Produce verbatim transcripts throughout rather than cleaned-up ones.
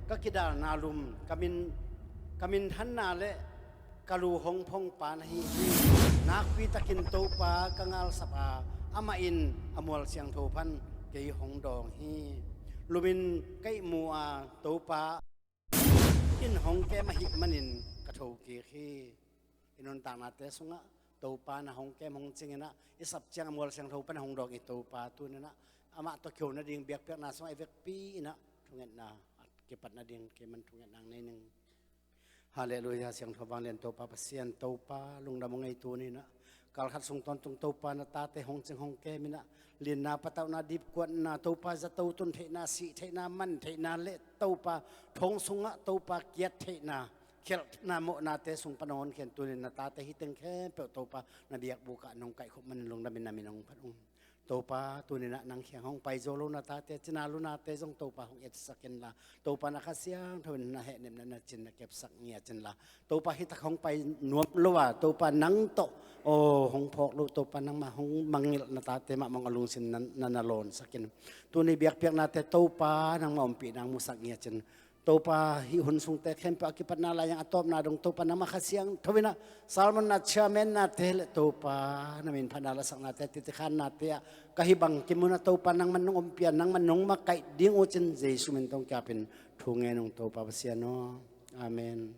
ka kidalna lum, ka min, ka minthanna le ka lu hong phong pa na hi hi. Nakpi takin Topa ka ngalsap a, amah in a mual siangtho pan kei hong dawng hi. Lumin ka ihmu a, Topa in hong kem ahih manin ka thokik hi. I nuntaknate sungah Topa na hong kem hong cing inah, i sap ciang a mual siangtho pan hong dawng i Topa tuni inah amah tawh kihona ding biakpiakna sungah i vekpi inah thungetna a kipatna ding kei man thungetna nei ning. Halleluia, siangtho vanglian Topa Pasian, Topa lungdam hong ngei tuni inah, kalkhat sung tawntung Topa na tate hong cing hong kem inah, linna patauhna dipkuatna Topa zato tun theihna, sih theihna, man theihna le Topa thong sungah Topa kiat theihna, khelhna mawhnate sung pan hong honkhian tuni na tate hi teng khempeuh Topa na biakbuk ah nong kaihkhop manin lungdam in na min hong phat ung. Topa tuni inah nang kiang hong pai zo lo na tate, cina lunate zong Topa hong etsak inla, Topa na Kha Siangtho in na hehnepna na cin na kepsak ngiat inla, Topa hi tak hong pai nuam lo a, Topa nang tawh aw hong phawk lo, Topa nangmah hong mangngilh na tate mahmah a lungsim na, na, na lawnsak in. Tuni biakpiaknate Topa nangmah ompihna hong musak ngiat in. Topa hih hun sungte khempeuh a kipatna lai-ang a tawpna dong Topa nangmah Kha Siangtho inah sermon na chairman nate le Topa na min phatna lasaknate, titikhannate ah ka hih bangkim un ah Topa nangman nong ompih a, nangman nong makaih ding uh cin Jesu min tawh kiapin thu ngen ung Topa Pasian aw. Amen.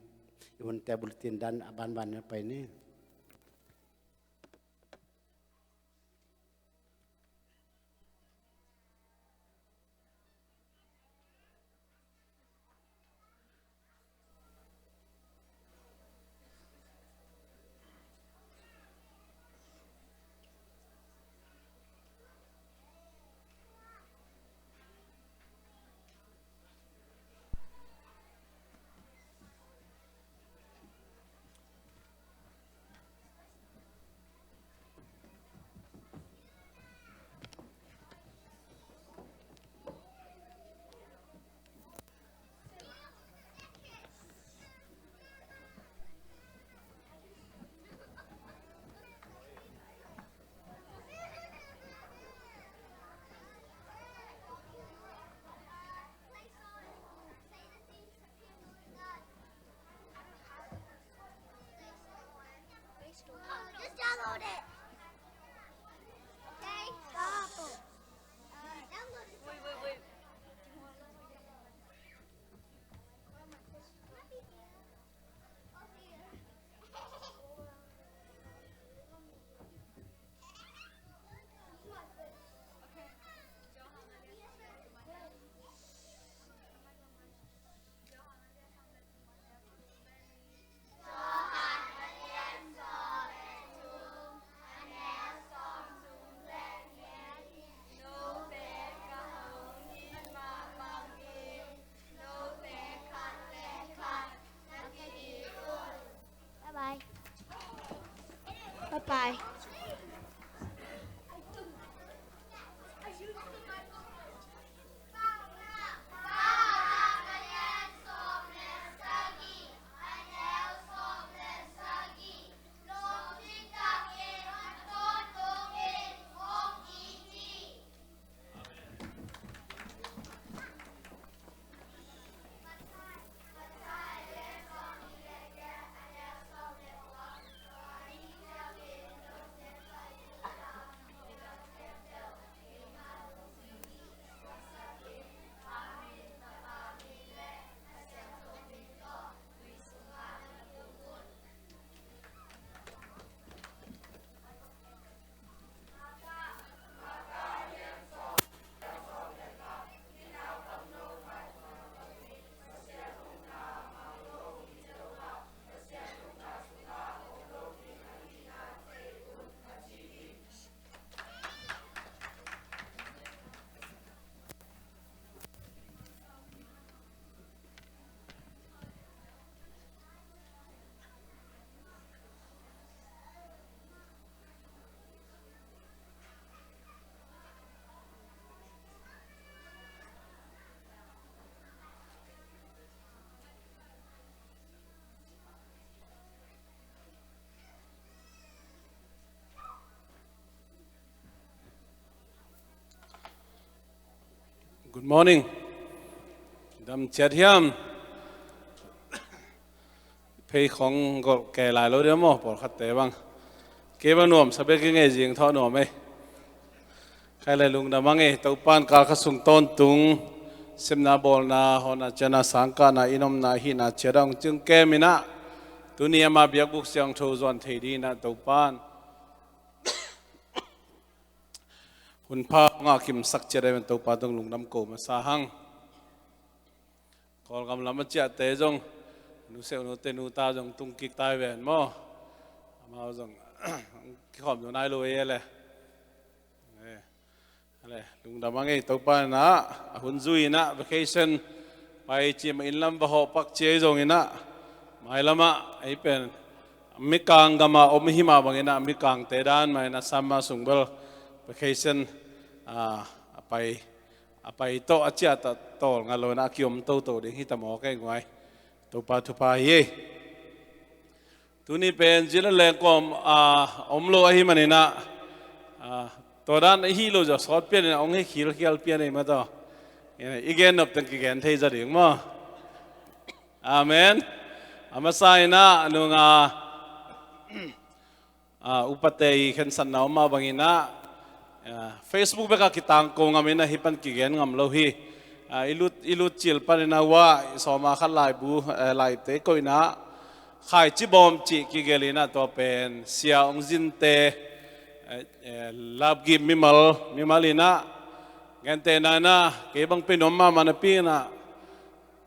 I hunte bulletin dan a banban na pai ni. Just download it. Okay? Stop. Download it. Wait, wait, wait. Bye bye. Bye bye. Good morning. Dam ciat hiam? Phei khong golh ke lai lo dia maw, pawlkhatte bang. Kei bang nuam sa bek i ngei zing thaw nuam ei. Khai le lungdam a ngei, Topan kal kha sung tawntung sepna bawlna, hawhna ciahna, sangkahna, i nomna hihna ciat a hong ciung kem inah, tuni ama biakbuk siangtho zuan thei dinah Topan hunpha hong a kimsak ciat a, Topa tung lungdam ko masa hang. Kawlgam lam a ciahte zong, nuseuh nute nuta zong tungkik tai ven maw? Amau zong kikhawm zo nai lo ei le. Eh, ale, lungdam a ngei, Topa inah a hun zui inah vacation pai cima inn lam va hawh pak cia i zong inah, mailamah ei pen Mikang gama om i himah bang inah, Mikangte dan mah inah summer sung bel vacation a pai a pai tawh a ciah tawh tawlnga lo inah a kiom toto ding hi ta maw, kei nguai. Topa thupha hi ei. Tuni pen zila lengkawm a om lo ahi maninah, tua dan ahi lo zah sawt pian inah hong hi khilkhial pian ei mataw. I gen nop teng kigen thei za ding maw? Amen. A masa inah nunga upate i khensatna om mah bang inah, Facebook bekah kitangko ngam inah hih pan kigen ngam lo hi. I lut, i lut cil pan inah uah i sawma khat laibu, laipte koih inah Khaici Bawm cih kigelh inah tua pen Sia Ong Zinte, Lapgip mimal, mimal inah, gentehna inah kei bang pen om mahmah napi inah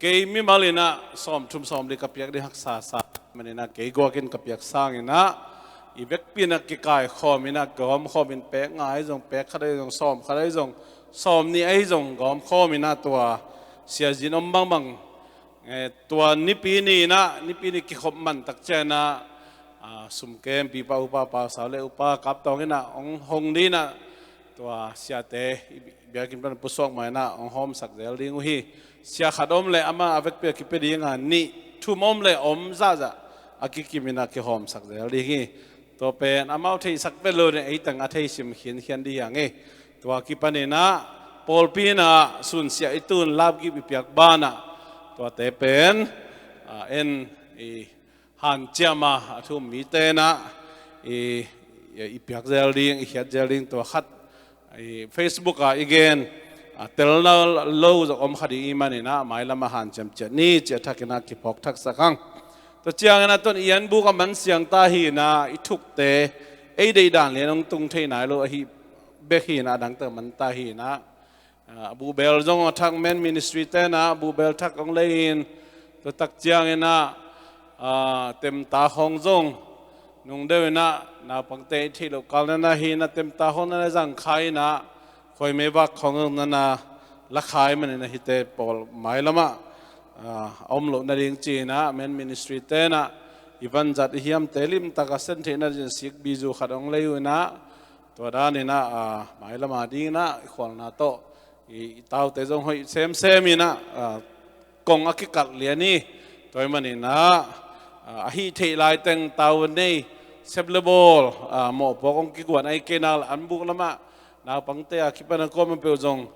kei mimal inah sawmthum sawmli ka piak ding haksa sa maninah kei guakin ka piak sang inah i vekpi inah kikaikhawm inah kihawmkhawm in pek nga ahi zong, pek khat ahi zong, sawm khat ahi zong, sawm nih ahi zong gawmkhawm inah tua siazin om bangbang, tua nipi ni inah, nipi ni kikhop man takciang inah sumkem pipa upa Pau Sau le upa Kap Tawng inah hong hong ding inah tua siate i biakinn pan pusuak mah inah hong hawmsak zel ding uh hi. Sia khat om le amah a vekpi a kipia dinga nih thum om le om zahzah a kikim inah kihawmsak zel ding hi. Tua pen amau theihsak vet lo inah ei teng a theisim khinkhian ding hi hang ei. Tua kipan inah pawlpi inah sunsiah i tun Lapgip i piak banah tuate pen en i hanciam a, a thu um mite inah i, i piak zel ding, i khiat zel ding, tua khat i Facebook ah i gen a telna lo zong om kha ding i man inah mailam a hanciam ciat ni ciah thak inah kiphawk thaksak hang. Tua ciang inah tuan i anbuk a man siang ta hi inah i thukte ei deih dan lian hong tung thei nai lo ahi bek hi inah a dangte man ta hi inah, a buhbel zong a thak Men Ministry te inah buhbel thak hong lei in, tua takciang inah temta khawng zong nung deuh inah naupangte i theih loh kal nana hi inah temta khawng nana zang khai inah khuaimei vak khawng zong nana la khai man inah hihte pawl mailamah a om loh nading ci inah Men Ministry te inah i vanzat i hiamte limtak a sen theih nading sik bizu khat hong lei uh inah, tua dan inah mailama ding inah i khualna tawh i, i taute zong hoih semsem inah kong a kikalh lian hi. Tua i man inah a hih theih laiteng tau nei sep le bawl mawhpuak hong kiguan ahi kei nak le anbuk lamah naupangte a kipan a kuamah peuh zong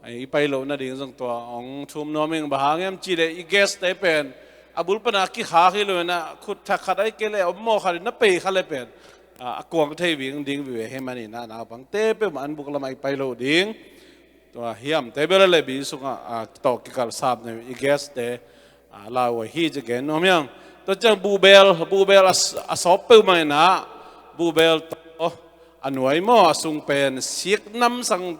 i pai loh nading zong tua hong thum nuam ing. Bang hang hiam cih leh i guest te pen a bul pana kikhak hi lo inah khut thak khat ahi kei leh om maw khat in na pei kha le pen a kuang thei ving ding vive hi man inah naupangte peuhmah anbuk lamah i pai loh ding. Tua hiamte bel a le bi sungah tawh kikalh sap nei i guest te lau uh hi ci gen nuam hiang. Tua ciang buhbel, buhbel a sawp peuhmah inah buhbel tawh a nuai maw a sung pen sik namsang,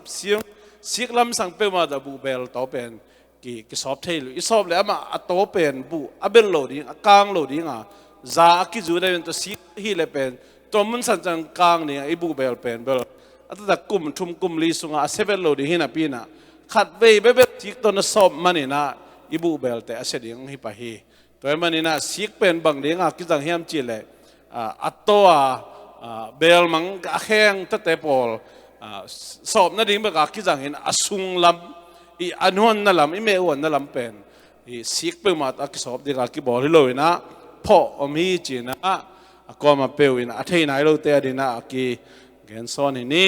sik lamsang peuhmah tawh buhbel tawh pen ki, kisawp thei lo. I sawp le amah a taw pen buh a belh lo ding, a kang lo ding a za a kizu dai pen tua sik hi le pen tua mun san ciang kang ding a i buhbel pen bel a taktak kum thum kum li sungah a se vet lo ding hi napi inah khatvei bebet sik tawh na sawp man inah i buhbelte a se ding hong hi pah hi. Tua i man inah sik pen bang dinga kizang hiam cih leh a taw a belmang a kheng tate pawl sawp nading bek a kizang in a sunglam, i a nuanna lam, i meh uanna lam pen i sik peuhmah a kisawp ding a kibawl hi lo inah phawh om hi ci inah a kuamah peuh in a thei nai lote a ding inah a kigen sawn hi ni.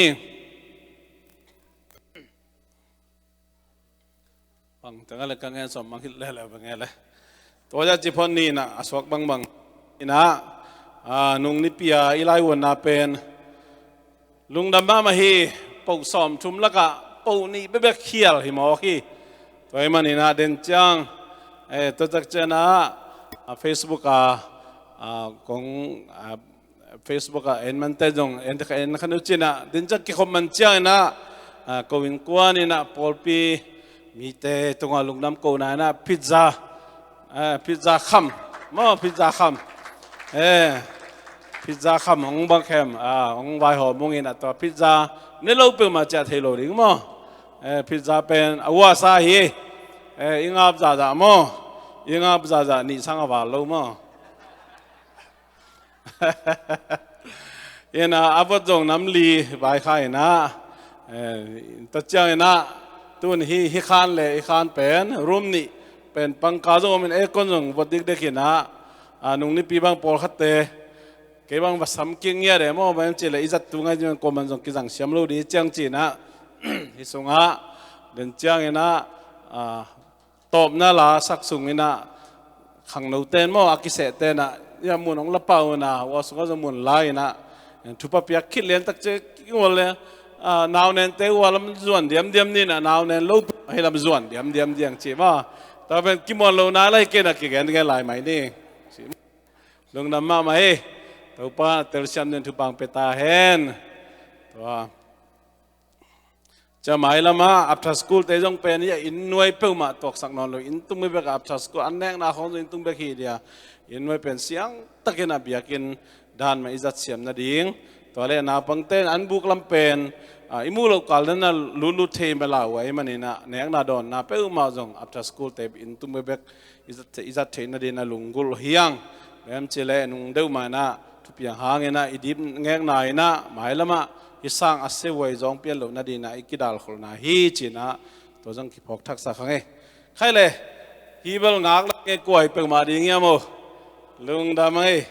Tengah le ka ngen sawm mang hilh leuleu bang e le. Tua ja ci phon ni inah a suak bangbang inah, a, nung nipi a i laivuanna pen lungdam mahmah hi. Poh sawmthum lakah poh nih bekbek khial hi mawk hi. Tua ahih man inah den ciang, eh, tua tak cianah, a, Facebook a, a, kong, a, Facebook ah en mante zong en, en khan uh cinah, din ciang kikhop man ciang inah, a, ko innkuan inah pawlpi mite tungah lungdam kohna inah pizza, a, pizza kham maw, pizza kham, e, pizza kham hong bang khem, a, hong vaihawm ung inah tua pizza ne lo peuhmah ciah thei lo ding maw. E, pizza pen a uasa hi. E, i ngap zahzah maw, i ngap zahzah nih sang a val lo maw. Inah a vot zong nam li vai kha inah, eh, ta ciang inah tun hi, hi khan le i khan pen room nih pen pangka zong om in aircon zong vot dikdek inah, a, nung nipi bang pawlkhatte kei bang va sam kik ngiat e maw, bang ci le i zat tu ngai zong kuaman zong kizang siam lo ding ciang ci inah hi sungah den ciang inah, a, tawpna la sak sung inah khangno ten maw, a kiseh tenah ia mun hong la pah unah ua sungah zong mun la inah thupha piak khit lian tak ci kingol le, a, naunente ua lam zuan diamdiam ni inah naunen lo ahi lam zuan diamdiam diang ci maw. Tua pen kimuan lo na lai kei inah kigen gen lai mai ni. Lungdam mahmah hi. Topa telsiam den thupha hong pia ta hen. Tua Cia mai lamah after school te zong pen hi a, inn nuai peuhmah tuaksak nawn lo, inn tung bek a after school an nekna khawng zong inn tung bek hi dia. Inn nuai pen siang takin a biakinn dan mah i zat siam nading. Tua le naupangte in an buk lam pen, a, i muh loh kal dan a lutlut thei mah lau ahih manin a nekna dawnna peuhmah zong after school te inn tung bek i zat, i zat theih nadin a lunggulh hiang. Bang hiam cih leh nung deuh mah inah thupiang hangin ah i dip ngekna inah mailamah hih sang a sevuai zawng pian loh nadinah i kidalkholhna hi ci-inah tua zong kiphawk thaksak hang e. Khai le hih bel ngak le ngei kuai peuhmah ding hiam aw? Lungdam hang e.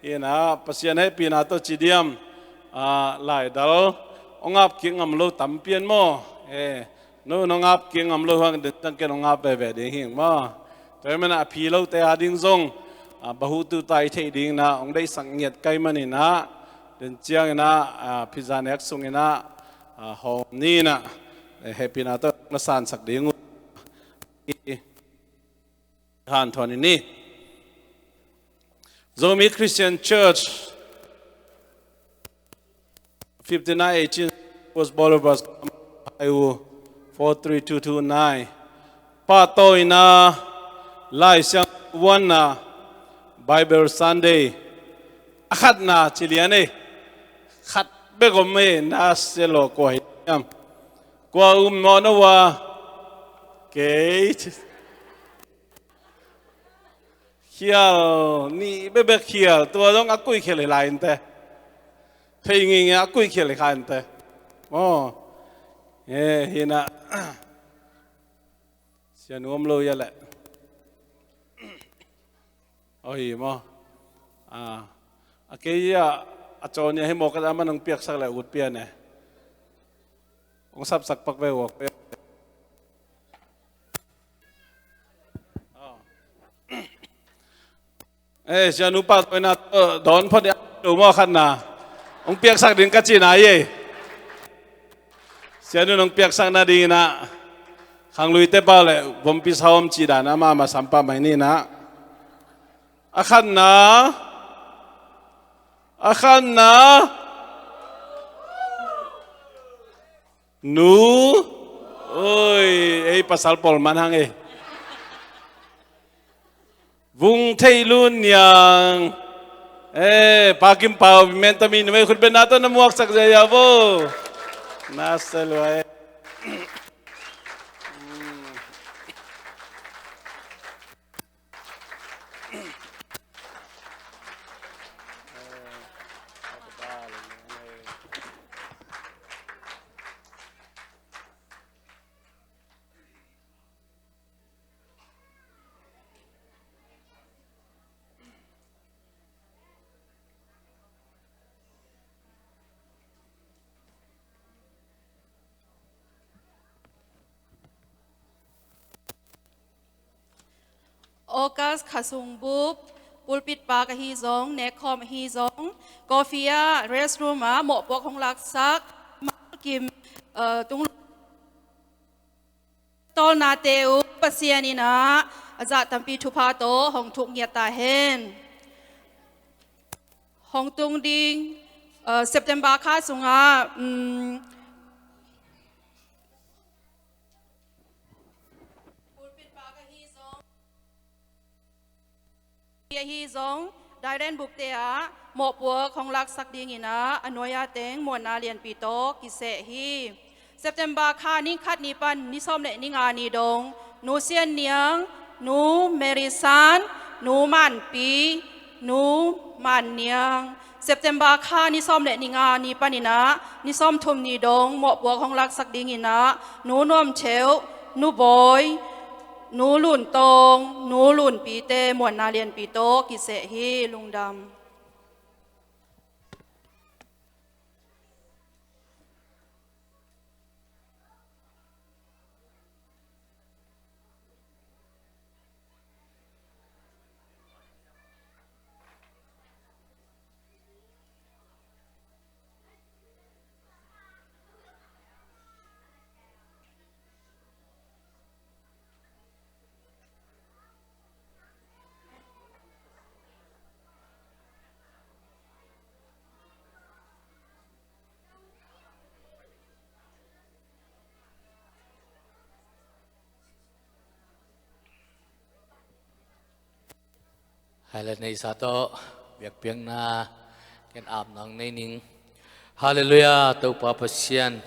Hi inah Pasian hehpihna tawh ci diam, ah, laidal hong ap kik ngam lo tam pian maw? Eh, no, nong ap kik ngam lo hang den ciang ken hong ap veve ding hing maw? Tua ahih manin a phi lote a ding zong, ah, bahutu ta i theih dingin ah hong deihsak ngiat kei manin ah den ciangin ah, ah, pizza nek sungin ah, ah, hawm ni inah, eh, hehpihna tawh na sansak ding uh. I hanthawn in ni. Zomi Christian Church, fifty-nine eighteen West Boulevard, Paihum, four three two two nine. Pahtawina, Lai Siangtho vuanna, Bible Sunday. A khatna ci lian e. Khat bek om e, na sia lo kua hi hiam? Kua um mawh na ua? Kei. Khial, nih bekbek khial, tua zong a kuih khial hi lai inte. Thei ngingi a kuih khial hi kha inte. Maw. Eh, hi inah. Sia nuam lo ia leh. Oi, maw. Ah, a kei a, a cawn ia hi maw ka za man hong piaksak leh ut pian e. Hong sapsak pak ve uak. Eh, sianu pahtawina tawh dawn phot ni a lo maw khatna. Hong piaksak ding ka cihna hi e. Sianu nong piaksak nadinginah khangluite pau le vompi sawm cih dan amah mah sam pah mai ni inah. A khatna. A khatna. Nu. Oi, ei pasal pawl man hang e. Vung Theih Lun Niang. Eh, Pa Kim Pau, mentami numei khutbetna tawh na muaksak zia ia vo. Na sia lua e. August kha sung bup, pulpit park ahi zong, nekkhawm ahi zong, coffee ah, restroom ah mawhpuak hong laksak, Malkim, uh, tung tawlnate uh Pasian in ah a zah tampi thupha tawh hong thuk ngiat ta hen. Hong tung ding, uh, September kha sungah, um, pulpit park ahi zong, ahi zong, Dairen bukte ah mawhpuak hong laksak dingin ah a nuai-a teng muanna lianpi tawh kiseh hi. September kha ni khat ni pan ni sawm le ni nga ni dong, Nu Sian Niang, Nu Mary San, Nu Man Pi, Nu Man Niang. September kha ni sawm le ni nga ni panin ah ni sawm thum ni dong mawhpuak hong laksak dingin ah Nu Nuam Theuh, Nu Bawi, Nu Lun Tawng, Nu Lun Pite muanna lianpi tawh kiseh hi. Lungdam. Hallelujah, neisa tawh biakpiakna ken apna nei ning. Hallelujah, Topa Pasian.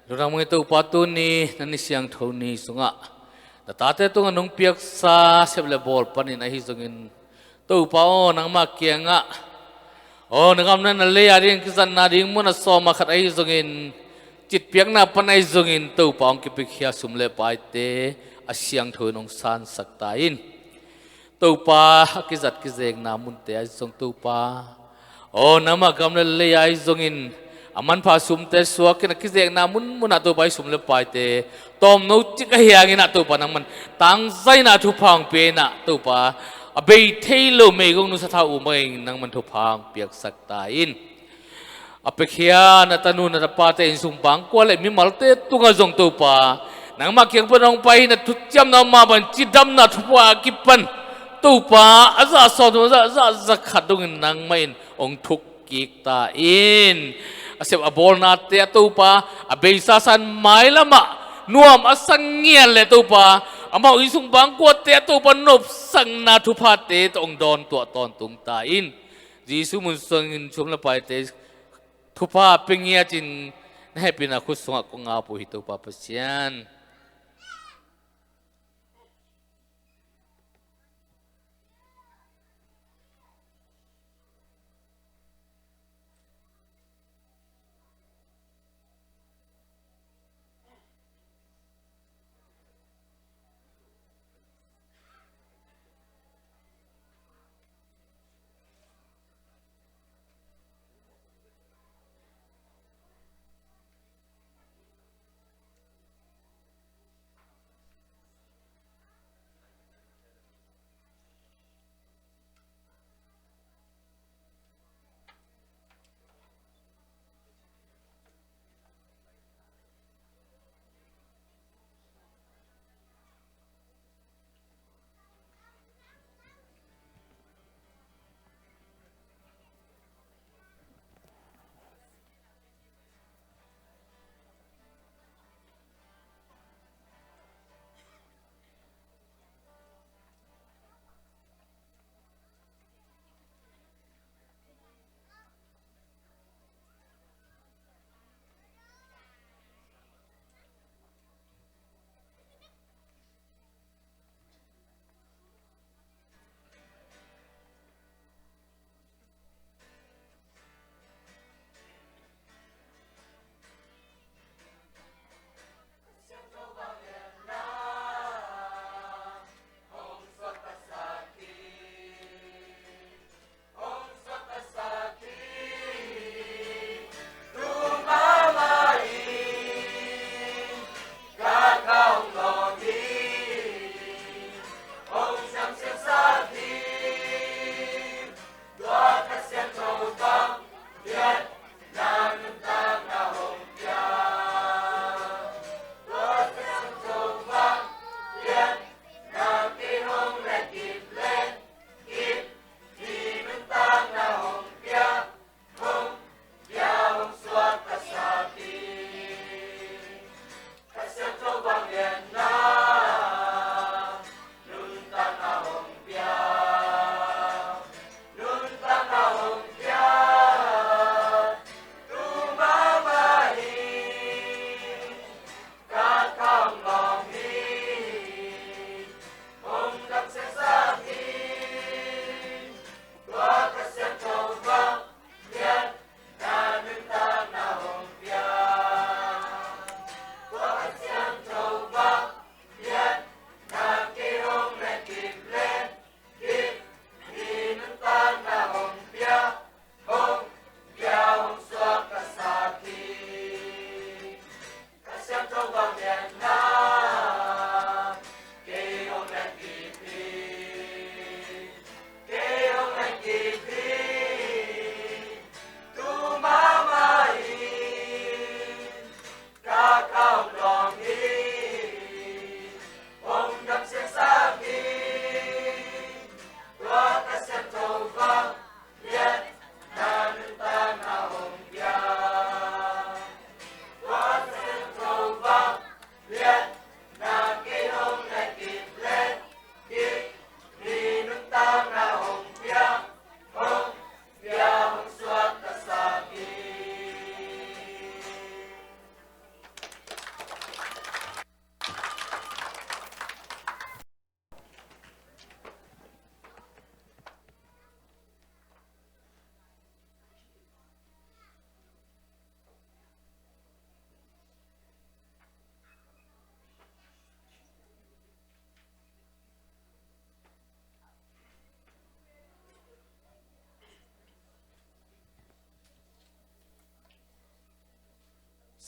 Lungdam ung ei Topa, tuni na ni siangtho ni sungah na tate tungah nong piaksa sep le bawl panin ahi zongin, Topa aw, nangmah kiangah, aw, na gam le na lei a ding kizatna ding mun a sawm a khat ahi zongin, citpiakna pan ahi zongin, Topa hong kipiakhia sum le paite a siangtho in hong sansak ta in. Topa, a kizat kizekna munte ahi zong Topa, aw, nangmah gam le lei ahi zongin a manpha sumte suakin a kizekna munmunah Topa i sum le paite tawmno cik ahi hangin ah Topa nangman tangzaina thupha hong pia in ah Topa, a bei thei lo meigong nusia tha uh bangin nangman thupha hong piaksak ta in. A piakhia na tanu na tapate innsung bangkua le mimalte tungah zong Topa, nangmah kiang pan hong pai hi na thuciamna mah bang cidamna thupha a kipan Topa, a zah sawm thum a zah, zah, zah khat dongin nangmah in hong thuk kik ta in. A sep a bawlnate ah Topa, a beisa san mailamah nuam a sang ngiat le Topa, amau innsung bangkuate ah Topa nopsakna thuphate tawh hong dawn tuah tawntung ta in. Jesu mun sungin sum le paite thupha pia ngiat in, na hehpihna khut sungah kong ap uh hi Topa Pasian.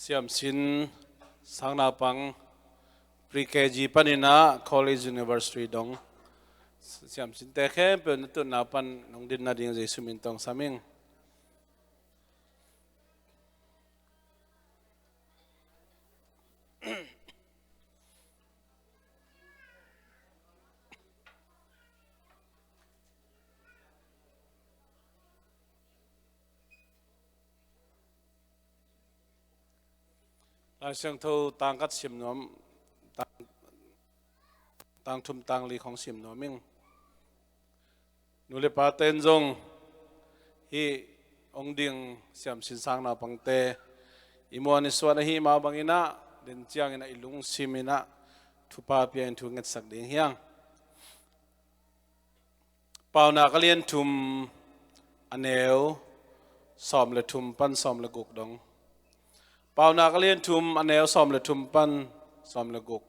Siamsin sang naupang pre-K G panin ah college, university dong siamsinte khempeuh na tutna pan nong din nading Jesu min tawh sam ing. Lai Siangtho tang khat sim nuam, tang, tang thum tang li khong sim nuam ing. Nu le pa ten zong hih hong ding siamsin sang naupangte i muan i suan ahih mah bangin ah, den ciangin ah i lungsim in ah thupha pia in thu ngetsak ding hi hang. Paunak a lian thum, a neu sawm le thum pan sawm le guk dong. Paunak a lian thum, a neu sawm le thum pan sawm le guk.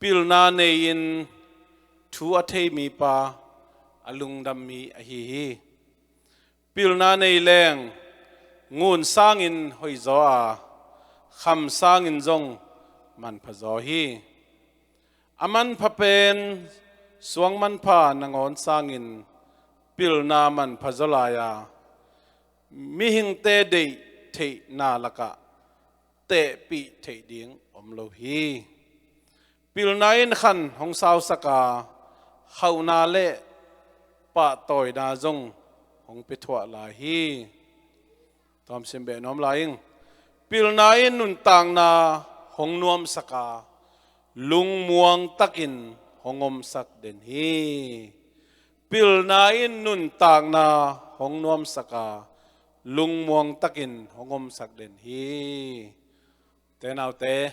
Pilna nei-in thu a thei mipa a lungdam mi ahi hi. Pilna nei leng ngun sangin hoihzaw a, kham sangin zong manphazaw hi. A manpha pen suang manpha nangawn sangin pilna manphazaw lai a, mihingte deih theihna lakah tehpih theih ding om lo hi. Pilna in khan hong sausak a, hauhna le pahtawina zong hong piathuah lai hi. Tawmsim beh nuam lai ing. Pilna in nuntakna hong nuamsak a, lungmuang takin hong omsak den hi. Pilna in nuntakna hong nuamsak a, lungmuang takin hong omsak den hi. Te naute,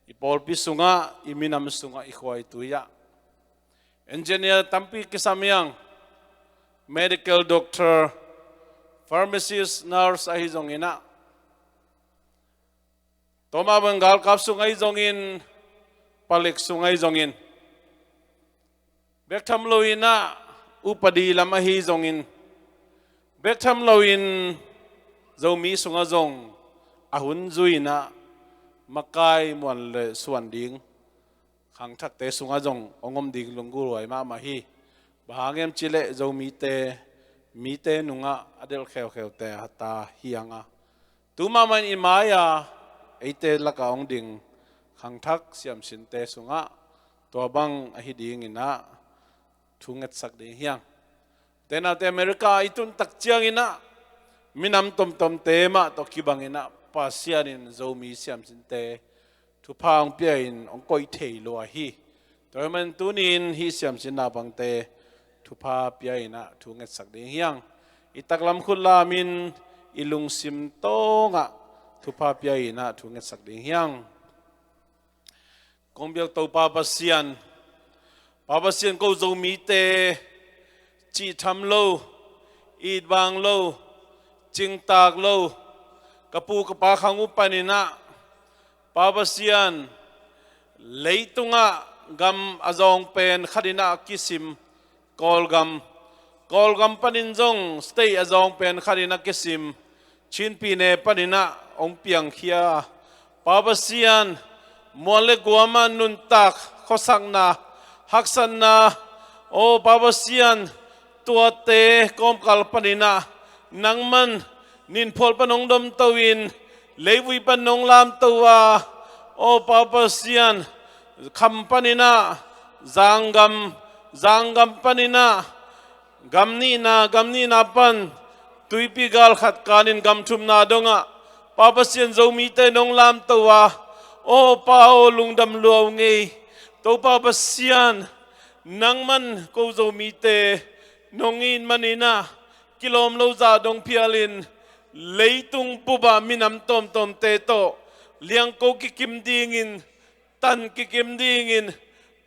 i pawlpi sungah, i minam sungah, i khua i tui ah engineer tampi kisam hi hang, medical doctor, pharmacist, nurse ahi zongin ah, tua mah bang galkap sung ahi zongin, palik sung ahi zongin, bek tham loin ah upadi lam ahi zongin, bek tham loin Zomi sungah zong a hun zui-in ah makai muan le suan ding khangthakte sungah zong hong om ding lunggulh huai mahmah hi. Bang hang hiam cih leh Zomite, mite nungah a delh kheukheute a ta hi hang a, tu mahmah in i mai-a eite lakah hong ding khangthak siamsinte sungah tua bang ahi dingin ah thu ngetsak ding hi hang. Te naute, America i tun tak ciangin ah minam tomtomte mah tawh kibangin ah Pasian in Zomi siamsinte thupha hong pia-in hong koih thei lua hi. Tua ahih manin tuni-in hih siamsin naupangte thupha pia-in ah thu ngetsak ding hi hang. I taklam khut lamin i lungsim tawngah thupha pia-in ah thu ngetsak ding hi hang. Kong biak Topa Pasian, Pa Pasian, ko Zomite cihtham lo, itvang lo, cingtak lo, ka pu ka pa khang uh panin ah, Pa Pasian, leitungah gam a zawng pen khatin ah kisim Kawlgam, Kawlgam panin zong state a zawng pen khatin ah kisim, Chin pyine panin ah hong piangkhia. Pa Pasian, mual le guam ah nuntak khuasakna, haksatna, aw Pa Pasian, tuate kawmkal panin ah nangman ninphual pan hong domto-in, leivui pan hong lamto a, aw Pa Pasian, kham panin ah zanggam, zanggam panin ah gam nihna, gam nihna pan tuipi gal khat kanin gam thumna dongah Pa Pasian, Zomite nong lamto a, aw Pa aw, lungdam lua ung ei. Topa Pasian, nangman ko Zomite nong it manin ah kilawm lo zah dong phialin, leitung bup ah minam tawmtawmte tawh liangko kikim dingin, tan kikim dingin,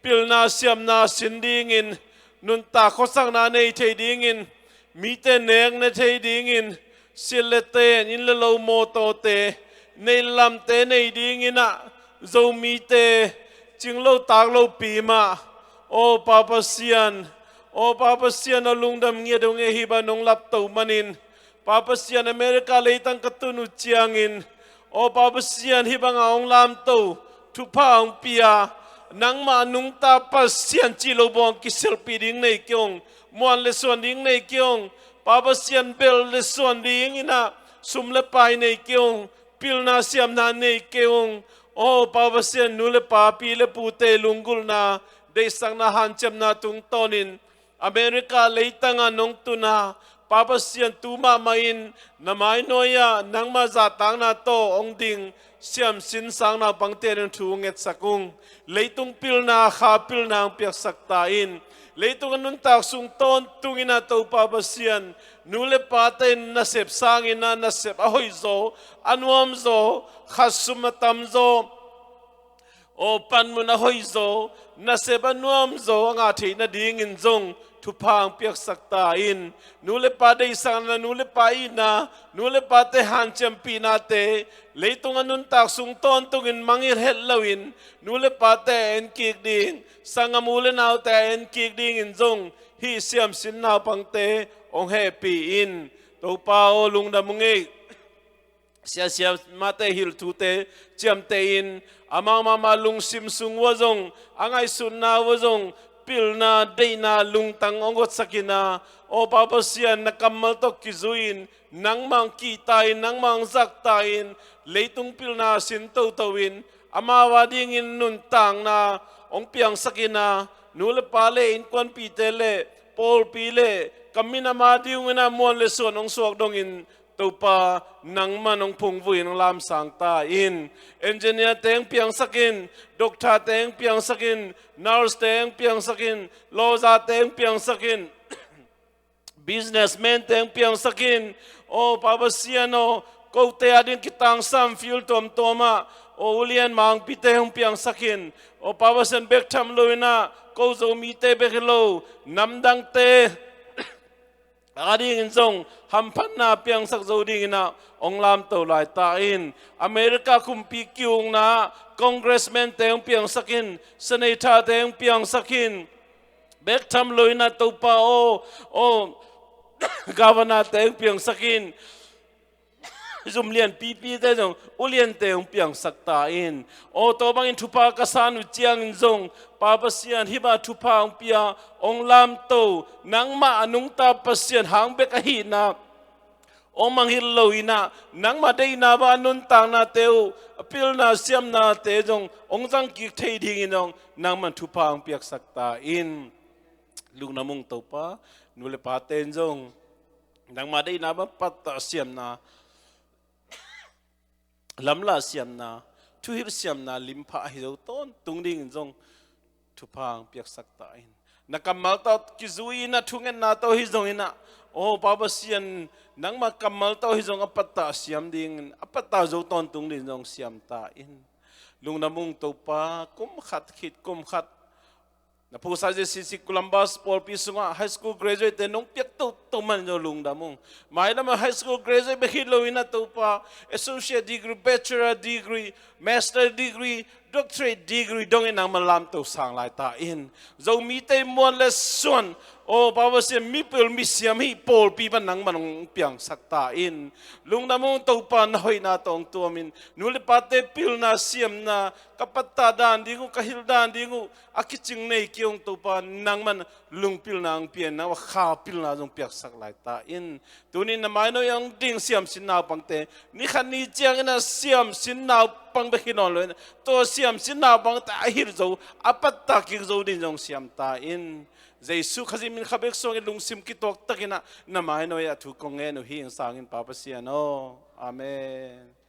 pilna siamna sin dingin, nuntak khuasakna nei thei dingin, mite nek ne thei dingin, silh le ten, inn le lo, mawtawte, neih le lamte nei dingin ah Zomite cing lo tak lopi mah, aw Pa Pasian, aw Pa Pasian aw, lungdam ngiat ung ei, hih bang nong lapto manin. Pa Pasian, America leitang ka tun uh ciangin, aw Pa Pasian, hih banga hong lamto, thupha hong pia, nangmah nungta Pasian cih lo bawng kiselpih ding nei kei ung, muan le suan ding nei kei ung, Pa Pasian, bel le suan ding inah sum le pai nei kei ung, pilna siamna nei kei ung. Aw Pa Pasian, nu le pa, pi le pute lunggulhna, deihsakna, hanciamna tungtawnin America leitanga nong tuna Pa Pasian, tu mahmah in na mainawia nangma zahtakna tawh hong ding siamsin sang naupangte nong thu ngetsak ung. Leitung pilna, kha pilna hong piaksak ta in. Leitung a nuntak sung tawntung inah Topa Pasian, nu le pate in nasep sangin ah nasep a hoihzaw, a nuamzaw, khat sum a tamzaw, aw panmun a hoihzaw, nasep a nuamzaw a ngah theih nadingin zong thupha hong piaksak ta in. Nu le pa deihsakna, nu le pa itna, nu le pate hanciampihnate, leitung a nuntak sung tawntungin mangngilh het loin nu le pate a enkik ding, sanggam u le naute a enkik dingin zong hih siamsin naupangte hong hehpih in. Topa aw, lungdam ung ei. Siasia mate hilh thute ciamteh in, amau mahmah lungsim sung uah zong, a ngaihsutna uah zong pilna, deihna, lungtang hong guatsak inah, aw Pa Pasian, na kammal tawh kizui-in nangmah hong kihta in, nangmah hong zakta in, leitung pilna sin toto in, amau a dingin nuntakna hong piangsak inah, nu le pa le innkuanpihte le pawlpi le ka minam a ding inah muan le suan hong suak dongin, Topa, nangman hong phungvuh in hong lamsang ta in. Engineer-te hong piangsak in, doctor-te hong piangsak in, nurse-te hong piangsak in, lawyer-te hong piangsak in, businessman-te hong piangsak in. Aw Pa Pasian aw, kote a ding kitangsam field tuamtuam ah, aw ulian mangpite hong piangsak in. Aw Pa Pasian, bek tham lo inah ko Zomite bek hi lo, namdangte a dingin zong hamphatna piangsak zo ding inah hong lamto lai ta in. America kumpi ki-ukna ah congressman-te hong piangsak in, senator-te hong piangsak in. Bek tham lo inah Topa aw, aw governor-te hong piangsak in. Zum lianpipite zong uliante hong piangsak ta in. Aw, tua bangin thupha ka san uh ciangin zong, Pa Pasian, hih bang thupha hong pia, hong lamto, nangmah a nungta Pasian hang bek ahihna hong mangngilh lo inah, nangmah deihna bang a nuntaknate uh, a pilna siamnate zong hong zangkik thei dingin zong nangmah thupha hong piaksak ta in. Lungdam ung Topa, nu le pate in zong nangmah deihna bang pattah siamna, lamlah siamna, thuhilh siamna limphah ahi zo tawntung dingin zong thupha hong piaksak ta in. Na kammal tawh kizui inah thungetna tawh hi zong inah, aw Pa Pasian, nangmah kammal tawh hi zong a pattah siam dingin, a pattah zo tawntung dingin zong siam ta in. Lungdam ung Topa, kum khat khit kum khat na phusa J C C Columbus pawlpi sungah high school graduate-te nong piak toto man zong lungdam ung. Mailam ah high school graduate bek hi lo inah Topa, associate degree, bachelor degree, master degree, doctorate degree dongin nangman lamto sang lai ta in. Zomite muan le suan, aw Pa Pasian, mipil misiam hih pawlpi pan nangman hong piangsak ta in. Lungdam ung Topa, na hoihna tawh hong tuamin, nu le pate pilna siamna, ka pattah dan ding uh, ka hilh dan ding uh, a kicing nei kei ung Topa, nangman lungpilna hong pia in, nangmah kha pilna zong piaksak lai ta in. Tuni-in na mainawia hong ding siamsin naupangte, ni khat ni ciangin a siamsin naupang bek hi nawn lo in, tua siamsin naupangte a hilh zo, a pattah kik zo dingin zong siam ta in. Jesu Khazih min kha bek suangin lungsim kituak takin ah na mainawia thu kong ngen uh hi ing, sangin Pa Pasian aw. Amen.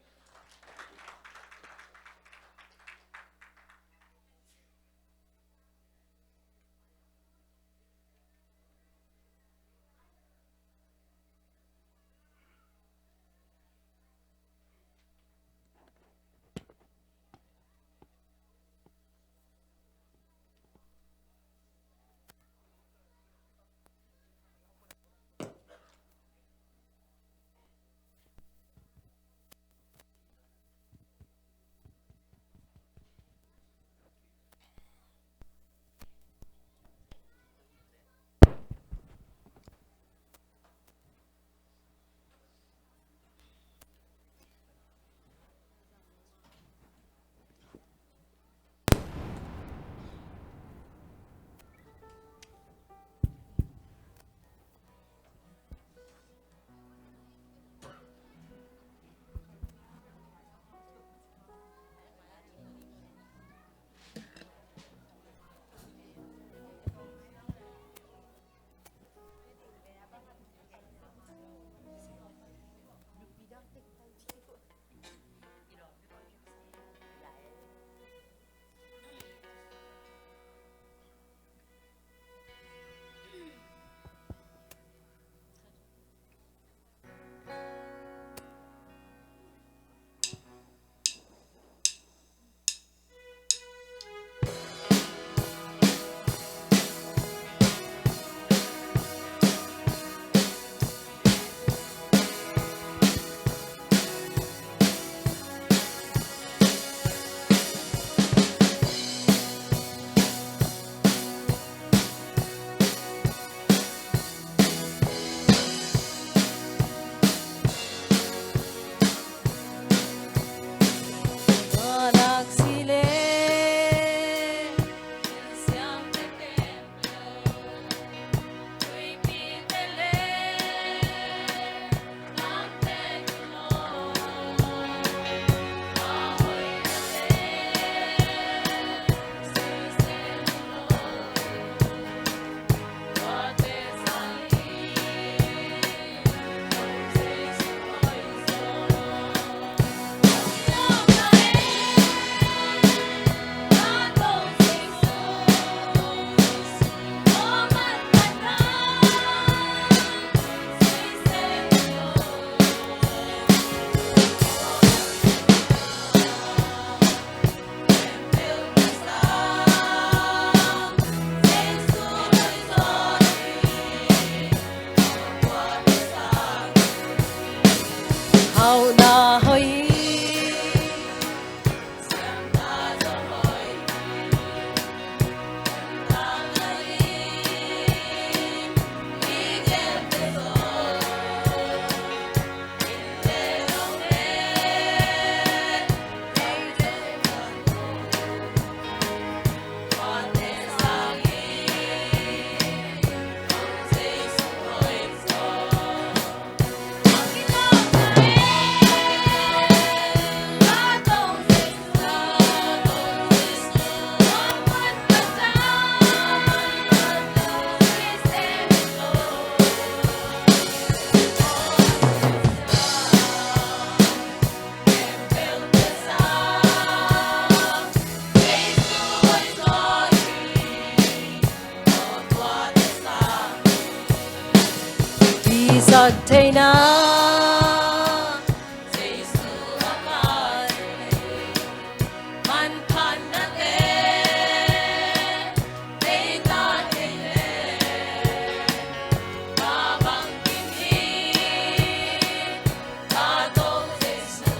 Theihna Jesu a kai manphatnate deita thei le, ka bangkim hi ka To Jesu.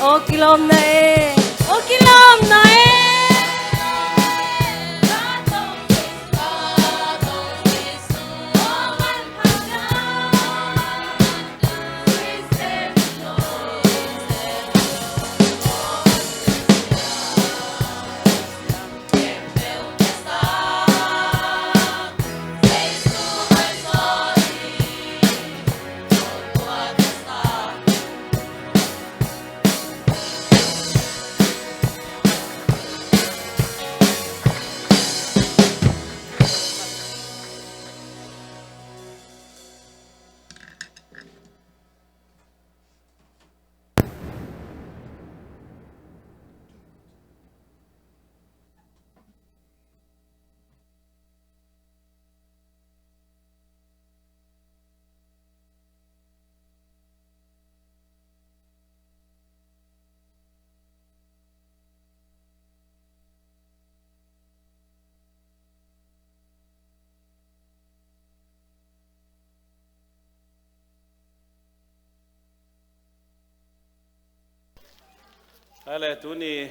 Aw kilawmna e, aw kilawmna e. Hai le, tuni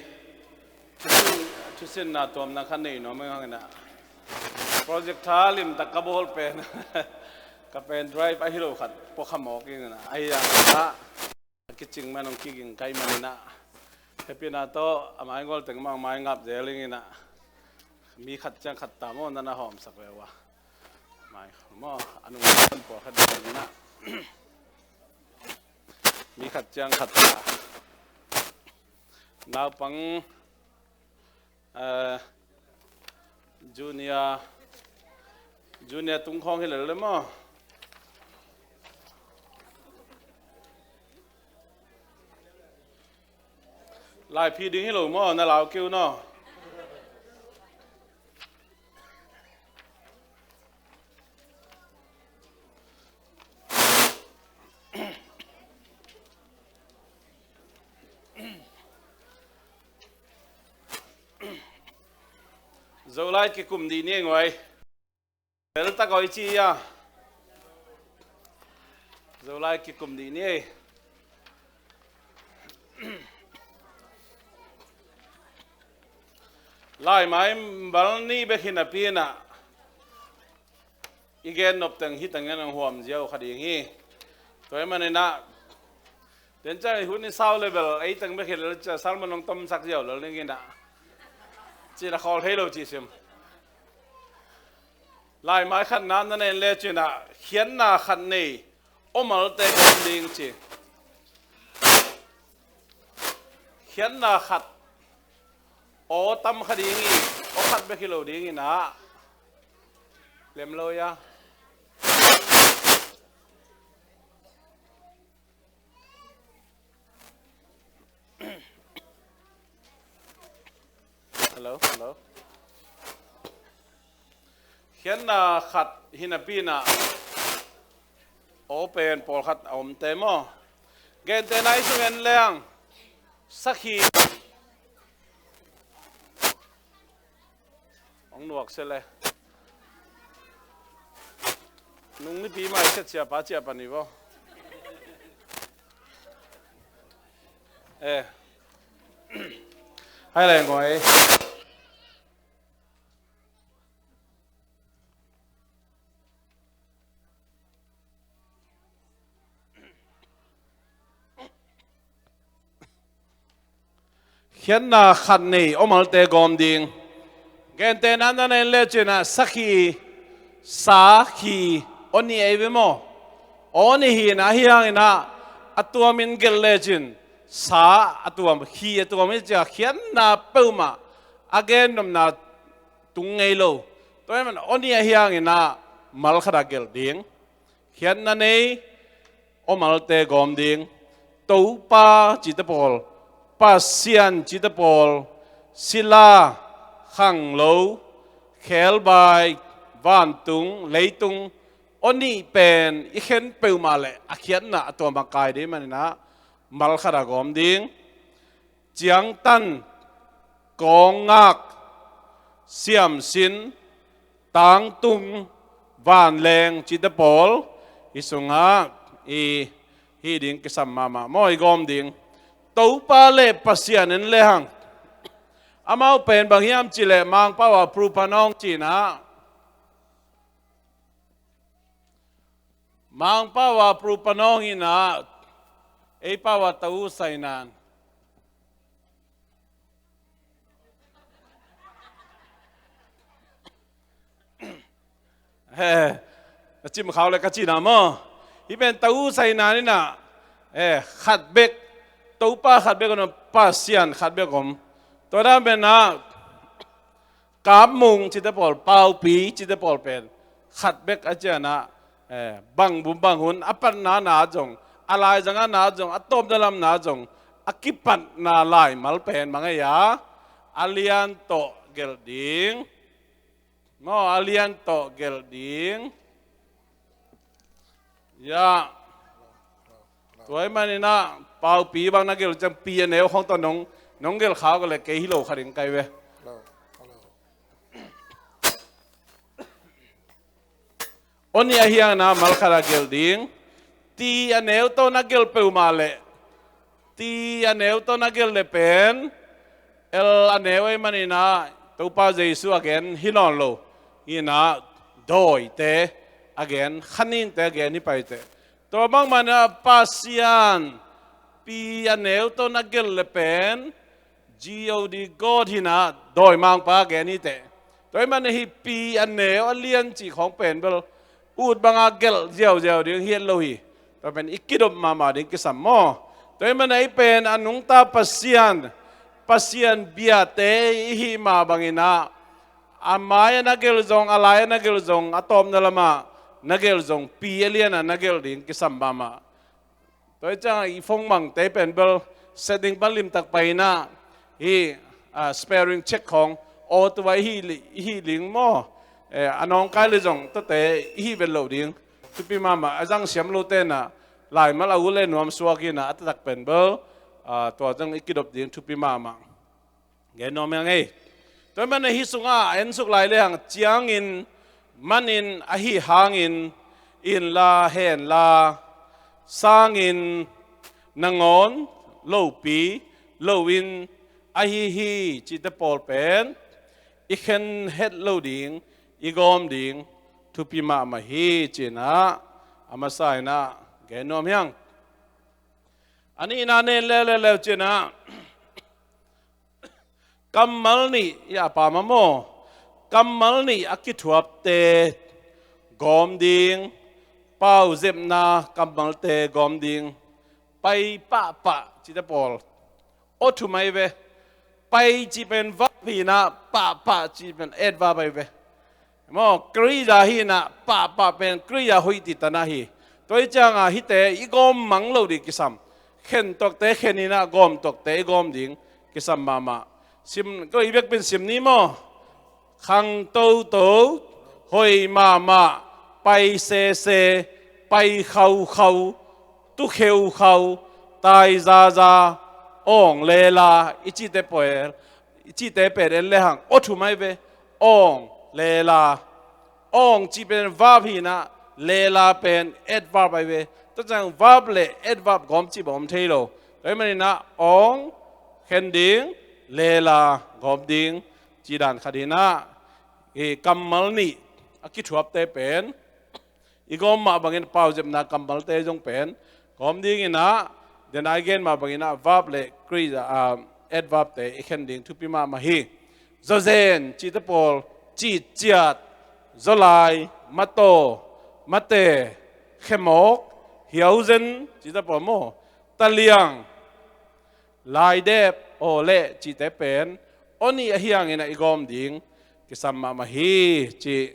thusin, thusinna tuamna khat nei nuam ing hang inah, project tha limtak ka bawl pen ka pen drive ahi lo khat pua kha mawk ing inah, ahi zongin ah a kicing man hong kiging kai man inah, hehpihna tawh a mai gual teng mah mai ngap zel ing inah, mi khat ciang khat ta maw, na na hawmsak ve uh a, mai maw, a nung kan pua khat ding inah, mi khat ciang khat ta. Naupang, eh, junior, junior tung khawng hi lel le maw? Laiphi ding hi lo maw, na lau keu naw. Zolai kikum dih ni ei ngoi. Bel tak oi ci a. Zolai kikum dih ni ei. Laimai bal ni bek hi napi inah, i gen nop teng hi teng in hong huam ziau kha ding hi. Tua ahih man inah, den ciang i hun i sau le bel ei teng bek hi lel ciang sermon hong tomsak ziau lel ding inah, cih na khawl thei lo cih sim. Laimai khatna na nen le cin ah, khiatna khat nei, aw malte gawm ding ci. Khiatna khat, aw tam kha ding hi, aw khat bek hi lo ding inah, lem lo ia. Hello, hello. Khiatna khat hi napi inah, aw pen pawlkhat a omte maw? Gentehna i sung en leng, sakhi. Hong nuak se le. Nung nipi mai set siapa ciapa ni vo. Eh. Hai le ngoi. Khiatna khat nei, aw malte gawm ding. Gentehna na nen lecin ah sakhi, sakhi, aw nih ei ve maw? Aw nih hi-in ah, ahi hangin ah a tuamin gelh lecin sa a tuam, khi a tuam hi ci-a khiatna peuhmah a gennopna tung ngei lo. Tua ahih manin aw nih ahi hangin ah mal khat ah gelh ding. Khiatna nei, aw malte gawm ding. Topa cite pawl, Pasian cite pawl, sila, khanglo, khebai, vantung, leitung, aw nih pen i khen peuhmah leh a khiatna a tuam a kai ding manin ah mal khat ah gawm ding. Ciangtan, kawngngak, siamsin, tangtung, vanleng cite pawl, hih sungah i hih ding kisam mahmah maw, i gawm ding. Topa le Pasian en lehang, amau pen bang hiam cih leh Mangpau ah prupanawng ci-in ah, Mangpau ah prupanawng hi-in ah, ei pau ah tausainan. Eh, na cim khau le ka cihna maw? Hih pen tausainan in ah, eh, khat bek, Topa khat bek om, Pasian khat bek om. Tua dan pen ah, Kapmung cite pawl, Paupi cite pawl pen khat bek a cian ah, eh, bang bum bang hun a patna na zong, a laizang a na zong, a tawpna lam na zong, a kipatna laimal pen bang ei a, a lian tawh gelh ding. Maw, a lian tawh gelh ding. Ya. Tua ahih manin ah Paupi bang na gelh ciang Pi a neu khawng tawh nong, nong gelh khak leh kei hi lo kha ding kai ve. Aw nih ahi hangin ah mal khat ah gelh ding. Ti a neu tawh na gelh peuhmah leh, Ti a neu tawh na gelh leh pen L a neu ahih manin ah Topa Jesu a gen hi nawn lo. Hi-in ah dawite a gen, khaninte a gen hi pai teh. Tua bangmah in ah Pasian, Pi a neu tawh na gelh leh pen G O D, God hi-in ah dawimangpa a gen hi teh. Tua ahih manin hih Pi a neu a lian cih khawng pen bel ut banga gelh ziauziau ding hi het lo hi. Tua pen i kidop mahmah ding kisam maw? Tua ahih manin ah hih pen a nungta Pasian, Pasian biate i hih mah bangin ah, a mai-ah na gelh zong, a lai-ah na gelh zong, a tawpna lamah na gelh zong, Pi a lianah na gelh ding kisam mahmah. Tua hi ciangah i phone mangte pen bel setting pan limtak pai-in ah, hih, ah, spelling check khawng, aw tua i hih li-, i hih ling maw? Eh, a nawngkai leh zong tuate i hih vet loh ding. Thupi mahmah, a zang siam lote in ah laimal a ut leh nuam suak hi-in ah, a taktak pen bel, ah, tua zong i kidop ding thupi mahmah. Gen nuam hi ing ei. Tua ahih manin ah hih sungah a ensuk lai lehang, ciangin, manin, ahi hangin, inla, henla, sangin, nangawn, lopi, loin, ahi hi cihte pawl pen i khen het lo ding, i gawm ding thupi mahmah hi ci-in ah, a masa-in ah gen nuam hi ing. A nihna nen leuleu ci-in ah, kammal nih, i a pa mamaw, kammal nih a kithuapte gawm ding, pauzepna kammalte gawm ding, pai pahpah cihte pawl, aw thu mai ve. Pai cih pen verb hi-in ah, pahpah cih pen adverb ahi ve. Maw, kriya hi-in ah, pahpah pen kriya hoih cihna hi. Tua hi ciangah hihte i gawm mang loh ding kisam. Khen tuakte khen hi-in ah, gawm tuakte i gawm ding kisam mahmah. Sim, ko i biakpi'n sim ni maw. Khang toto, hoih mahmah, pai sese, pai khaukhau, tu kheukhau, tai zaza, awng lela, i cihte pawl, i cihte pen en lehang, aw thu mai ve, awng, lela. Awng cih pen verb hi-in ah, lela pen adverb ahi ve. Tua ciang verb le adverb gawm cih bang om thei lo. Tua ahih manin ah, awng khen ding, lela gawm ding, cih dan khat hi-in ah, i kammal nih a kithuapte pen i gawm mah bangin, pauzepna kammalte zong pen gawm dingin ah, den a i gen mah bangin ah verb le kri-, ah, adverb-te i khen ding thupi mahmah hi. Zawzen cihte pawl, citciat, zawlai, mataw, mate, khemawk, hiauzen cihte pawl maw, taliang, laidep, awleh cihte pen aw nih ahi hangin ah i gawm ding kisam mahmah hi cih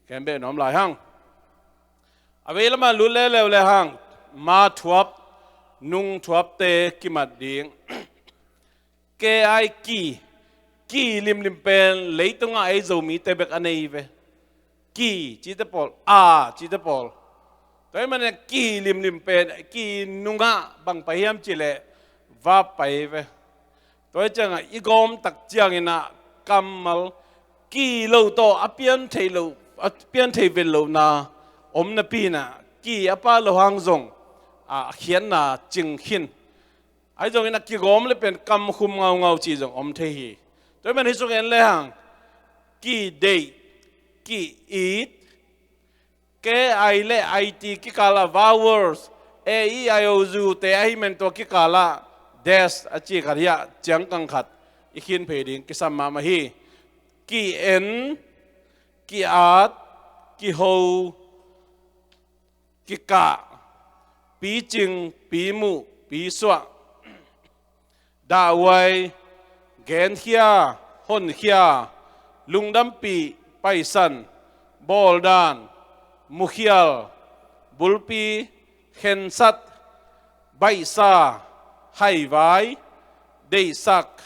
ken beh nuam lai hang. A vei lamah lut leuleu le hang, ma thuap, nung thuapte kimat ding. Ki, ki limlim pen leitungah ei Zomite bek a nei ve. Ki cihte pawl, a cihte pawl. Tua ahih manin ki limlim pen, ki nungah bang pai hiam cih leh vap pai ve. Tua hi ciangah i gawm tak ciangin ah kammal ki lo tawh a pian theih loh, a pian theih vet lohna om napi in ah ki a pha lo hang zong a khiatna cing khin. Ahi zongin a kigawm le pen kam khum ngaungau cih zong om thei hi. Tua ahih manin hih sung en le hang, ki deih, ki it, K I le I T kikal ah vowels, A E I O U te ahih manin tua kikal ah dash a ci khat hi a, ciangkang khat i khin phei ding kisam mahmah hi. Ki en, ki at, ki ho, ki kah, pi cing, pi muh, pi suah, dahhuai, genkhia, honkhia, lungdampih, paisan, bawldan, mukhial, bulpi, khensat, baihsa, haivai, deihsak,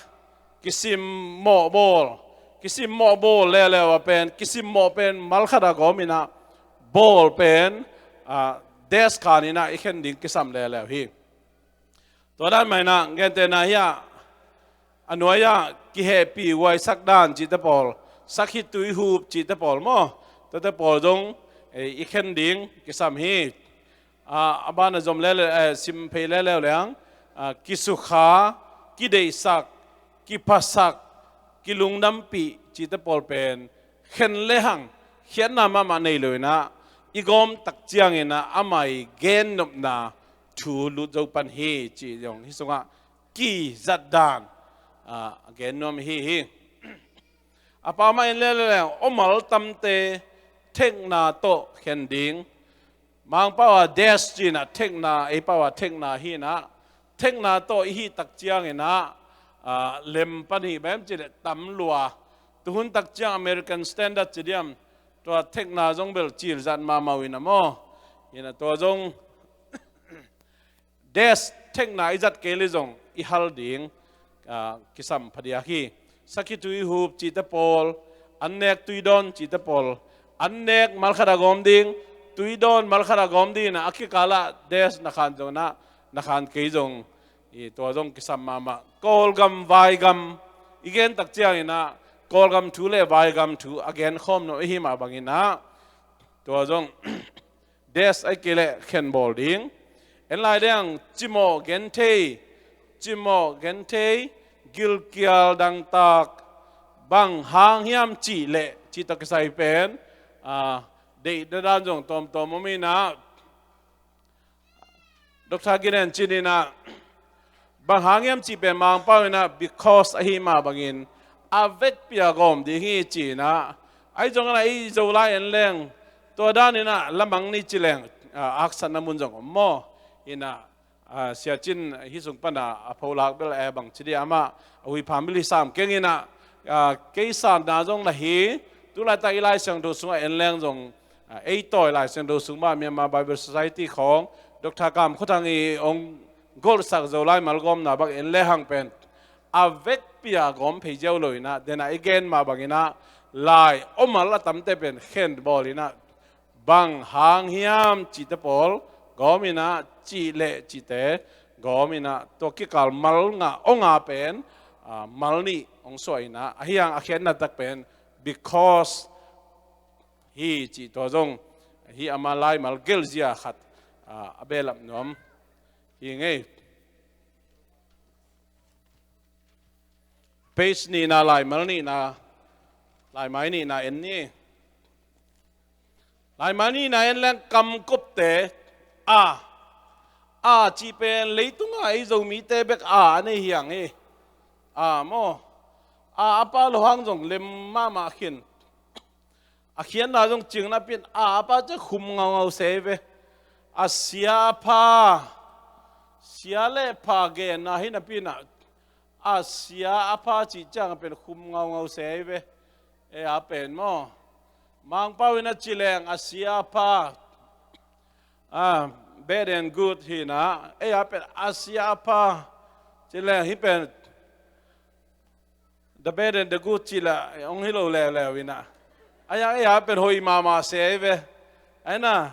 kisimmawh bawl, kisimmawh bawl leuleu a pen, kisimmawh pen malkhat a gawm in ah, bawl pen, ah, dash khan in ah i khen ding kisam leuleu hi. Tua dan mah in ah, gentehna hi a, a nuai ah kihehpih huaisak dan cihte pawl, sakhi tuihup cihte pawl maw, tuate pawl zong, eh, i khen ding kisam hi. Ah, a ban a zom leuleu, eh, sim phei leuleu le hang, ah, kisukha, kideihsak, kiphasak, kilungdampih cihte pawl pen khen le hang khiatna mahmah nei lo in ah, i gawm tak ciangin ah ama i gennopna thu lut zo pan hi cih zong hih sungah kizat dan, ah, a gen nuam i hi hi. A pau mah en leuleu le, awmal tamte thekna tawh khen ding. Mangpau a dash ci in ah thekna, ei pau a thekna hi in ah, thekna tawh i hih tak ciangin ah, ah, lem pan hi, bang hiam cih leh tam lua. Tuhun tak ciang American Standard ci diam, tua thekna zong bel cil zat mahmah uh in ah maw. In ah tua zong dash thekna i zat kei le zong i hal ding, ah, kisam phadiak hi. Sakhi tuihup cihte pawl, an nek tuidawn cihte pawl, an nek malkhat a gawm ding, tuidawn malkhat a gawm ding in ah, a kikal ah dash na khan zong in ah, na khan kei zong, i tua zong kisam mahmah. Kawlgam, vaigam, i gen tak ciangin ah, Kawlgam thu le vaigam thu a gen khawm nuam i hih mah bangin ah, tua zong dash ahih kei leh khen bawl ding. En lai ding, cimawh genthei, cimawh genthei, gilkial dangtak, bang hang hiam cih leh cih tawh kisai pen, ah, deihna dan zong tawmtawm om in ah, Doctor Ginen cin in ah, bang hang hiam cih pen Mangpau in ah because ahi mah bangin a vekpi a gawm ding hi ci in ah, ahi zongin ah ei Zolai en leng tua dan in ah lamang ni ci leng, ah, aksatna mun zong om maw. In ah, ah, Sia Cin hih sung pan a, a pholak bel, eh, bang ci dia amah, a hui family sam keng in ah, ah, kei sanna zong na hi, tu laitak i Lai Siangtho sungah en leng zong, ah, ei tawi Lai Siangtho sung mah Myanmar Bible Society khawng, Doctor Kam Khua Thang i hong golhsak Zolai malgawmna bang en le hang pen a vekpi a gawm phei ziau lo in ah, den a i gen mah bangin ah, lai awmal a tamte pen khen bawl in ah, bang hang hiam cihte pawl gawm in ah, cih leh cihte gawm in ah, tua kikal mal nga, aw nga pen, ah, mal nih hong suah in ah, ahi hang a khiatna tak pen because hi cih tua zong, hi ama laimal gelh zia khat, ah, a behlap nuam hi ngei. Page nihna, laimal nihna, laimai nihna en ni. Laimai nihna en leng kamkupte, a, a cih pen leitungah ei Zomite bek a a nei hi hang hi. A maw. A a pa lo hang zong lem mahmah khin. A khiatna zong cing napi in a a pa ciang khum ngaungau se hi ve. A sia a pha, sia le pha genna hi napi in ah, a sia a pha cih ciang a pen khum ngaungau se hi ve. Ei a pen maw, Mangpau in a ci leng a sia a pha, a, bad and good hi in ah, ei a pen a sia a pha ci leng hi pen the bad and the good ci leng hong hi lo leuleu in ah, a yang ei a pen hoih mahmah se hi ve. Ai na,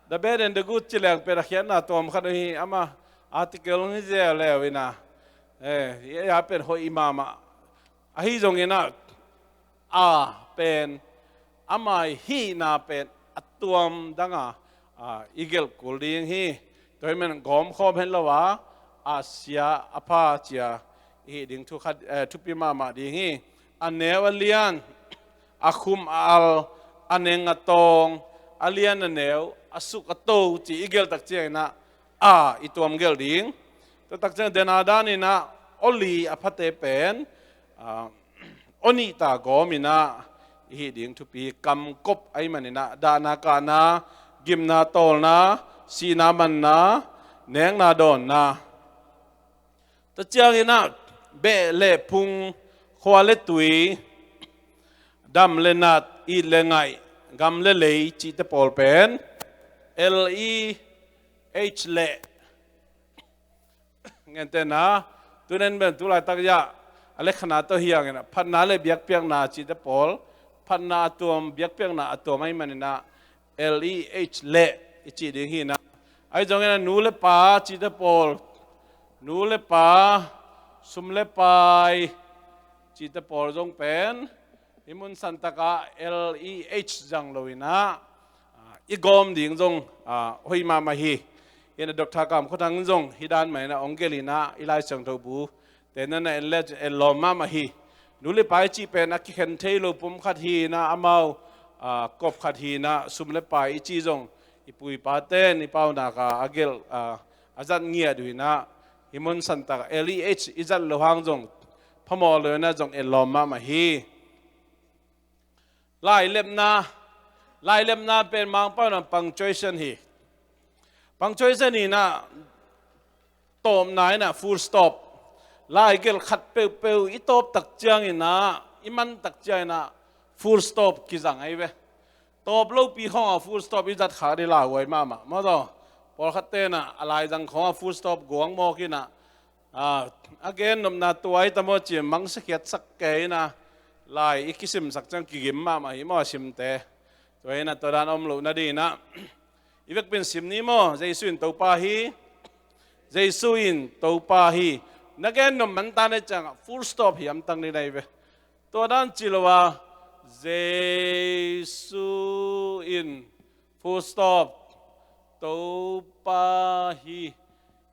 the bad and the good ci leng pen a khiatna tuam khat hi, ama article hong hi zel leu in ah, eh, ei a pen hoih mahmah. Ahi zongin ah, a pen, ama hihna pen a tuam dang a, a, i gelh kul ding hi. Tua hi man gawmkhawm hen lo a, a sia a pha ci a i hih ding thu khat, eh, thupi mahmah ding hi. A neu a lian, a khum a al, a neng a tawng, a lian a neu, a suk a to ci i gelh tak ciangin ah, a i tuam gelh ding. Tua tak ciang den a dan in ah, aw li a phate pen, a, aw nih ta gawm in ah i hih ding thupi. Kam kop ahih man in ah, dahna kahna, gimna tawlna, sihna manna, nekna dawnna. Tua ciangin ah, beh le phung, khua le tui, dam le nat, it le ngaih, gam le lei cihte pawl pen L E H le, ngen teh na, tu nen pen tu laitak ah a lekha na tawh hi hang in ah, phatna le biakpiakna cihte pawl, phatna a tuam, biakpiakna a tuam ahih man in ah, L E H le i cih ding hi in ah. Ahi zongin ah, nu le pa cihte pawl, nu le pa, sum le pai cihte pawl zong pen, hih mun santak ah L E H zang lo in ah, a, i gawm ding zong, a, hoih mahmah hi. Hi in ah, Doctor Kam Khua Thang zong hih dan mah in ah hong gelh in ah, i Lai Siangtho bu te na na en le en lawm mahmah hi. Nu le pa i cih pen a kikhen thei lo pum khat hi in ah, amau, a, kop khat hi in ah, sum le pai i cih zong i pu i pa ten i paunak ah a gelh, a, a zat ngiat uh in ah, hih mun santak L E H i zat lo hang zong phamawh lo in ah, zong en lawm mahmah hi. Lailepna, lailepna pen Mangpau in ah punctuation hi. Punctuation hi in ah, tawpna in ah full stop. Lai gelh khat peuhpeuh i tawp tak ciangin ah, i man tak ciangin ah, full stop kizang ahi ve. Tawp lopi khawng ah full stop i zat kha ding lauhuai mahmah maw taw. Pawlkhat ten ah a laizang khawng ah full stop guang mawk in ah, a, a gennopna tuai ta maw ci, mangsiakhiat sak kei in ah, lai i kisimsak ciang kigim mahmah hi maw a simte. Tua hi in ah, tua dan om loh nading in ah, i vekpi in sim ni maw, Jesu in Topa hi, Jesu in Topa hi. Na gennop man ta na hih ciang ah, full stop hi hamtang ding na hi ve. Tua dan ci lo a, Jesu in full stop, Topa hi,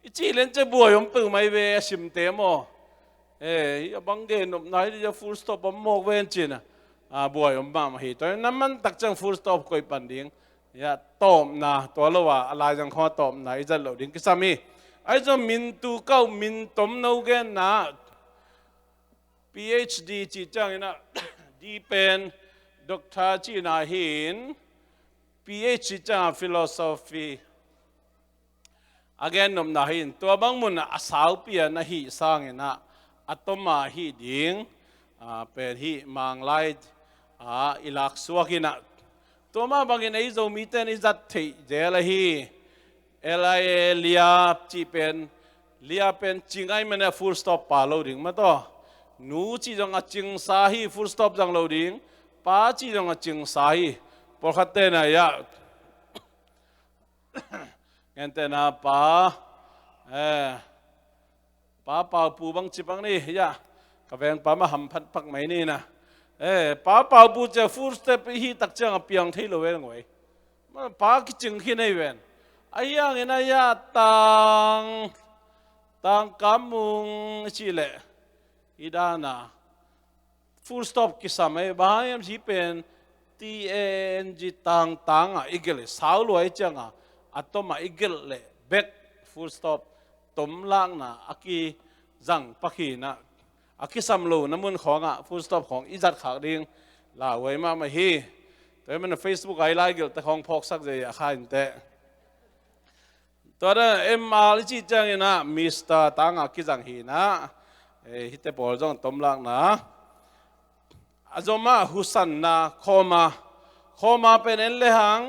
i cih leng ciang buai om peuhmah hi ve a simte maw. Eh, a bang gennopna hi ding a, full stop om mawk ven ci in ah, a, buai om mahmah hi. Tua hi in ah, na man tak ciang full stop koih pan ding. Hi in ah, tawpna, tua lo a, a laizang khawng ah tawpna i zat loh ding kisam hi. Ahi zong min tu kah uh, min tomno genna, P H D cih ciangin ah, D pen Doctor cihna hi in, P H cih ciang ah Philosophy a gennopna hi in, tua bang mun ah a saupi a na hih sangin ah, a tom a hih ding, a, pen hih Manglai ah i laksuak in ah, tua mah bangin ei Zomite in i zat theih zel ahi. L I A, lia cih pen, lia pen cing ahih manin ah full stop pha lo ding maw taw. Nu cih zong a cingsa hi, full stop zang lo ding. Pa cih zong a cingsa hi. Pawlkhat ten ah, ya, ngen teh na, pa, eh, Pa Pau Pu bang ci bang ni, ya. Ka vengpa mah hamphat pak mai ni na. Eh, Pa Pau Pu ci a full stop i hih tak ciang a piang thei lo ve ngoi. Pa kicing khin hi ven. Ahi hangin ah, ya, Tang, Tang Kam Mung cih leh, i dan a full stop kisam hi. Bang hang hiam cih pen T A N G, Tang, Tang a i gelh leh, sau lua ahih ciang a, a tom a i gelh leh bek full stop, tom lakna a kizang pak hi in ah. a kisam lo na mun khawngah full stop khawng i zat khak ding lauhuai mahmah hi. Tua hi mana Facebook ah i laigelhte khawng phawksak zia a kha inteh. Tua da M R i cih ciangin ah Mister tangah kizang hi nah. Eh, hihte pawl zong tomlakna a zomah husanna, comma, comma pen en lehang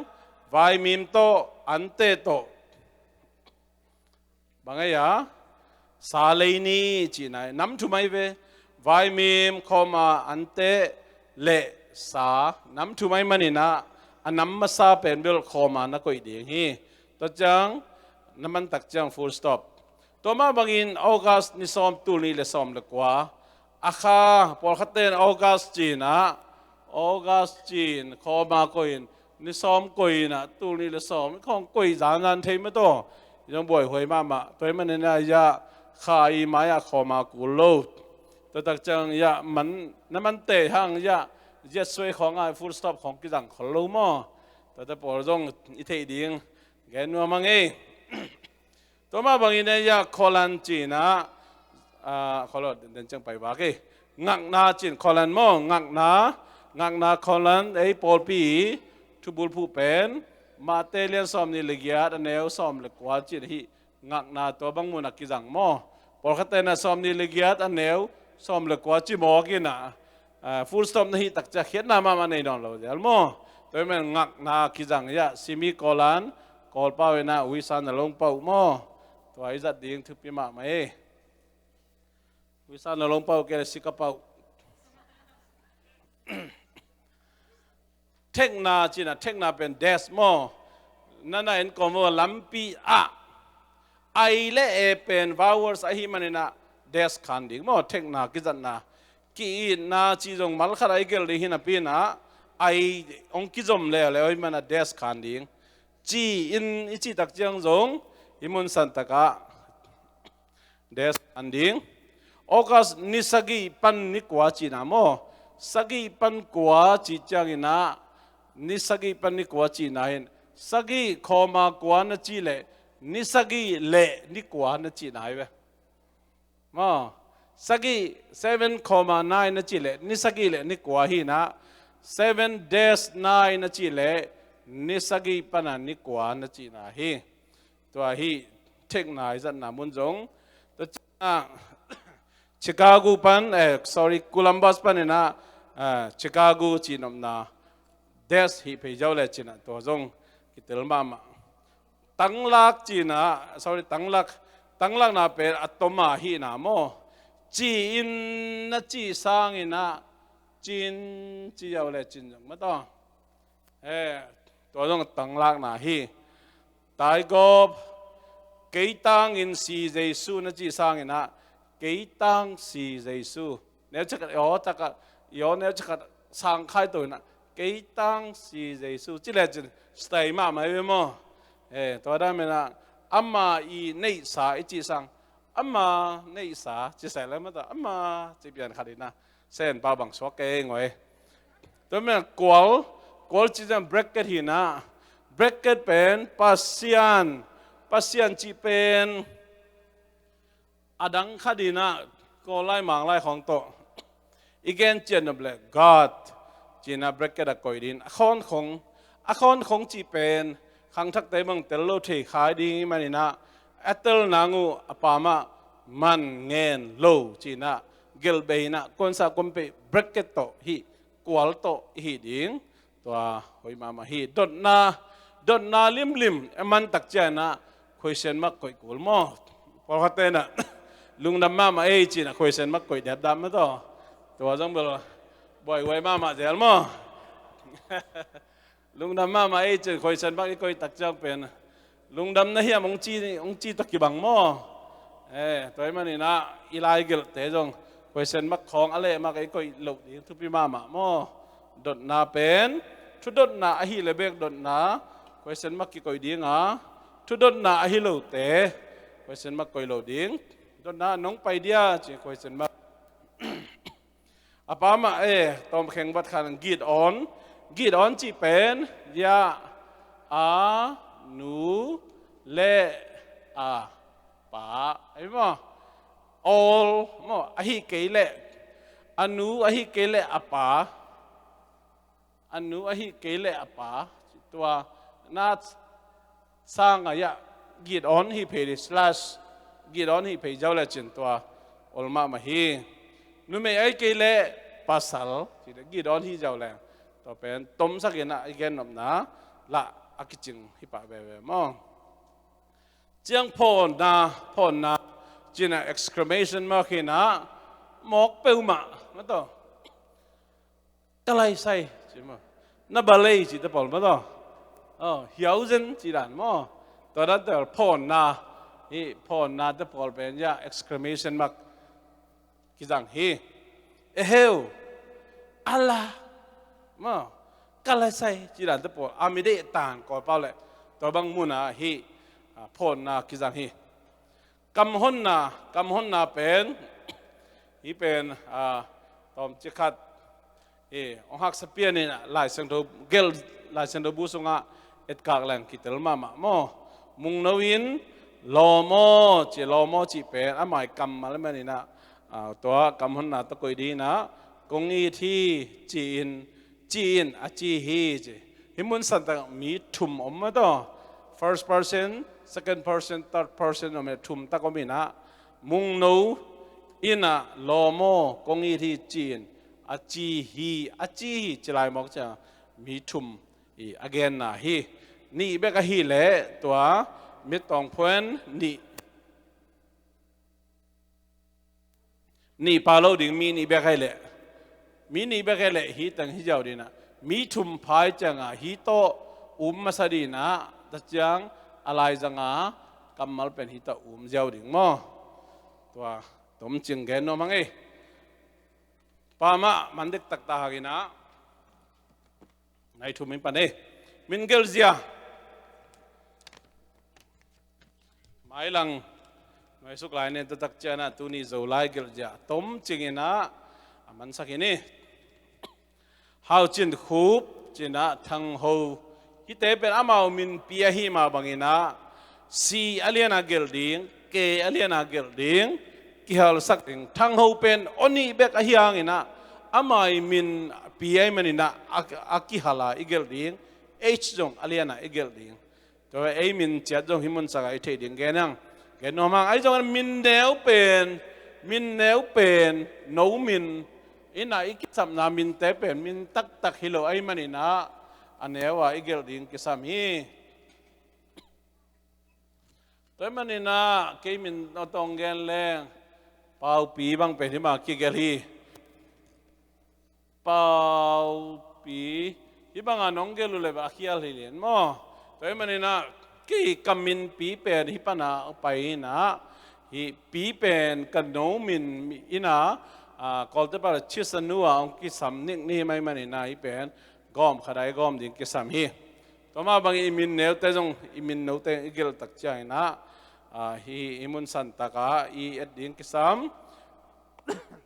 vaimim tawh, ante tawh, bang ei a, sa lei ni cihna hi. Nam thum ahi ve. Vaimim, comma, ante le sa, nam thum ahi manin ah a nam masa pen bel comma na koih ding hi. Tua ciang na man tak ciang full stop. Tua mah bangin August ni sawm, tul nih le sawm le kua, a kha, pawlkhatte in August ci-in ah, August ci-in comma koih in, ni sawm koih in ah, tul nih le sawm khawng koih zanzan thei mah tawh. Zong buaihuai mahmah. Tua hi manin ah, ya, kha i mai-ah comma kul lo. Tua tak ciang ya man, na man tei hang ya, Z suai khawngah full stop khawng kizang khol lo maw? Tuate pawl zong i theih ding gen nuam hang ei. Tua mah bangin ei ya colon ci-in ah, ah, colon den ciang pai vak ei. Ngakna ci-in colon maw, ngakna, ngakna colon, ei pawlpi thubulphuh pen Mate lian sawm nih le giat, a neu sawm le kua ci-in ahi. Ngakna tua bang mun a kizang maw? Pawlkhatte in ah sawm nih le giat, a neu sawm le kua ci mawk in ah, ah, full stop na hih tak ciang khiatna mahmah nei nawn lo zel maw? Tua hi manin ngakna kizang hi ah, semicolon, Kawlpau in ah uisa na longpauh maw? Tua i zat ding thupi mahmah ei. Uisa na longpauh kei le sika pauh. Thekna ci-in ah, thekna pen dash maw? Na na en kawm uh lampi ah. I le e pen vowels ahi manin ah dash khan ding maw? Thekna kizatna. Ki-itna cih zong mal khat ah i gelh ding hi napi-in ah, I hong kizom leuleu ahi manin ah dash khan ding. Ci-in i cih tak ciang zong i mun san takah dash khan ding. August ni sagih pan ni kua cihna maw? Sagih pan kua cih ciangin ah, ni sagih pan ni kua cihna hi-in, sagih comma kua na cih leh ni sagih le ni kua na cihna hi ve. Maw? Sagih, seven comma nine na cih leh ni sagih le ni kua hi-in ah, seven dash nine na cih leh ni sagih pan a ni kua na cihna hi. Tua hi thekna i zatna mun zong. Tua ciangin ah Chicago pan, eh, sorry, Columbus panin ah, eh, Chicago cihnopna dash hih phei zaw le ci-in ah tua zong kitel mahmah. Tanglak ci-in ah, sorry, tanglak, tanglakna pen a tom a hihna maw? Ci-in na cih sangin ah cin ci zaw le cin zong mah tawh. Eh, tua zong tanglakna hi. Taigawp, kei tangin si Jesu na cih sangin ah, kei tang si Jesu. Neu cakhat, i aw cakhat, i aw neu cakhat sang khai to in ah, kei tang si Jesu. Ci le cin, style mahmah hi ve maw? Eh, tua dan manin ah, ama i neihsa i cih sang, ama neihsa, ci sai le mah ta, ama ci pian khat in ah. Sen pau bang suak kei ngoi. Tua manin kual, kual cih ciang bracket hi-in ah. Bracket pen Pasian, Pasian cih pen a dang khat in ah, Kawl lai Mang lai khawng tawh i gen ciat nop leh God ci-in ah bracket ah koih ding. A khawn khong, a khawn khong cih pen khangthakte bang tel lo thei kha ding ahih manin ah, a tel nang uh a pam ah man ngen lo ci-in ah gelh bei in ah, kuansa kuan peuh bracket tawh hih, kual tawh i hih ding. Tua hoih mahmah hi. Dotna, dotna limlim a man tak ciangin ah question mark koih kul maw? Pawlkhatte in ah lungdam mahmah ei ci-in ah question mark koih dapdap mah tawh. Tua zong bel buaihuai mahmah zel maw? Lungdam mahmah ei ci-in question mark i koih tak ciang pen lungdam na hiam hong ci, hong ci tawh kibang maw? Eh, tua ahih manin ah i laigelhte zong question mark khawng a leh mah i koih loh ding thupi mahmah maw? Dotna pen, thudotna ahih leh bek dotna question mark kikoih ding a, thudotna ahi lote question mark koih lo ding. Dotna nong pai dia ci-in question mark. A pam ah, eh, tawmkheng vat khan Gideon. Gideon cih pen ya, a, nu, le, a, pa. Ahi maw? All maw? Ahi kei leh A nu ahi kei leh a pa, a nu ahi kei leh a pa, tua na sang a ya, git on hi phei di, slash, git on hi phei ziau le cin tua ol mahmah hi. Numei ahi kei leh pasal, ci le git on hi ziau le, tua pen tomsak in a i gennopna lah a kicing hi pah veve maw. Ciang phawnna, phawnna, cina exclamation mark hi na, mawk peuhmah, mataw. Ka laisai, ci maw. Na balei, ci te pawl, mataw. Oh, hiauzen, ci dan maw. Tua dan tel phawnna, hi phawnna te pawl pen ya exclamation mark kizang hi. Eheu, ala, maw, ka laisai, ci dan te pawl a mi deih tan Kawlpau le, tua bang muna hi, a, phawnna kizang hi. Kamhonna, kamhonna pen, hi pen, a, tawm cikhat, hi, ong haksa pian in a, Lai Siangtho gelh, Lai Siangtho bu sungah etkak leng kitel mahmah maw. Mungno in lawm aw, ci lawm aw cih pen, amah i kammal man in a, a, tua kamhonna tawh koih ding in a, kong it hi, ci in, ci in, a ci hi, ci. Hi mun santak mi thum om mataw. First person, second person, third person om e, thum tak om in a. Mungno in a lawm aw, kong it hi ci in, a ci hi, a ci hi, ci lai mawk cia mi thum i a genna hi. Nih bek ahi leh tua mittawng phuan nih, nih pha lo ding mi nih bek ahi leh, mi nih bek ahi leh hi teng hi ziau ding a, mi thum pha i ciangah hi tawh um masa ding a, tua ciang a laizang a kammal pen hi tawh um ziau ding maw. Tua tomcing gen nuam hang ei. Pa mah man dektak ta hang in a, nai thum in pan ei. Min gelhzia. Mailang, maisuk lai nen taktak ciang a, tuni Zolai gelhzia tomcing in a, a mansak hi ni. Hau Cin Khup, ci in a, Thang Ho. Hihte pen amau minpi ahi mah bang in a, C a lian a gelh ding, K a lian a gelh ding, kihalsak ding. Thang Ho pen aw nih bek ahi hang in a, amah i minpi ahi man in a, a, a kihal a i gelh ding, H zong a lian a i gelh ding. Tua ei min ciat zong hi mun sak a i theih ding gen hang. Gen nuam hang, ahi zongin min neu pen, min neu pen, no min in a i kisapna minte pen min taktak hi lo ahi man in a, a neu a i gelh ding kisam hi. Tua ahih man in a, kei min aw tawng gen leng, Paupi bang pen hi mah kigelh hi. Paupi, hih bang a nong gelh uh leh a khial hi lian maw. Tua ahih man in a, kei ka minpi pen hih pan a pai in a, hih Pi pen ka no min in a, a, Kawlte pan a Chisanu a ong kisam nickname ahih man in a, hih pen gawm khat a i gawm ding kisam hi. Tua mah bangin i min neute zong, i min note i gelh tak ciang in a, a, hih, hih mun santak a i et ding kisam.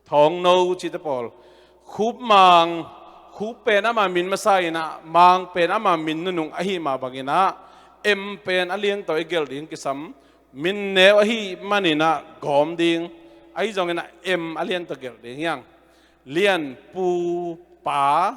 Thawngno cihte pawl. Khupmang, Khup pen ama min masa in a, Mang pen ama min nunung ahi mah bang in a, M pen a lian tawh i gelh ding kisam. Min neu ahih man in a gawm ding, ahi zongin a M a lian tawh gelh ding hi hang. Lianpu Pa,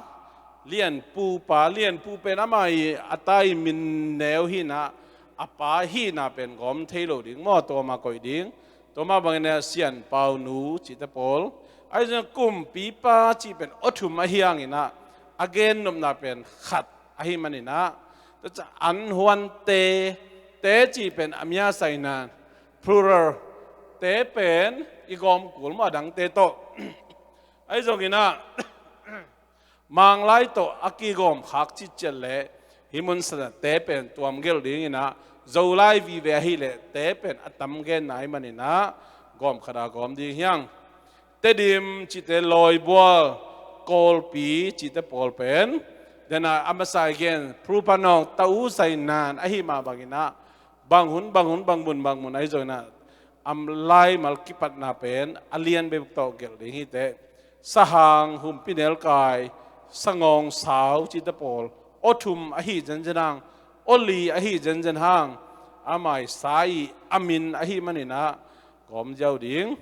Lianpu Pa, Lianpu pen ama i a ta i min neu hi in a, a pa hihna pen gawm thei lo ding maw, tua mah koih ding. Tua mah bangin a Sianpau Nu cihte pawl. Ahi zongin Kumpipa cih pen aw thum ahi hang in a, a gennopna pen khat ahih man in a, tua ciang An Huan Te, Te cih pen a mia sa in a, plural, te pen i gawm kul maw a dangte tawh. Ahi zongin a, Mang lai tawh a kigawm khak citciat leh, hih mun santak te pen tuam gelh ding in a, Zolai vive ahih leh te pen a tam genna ahih man in a, gawm khat a gawm ding hi hang. Tedim cihte, Lawibual, Kawlpi cihte pawl pen, den a, a masa i gen, Prupanawng, Tau Sai Nan ahih mah bang in a, bang hun, bang hun, bang mun, bang mun ahi zongin a, a laimal kipatna pen a lian bek tawh gelh ding hi teh. Sahang, Humpinelkai, Sangawng, Sau cihte pawl aw thum ahi zenzen hang, aw li ahi zenzen hang, ama i sa i a min ahih man in a gawm ziau ding.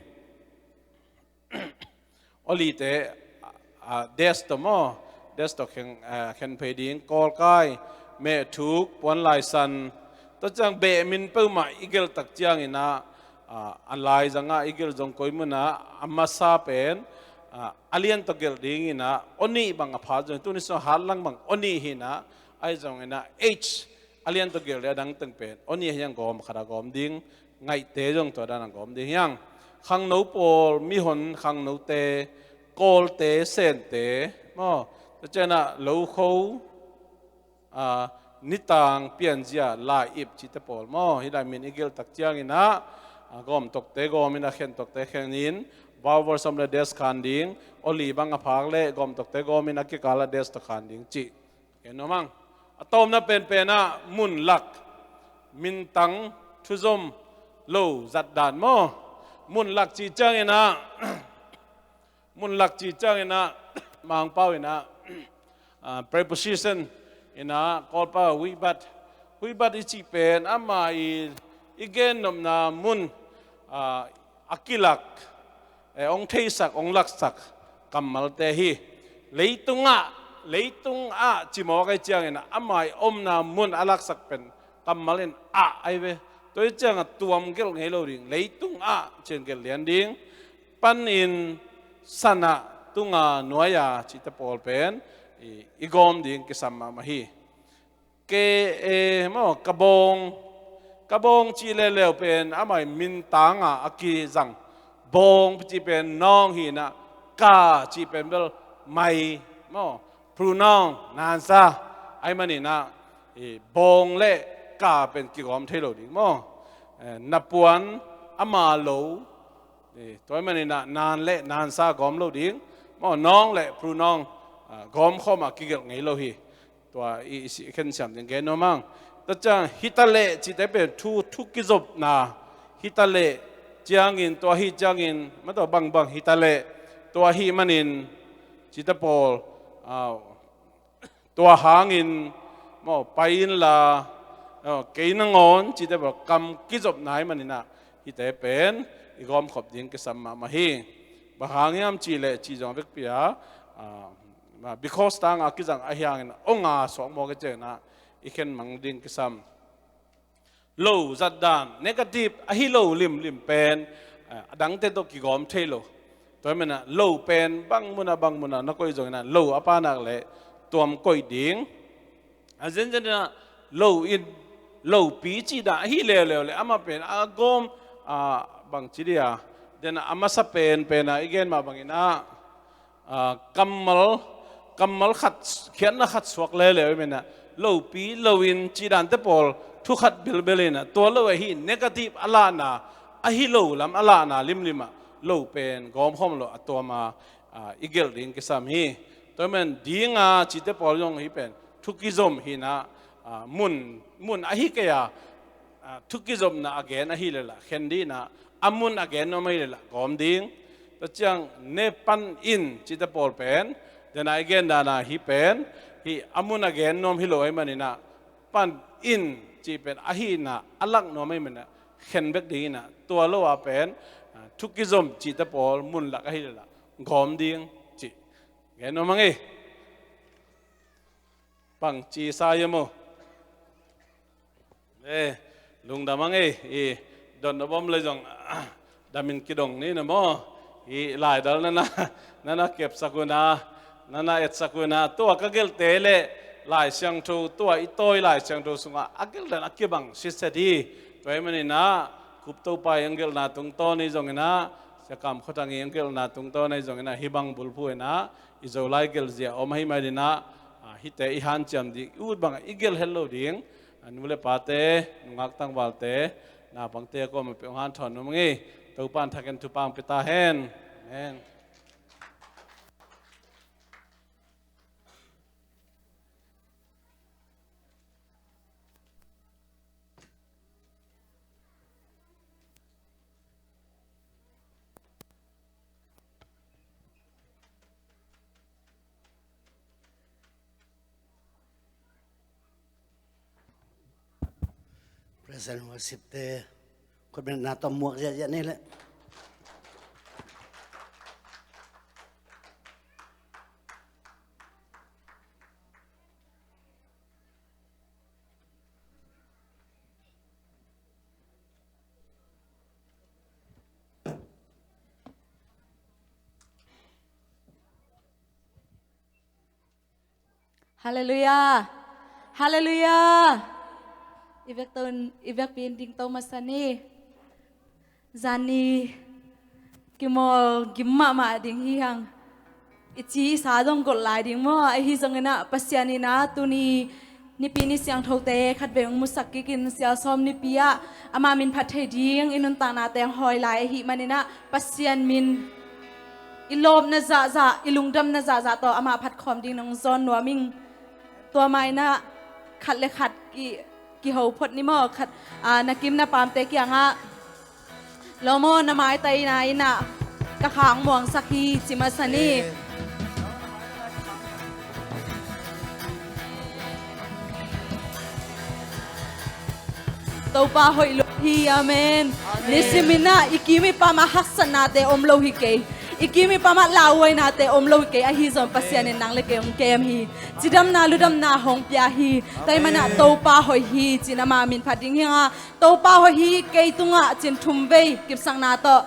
Olite, a, a, desk tawh maw, desk tawh khen, a, khen phei ding, kawlkai, mehthuk, puanlaisan, tua ciang beh min peuhmah i gelh tak ciangin ah, a, a laizang ah i gelh zong koi mun ah a masa pen, a, a lian tawh gelh dingin ah, aw nih bang a phat zong, tuni sung hat lang bang aw nih hi in ah, ahi zongin ah H a lian tawh gelh leh a dang teng pen aw nih hi hang, gawm khat a gawm ding, ngaihte zong tua dan a gawm ding hi hang. Khangno pawl, mihon khangnote, kawlte, sente maw, tua ciang ah lokho, a, nitang pianzia, lai-ip cihte pawl maw, hih lai min i gelh tak ciangin ah, a, gawm tokte gawmin ah, khen tokte khenin, vowel som leh dash khan ding, aw li bang a phak leh gawm tokte gawmin a kikal ah dash tawh khan ding cih. Khen nuam hang. A tawpna penpen ah mun lak, mintang, thuzom, lo zat dan maw. Mun lak cih ciangin ah, mun lak cih ciangin ah, Mangpau in ah, a, preposition in ah, Kawlpau huihbat, huihbat i cih pen ama i, i gennopna mun, a, a kilak, e, hong theisak, hong laksak kammalte hi. Leitung ah, leitung ah ci mawk ahih ciangin ah, ama i omna mun a laksak pen kammal in ah ahi ve. Tua ahih ciangin ah tuam gelh ngei lo ding, leitung ah ci-in gelh lian ding. Panin, san ah, tung ah, nuai ah cihte pawl pen i, i gawm ding kisam mahmah hi. Ke, e, maw, ka bawng, ka bawng cih leuleu pen ama i mintang ah a kizang. Bawng cih pen noun hi in ah, ka cih pen bel mai maw, pronoun, naansa ahih manin ah, e, bawng leh ka pen kigawm thei lo ding maw. E, na puan, ama lo, e, tua ahih manin ah noun leh naansa gawm lo ding maw, noun leh pronoun, a, gawm khawm ah kigelh ngei lo hi. Tua i, i si-, i khen siam ding gen nuam hang. Tua ciang hi ta leh cihte pen thu, thu kizopna, hi ta leh ciangin, tua ahih ciangin, ma tua bangbang hi ta leh, tua ahih manin cihte pawl, a, tua hangin maw, pai inla, a, kei nangawn cihte pawl kam kizopna ahih manin ah, hihte pen i gawmkhop ding kisam mahmah hi. Bang hang hiam cih leh cih zong a vekpi a, a, because tang a kizang ahih hangin, ong a suak mawk ahih ciangin ah i khen mang ding kisam. Lo zat dan, negative ahi lo limlim pen, a, a dangte tawh kigawm thei lo. Tua ahih manin ah lo pen bang mun ah, bang mun ah na koih zongin ah, lo a panak leh tuam koih ding. A zenzen in ah lo in, lopi cih dan ahi leuleu leh amah pen a gawm, a, bang ci ding a, den a, a masa penpen a i gen mah bangin ah, a, kammal, kammal khat, khiatna khat suak leuleu ahih manin ah, lopi, lo in cih dante pawl thu khat bilbel in ah, tua lo ahi negative a lahna, ahi lo lam a lahna limlim ah lo pen gawm khawm lo a tuam a, a, i gelh ding kisam hi. Tua ahih manin ding a cihte pawl zong hih pen thu kizom hi in ah, a, mun, mun ahi kei a, a, thu kizopna a gen ahih leh lah khen ding in ah, a mun a gen nuam ahih leh lah gawm ding. Tua ciang ne pan in cihte pawl pen, den a i gen dan a hih pen, hih a mun a gen nuam hi lo ahih manin ah, pan in cih pen ahihna a lak nuam ahih manin ah khen bek ding in ah, tua lo a pen, a, thu kizom cihte pawl mun lak ahih leh lah gawm ding cih. Gen nuam hang ei. Bang ci sa hiam maw? E, lungdam hang ei, i dot nop om leh zong, damin kidong ni na maw. I laidal na na, na na kepsak un a, na na etsak un a, tua ka gelhte leh Lai Siangtho, tua i tawi Lai Siangtho sungah a gelh dan a kibang sitset hi. Tua ahih manin ah, Kup Topa i a gelhna tungtawn ahi zongin ah, Sia Kam Khua Thang i a gelhna tungtawn ahi zongin ah, hih bang bulphuh in ah, i Zolai gelhzia om ahih manin ah, a, hihte i hanciam ding, i ut bang i gelh het lo ding, a, nu le pate, nungak tangvalte, naupangte a kuamah peuh hong hanthawn nuam hang ei. Topa in thak in thupha hong pia ta hen. Amen. Praise and worship te khutbetna tawh muak ziahziah ni leh. Halleluiah. Halleluiah. I vekpi in dingto masa ni. Zani kimawl gim mahmah ding hi hang. I ci i sa zong golh lai ding maw? Ahi zongin ah Pasian in ah tuni Nipi ni siangthote khatvei hong musak kikin, Sialsawm nipi ah amah min phat thei ding i nuntaknate hong hawi lai ahih manin ah Pasian min i lawpna zahzah, i lungdamna zahzah tawh amah phat khawm ding nong zawn nuam ing. Tua mah in ah khat le khat ki, kiho phot ni maw? Khat, aa, na kim na paamte kiangah, Lawm aw, na maitaina in ah ka kha hong muangsak hi, ci masa ni. Topa hoih lo hi. Amen. Amen. Nisimin ah i kim i paam ah haksatnate om lo hi kei. I kim i paam ah lauhuainate om lo hi kei. Ahi zong Pasian in nang le kei hong kem hi. Cidamna ludamna hong pia hi. Tua ahih manin ah Topa hoih hi, ci-in amah min phat ding hi hang a, Topa hoih hi kei tungah, ci-in thum vei kipsakna tawh.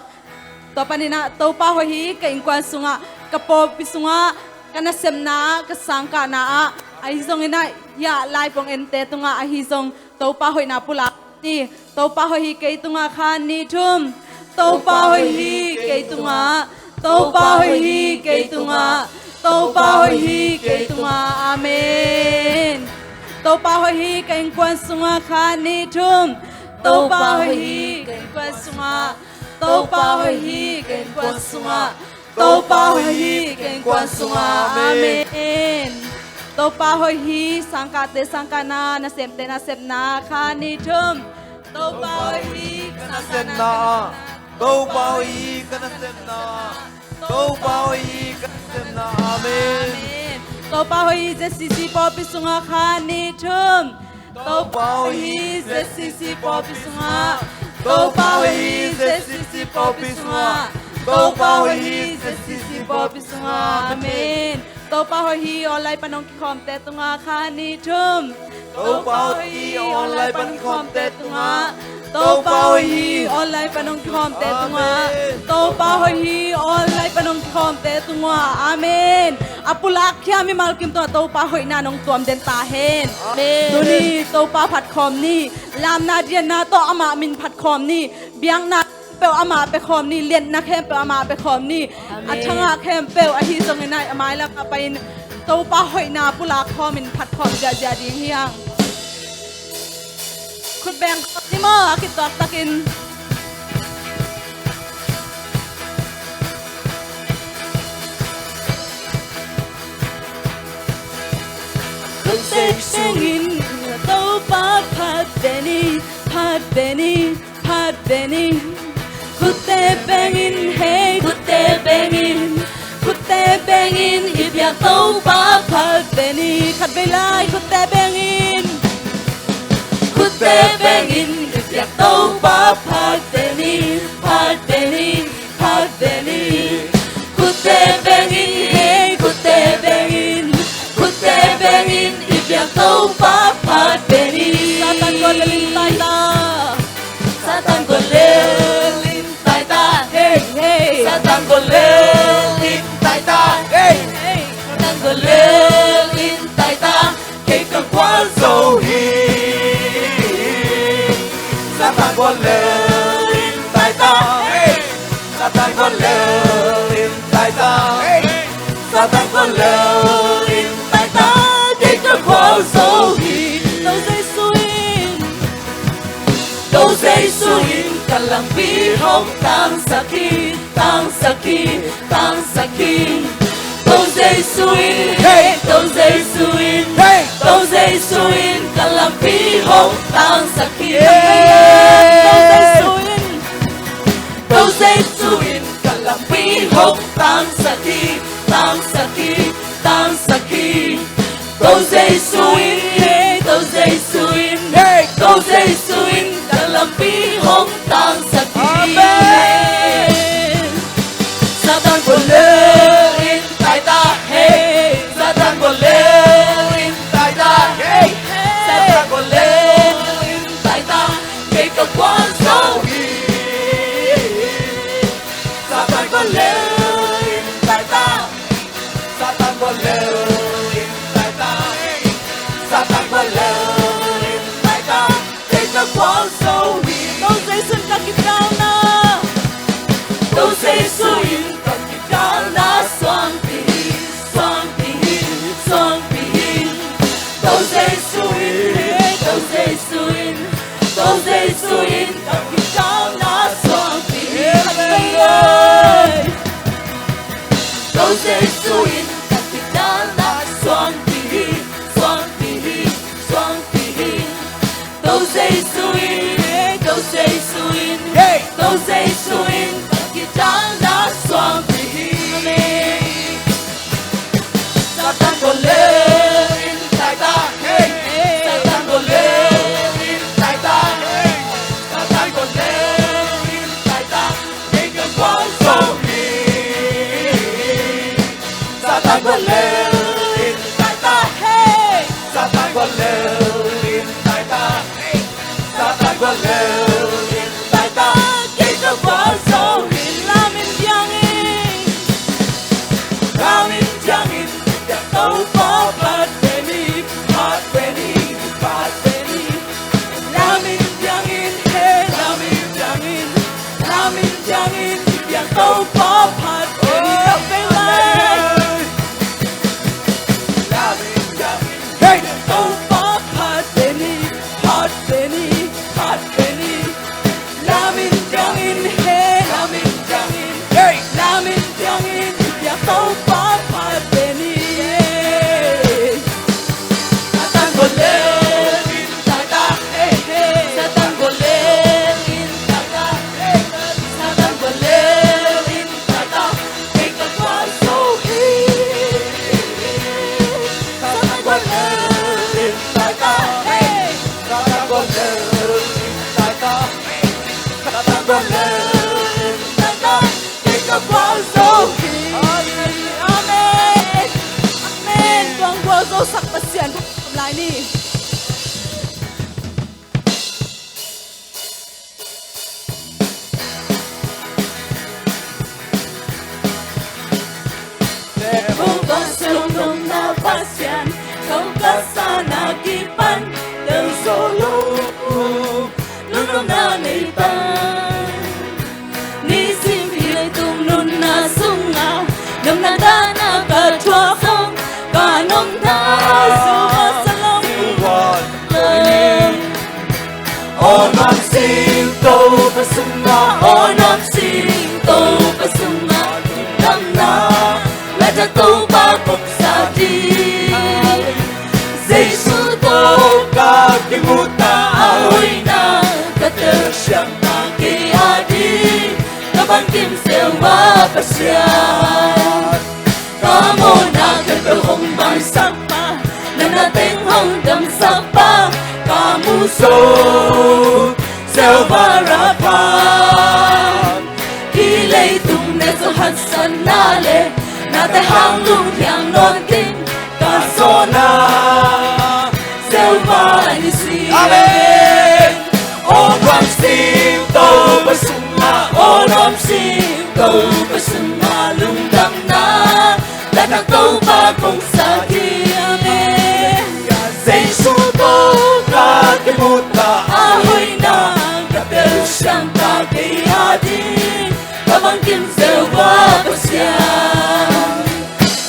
Tua panin ah Topa hoih hi ka innkuan sungah, ka pawlpi sungah, ka nasepna ah, ka sangkahna ah, ahi zongin ah hiah live hong ente tungah ahi zong Topa hoihna pulak ni. Topa hoih hi kei tungah, khat, nih, thum. Topa hoih hi kei tungah. Topa hoih hi kei tungah. Topa hoih hi kei tungah. Amen. Topa hoih hi ka innkuan sungah, khat, nih, thum. Topa hoih hi ka innkuan sungah. Topa hoih hi ka innkuan sungah. Topa hoih hi ka innkuan sungah. Amen. Topa hoih hi sangkahte sangkahna, nasepte nasepna, khat, nih, thum. Topa hoih hi ka nasepna. Topa hoih hi ka nasepna. Topa hoih hi ka nasepna. Amen. Topa hoih hi Z C C pawlpi sungah, khat, nih, thum. Topa hoih hi Z C C pawlpi sungah. Topa hoih hi Z C C pawlpi sungah. Topa hoih hi Z C C pawlpi sungah. Amen. Topa hoih hi online pan hong kikhawmte tungah, khat, nih, thum. Topa hoih hi online pan hong kikhawmte tungah. Topa hoih hi online pan hong kikhawmte tungah. Amen. Topa hoih hi online pan hong kikhawmte tungah. Amen. A pulakkhia mimal kim tungah Topa hoihna nong tuam den ta hen. Amen. Tuni Topa phat khawm ni. Lamna dianna tawh amah min phat khawm ni. Biakna khempeuh amah pia khawm ni. Liatna khempeuh amah pia khawm ni. Amen. A thangah khempeuh ahi zongin ah a mailam ah pai-in Topa hoihna pulak khawmin phat khawm ziahziah ding hi hang. Khut beng khawm ni maw, a kituak takin. Khutte bengin Topa phat ve ni, phat ve ni, phat ve ni. Khutte bengin, hei, khutte bengin. Khutte bengin i biak Topa phat ve ni. Khatvei lai, khutte bengin. Khutte bengin i biak Topa phat ve ni, phat ve ni, phat ve ni. Khutte bengin, hei, khutte bengin. Khutte bengin i biak Topa phat ve ni. Satan gual lel in tai ta. Satan gual lel in tai ta. Hei, hei. Satan gual lel in tai ta. Hei, hei. Satan gual lel in tai ta. Kei ka gual zo hi. Satan gual lel in tai ta. Hei. Satan gual lel in tai ta. Hei. Satan gual lel in tai ta. Kei ka gual zo hi. To Jesu in. To Jesu in ka lampi hong tangsak hi, tangsak hi, tangsak hi. To Jesu in, hey, to Jesu in, hey, to Jesu in ka lampi hong tangsak hi. Hey. To Jesu in, to Jesu in ka lampi hong tangsak hi, tangsak hi, tangsak hi. To Jesu in, hey, to Jesu in, hey, to Jesu in ka lampi hong tangsak hi. Amen. Satan gual lel in tai ta, hey. Satan gual lel in tai ta, hey. Satan gual lel in tai ta. Kei ka gual zo hi. Satan gual lel in tai ta. Satan gual lel in tai ta. Ka kidalna suangpi hi. Amen. Ko Jesu in ka kidalna suangpi hi, suangpi hi, suangpi hi. Ko Jesu in, ko Jesu in, ko Jesu in ka kidalna suangpi hi. Amen. Satan gol lel in tai ta, hey. Satan gol lel in tai ta, hey. Satan gol lel in tai ta, kei ka gualzo hi. Satan gol lel in tai ta, hey. Satan gol lel in tai ta, hey. Satan gol lel in tai ta, kei ka gualzo hi. Lam in piang in. Lam in piang in, piang Topa phat pen hi, phat pen hi, phat pen hi. Lam in piang in, he, lam in piang in, lam in piang in, piang Topa phat pen hi. Lam in piang in, hey, Topa phat pen hi, phat pen hi, phat pen hi. Lam in piang in, he, lam in piang in, hey, lam in piang in, piang Topa phat pen hi. Satan gol lel in tai ta, hey, hey. Satan gol lel in tai ta, hey. Satan gol lel in tai ta, kei ka gualzo hi. Satan gol lel in tai ta, hey. Satan gol lel in tai ta, hey. Satan gol lel in tai ta, kei ka gualzo hi. Amen. Amen. Kong gualzo sak Pasian lai ni. Jehovah Shalom, nopna Pasian, ko ka sana kipan, tel zo lo, nopna nei pan. Nisim i leitung nunna sungah, nopna dana ka thuak zong, ka nopna Jehovah Shalom. Aw nuam sing Topa sungah, aw nuam sing Topa sungah, lungdamna, lada Topa kong sa ding. Jesu tawh ka kimuta, a hoihna ka telsiam ta kei a ding, ka bangkim Jehovah Pasian. Ka mawhna khempeuh hong maisak pa, na na teng hong damsak pa, ka mu zo Jehovah Rapha. Hih leitung ne zo haksatna le nate hang lunghiang nawn ding, ka zawhna Jehovah Nissi. Amen. Aw nuam sing Topa sungah, aw nuam sing Topa sungah, lungdamna, lada Topa kong sa ding. Amen. Jesu tawh ka kimuta, a hoihna ka telsiam ta kei a ding, ka bangkim Jehovah Pasian.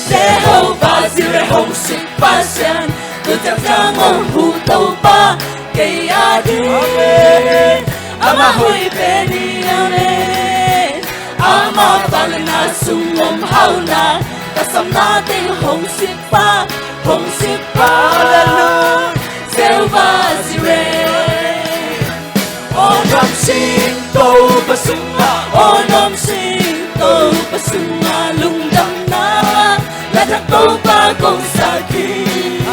Jehovah Jireh hong sik Pasian, tu ciangciang hong huh Topa kei a ding. Amen. Amah hoih pen hi. Amen. Amah vangliatna sung om hauhna, ka samna teng hong sik pa, hong sik pa. Hallelujah. Jehovah Jireh. Aw nuam sing Topa sungah, aw nuam sing Topa sungah, lungdamna, lada Topa kong sa ding.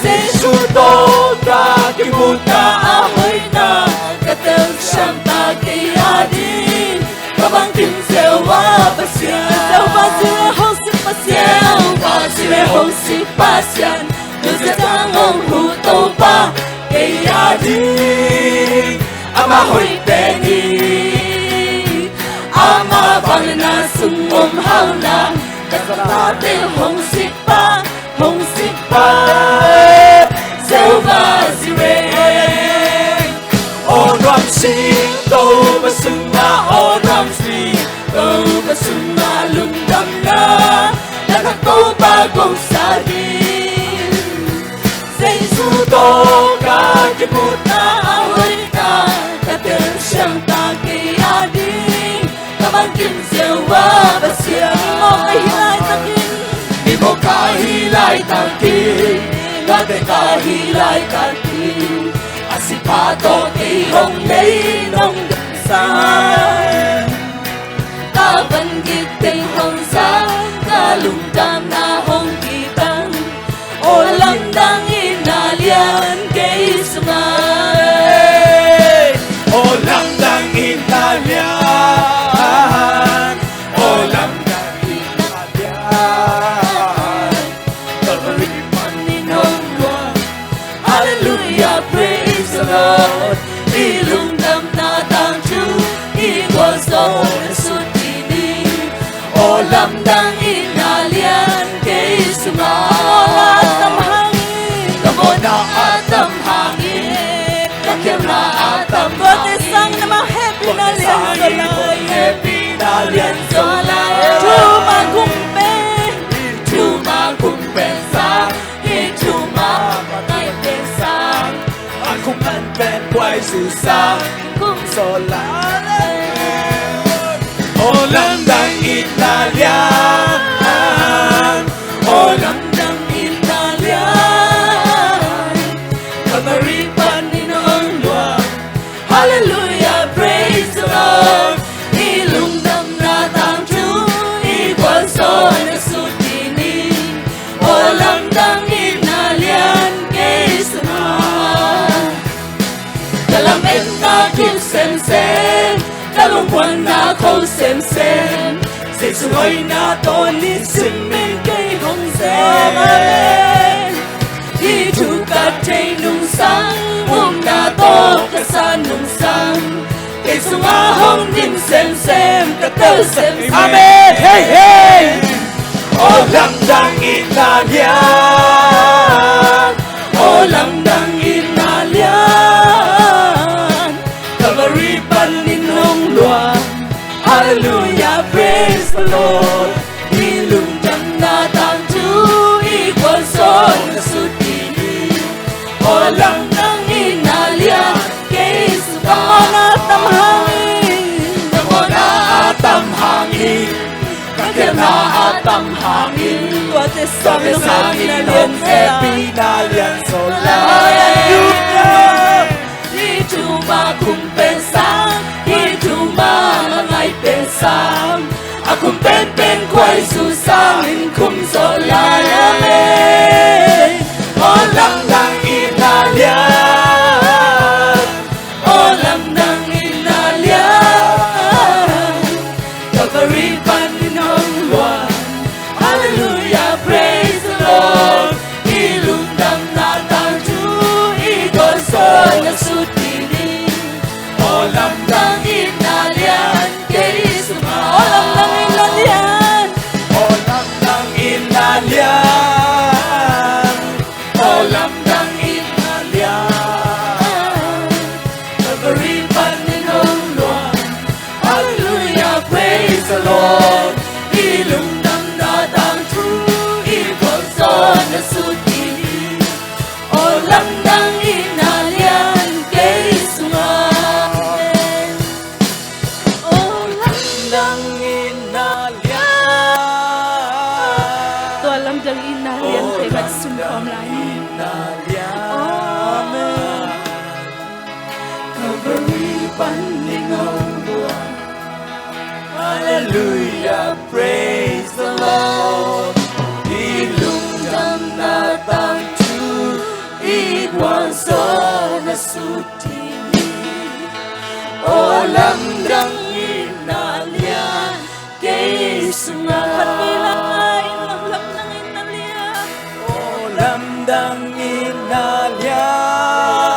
Jesu tawh ka kimuta, a hoihna ka telsiam ta kei a ding, ka bangkim Jehovah Pasian. Jehovah Jireh hong sik Pasian, Jehovah Jireh hong sik Pasian, tu ciangciang hong huh Topa kei a ding. Amah hoih pen hi. Amah vangliatna sung om hauhna, ka samna teng hong sik pa, hong sik pa. Jehovah Jireh. Aw nuam sing Topa sungah, aw nuam sing Topa sungah, lungdamna, lada Topa kong sa ding. Jesu tawh ka kimuta, a hoihna Hi laitakin, mi mawk ka hi laitakin, ngate ka hi laitakin, a sipha tawh kei hong nei nong damsak. Ka vangik teng hong zang, ka lungdamna hong kitang. Aw lamdang in na lian kei sungah. Aw lamdang in na lian. Aw lamdang in na lian. Calvary panin hong luang. Hallelujah, praise the Lord. I lungdamna tangthu, i gualzawhna sut kei ni. Aw lamdang in na lian kei sungah. Ka mawhna a tam hangin. Ka mawhna a tam hangin. Ka khialhna a tam hangin. Tuate sangin amah hehpihna lian zaw lai. Hehpihna lian zaw lai. Thuma kum pen. Thuma kum pen sang. Hih thuma a ngai pen sang. A kum ngan pen khuaizu sang. Kum zaw lai. Aw lamdang in na lian. Aw lamdang in na lian. Calvary panin hong luang. Hallelujah, praise the Lord. I lungdamna tangthu, i gualzawhna sut kei ni. Aw lamdang in na lian kei sungah. Ka lametna kip semsem, ka lungmuanna kho semsem. Jesu hoihna tawh nisim in kei hong sem. Amen. Hih thu ka theih nungsang, upna tawh ka san nungsang. Kei sungah hong dim semsem, ka tel semsem. Amen. Hei, hei. Aw lamdang in na lian. Aw lamdang in na lian. Calvary panin hong luang. Hallelujah, praise the Lord. I lungdamna tangthu, i gualzawhna sut kei ni. Aw lamdang in na lian kei sungah. Ka mawhna a tam hangin. Ka mawhna a tam hangin. Ka khialhna a tam hangin. Tuate sangin hong hehpihna lian zaw lai. Hallelujah. Hih thuma kum pen sang, hih thuma a ngai pen sang. A kum penpen khuaizu sangin kum zaw lai. Amen. Aw lamdang in na lian. Aw lamdang in na lian. Calvary panin hong luang. Hallelujah, praise the Lord. I lungdamna tangthu, i gualzawhna sut kei ni. Aw lamdang in na lian kei sungah. Aw lamdang in na lian. Aw lamdang in na lian. Aw lamdang in na lian. Calvary panin hong luang. Hallelujah, praise the Lord. I lungdamna tangthu, i gualzawhna sut kei ni. Aw lamdang in na lian kei sungah. Aw lamdang in na lian. Tua lamdang in na lian teng a sum khawm lai. Amen. Calvary panin hong luang. Hallelujah, praise the Lord. I lungdamna tangthu, i gualzawhna sut kei ni. Aw lamdang in na lian kei sungah. Khat vei lai, lamdang in na lian. Aw lamdang in na lian.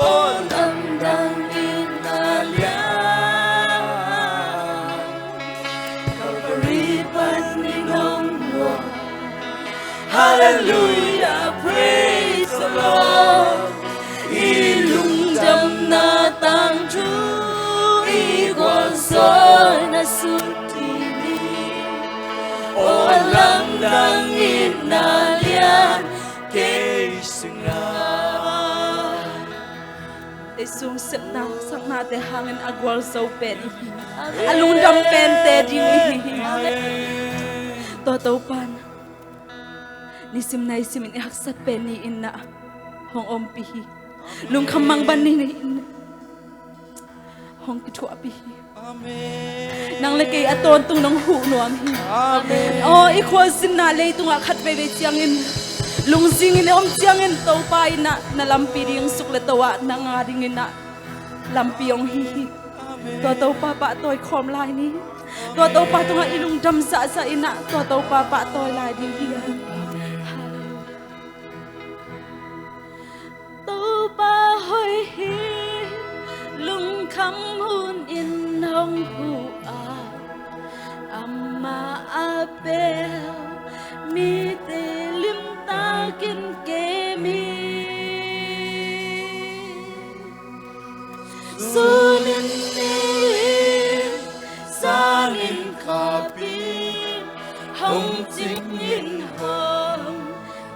Aw lamdang in na lian. Calvary panin hong luang. Hallelujah, praise the Lord. I lungdamna tangthu, i gualzawhna sut kei ni. Aw lamdang in na lian kei sungah. Ei sung sepna saknate hangin a gualzo pen i hi. A lungdam pente ding i Topa, nisim nai simin i haksat pen ni-in na hong ompih hi. Lungkham mang ban ni-in hong kithuahpih hi. Nang le kei a tawntung nong huh nuam hi. Aw, i khualzinna leitungah khat veivei ciangin, lungzingin i om ciangin Topa in na, na lampi ding suk le to ah nang a dingin na lampi hong hi hi. Tua Topa pahtawi khawm lai ni. Tua Topa tungah i lungdam zahzah in na, tua Topa pahtawi lai ding hi. Halleluiah. Topa hoih hi, lungkham hunin hong huh a, amah a bel mite limtakin kem hi. Sunin ni, zanin khapi, hong cingin hong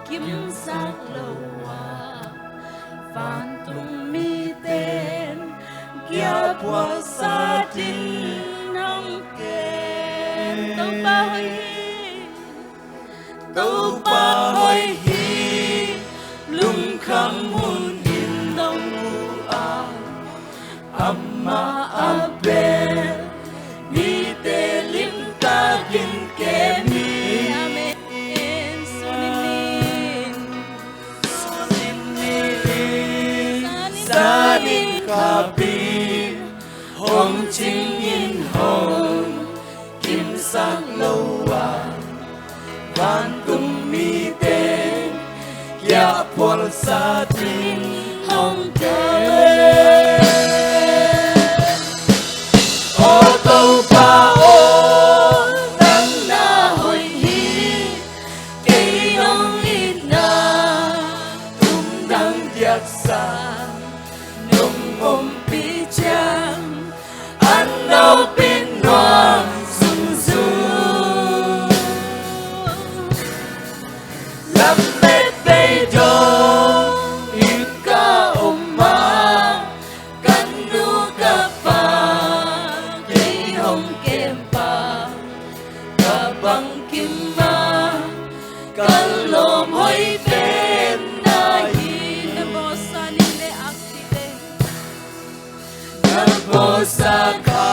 kimsak lo a, vantung miten kiaphual satin hong kem. Topa hoih hi, Topa hoih hi, lungkham hunin hong huh a, amah a bel mite limtakin kem hi. Amen. Sunin ni, sunin ni, zanin khapi, hong cingin hong kimsak lo a, vantung mite kiaphual satin hong kem. Aw Topa aw, nang na hoih hi, kei nong itna tung dang diaksa nong ompih ciang, a nopin nuam zungzung. Lamet vei dong inn ka om a, ka nu ka pa kei hong kem pah, ka bangkim a, ka lawm hoih pen na hi. Na bawlsa ni le aksi te, na bawlsa kha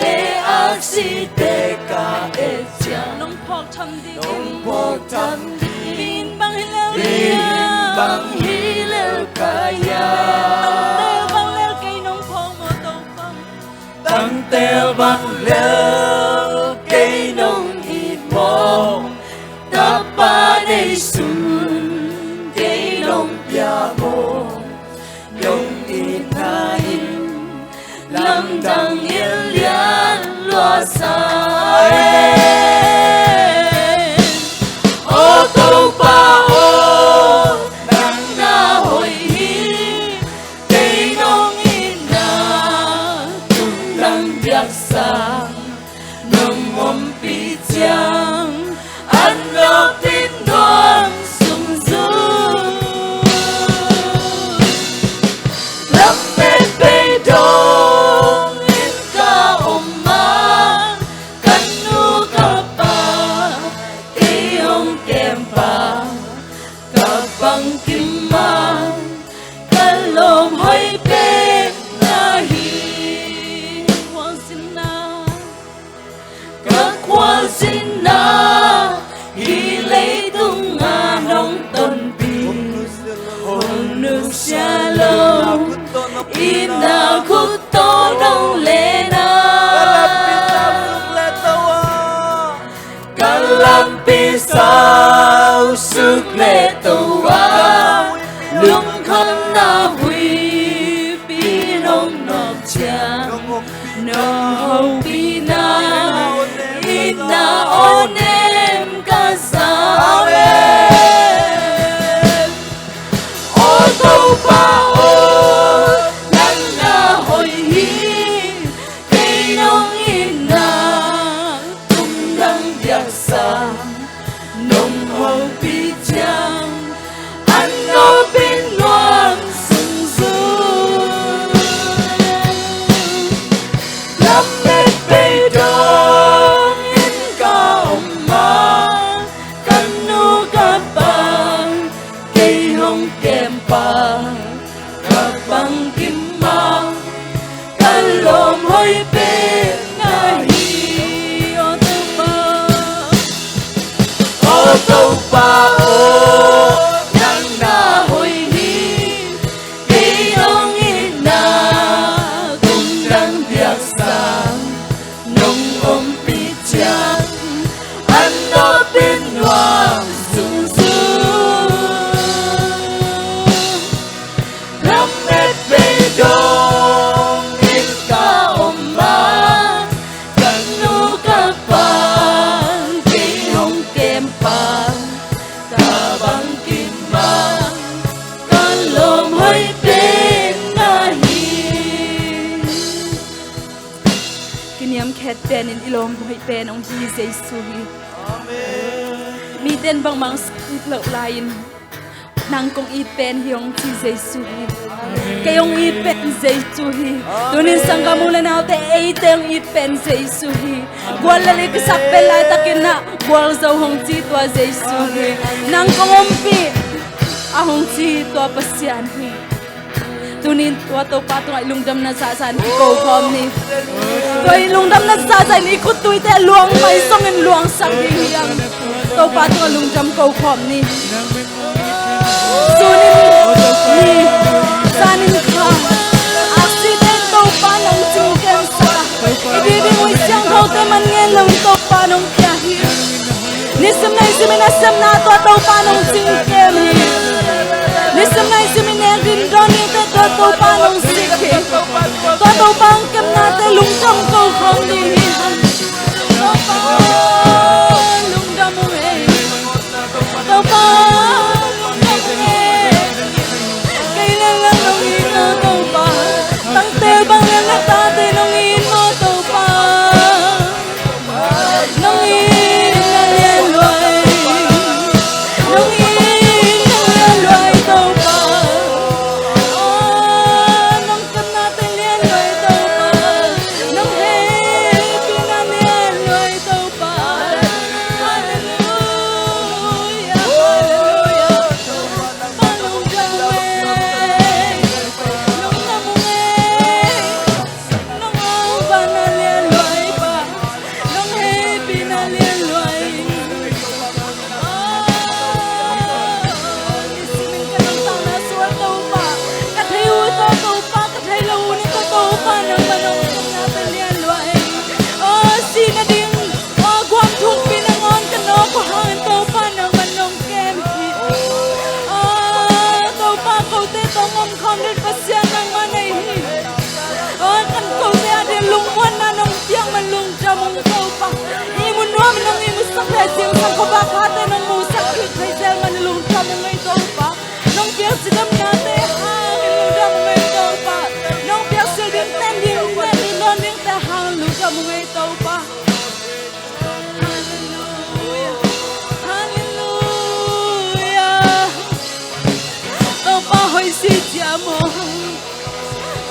le aksite ka et ciang, nong phawk tham ding, nong phawk tham ding. Mihing bang hi lel, mihing bang hi lel ka ya. Tangtel bang lel kei nong phawk maw Topa? Tangtel bang lel kei nong it maw? Tapa neisun kei nong pia maw? Nong itna in lamdang in lian lua sa e. Aw Topa aw, nang na hoih hi, kei nong itna tung dang diaksa nong ompih ciang, a nopin nuam zungzung. Lamet vei dong inn ka om a, ka nu ka pa kei hong kem pah, ka bangkim a, ka lawm hoih pen na hi. Ka khualzinna, ka khualzinna, hih leitung a nong tonpih, hong nusia lo, itna khut tawh nong len a, ka lampi sau suk le to a, lungkhamna huihpi nong nawk ciang, nong hopihna in na aw nem ka sa. Amen. Aw Topa aw, nang na hoih hi, kei nong itna tung dang diaksa nong hopih ciang, a hoih pen hong hi Jesu hi. Mite in bangmah hong it loh lai-in, nang kong it pen hi hong ci Jesu hi. Kei hong it pen Jesu hi. Tunin sanggam u le naute, eite hong it pen Jesu hi. Gual le lei kisap pen laitakin ah gualzo hong ci tua Jesu hi. Nang kong ompih a hong ci tua Pasian hi. Tunin tua Topa tungah i lungdamna zahzah in kiko khawm ni. Tua i lungdamna zahzah in i khuttuite luang mai zongin luangsak ding hi hang. Topa tungah lungdam ko khawm ni. Sunin ni, zanin kha, aksite in Topa nong cingkem sak a, i diding uh i siangthote man ngen loin Topa nong pia hi. Nisim naisim in a siamna tawh Topa nong cingkem hi. Nisim naisim in nek ding dawn dingte tawh Topa nong sik hi. Tua Topa hong kepnate lungdam ko khawm ding hi hang. Topa lungdam ung ei. Topa lungdam ung ei. Kei lianlian nong it maw Topa? Tangtel bang lian na tate nong it maw Topa? Nong it na lian lua ei. Nong it na lian lua ei Topa. Aw, nong kepnate lian lua ei Topa. Nong hehpihna lian lua ei Topa. Halleluia, halleluia. Topa lungdam ung ei. Lungdam ung ei. Nong awlna lian lua ei Pa. Nong hehpihna lian lua ei. Aw, nisimin ka nuntakna sung Topa, ka thei uh tawh Topa, ka thei lo uh na tawh Topa, nangmah nong kepnate lian lua ei. Aw, sihna ding, aw, guam thukpi nangawn ka nawk uh hangin Topa, nangmah nong kem hi. Aw, Topa, kote tawh hong om khawm den Pasian nangmah na hi. Aw, kan kote ading lungmuanna nong piak man lungdam ung Topa. Ihmu nuam nong ihmusak leh zingsang khuavak hate nong musak kik thei zel man lungdam ung ei Topa. Nong piak cidamnate hangin lungdam ung ei Topa. Nong piak sil ding ten ding nen ding dawn dingte hangin lungdam ung ei Topa. Halleluia. Halleluia. Topa hoih si ciam aw.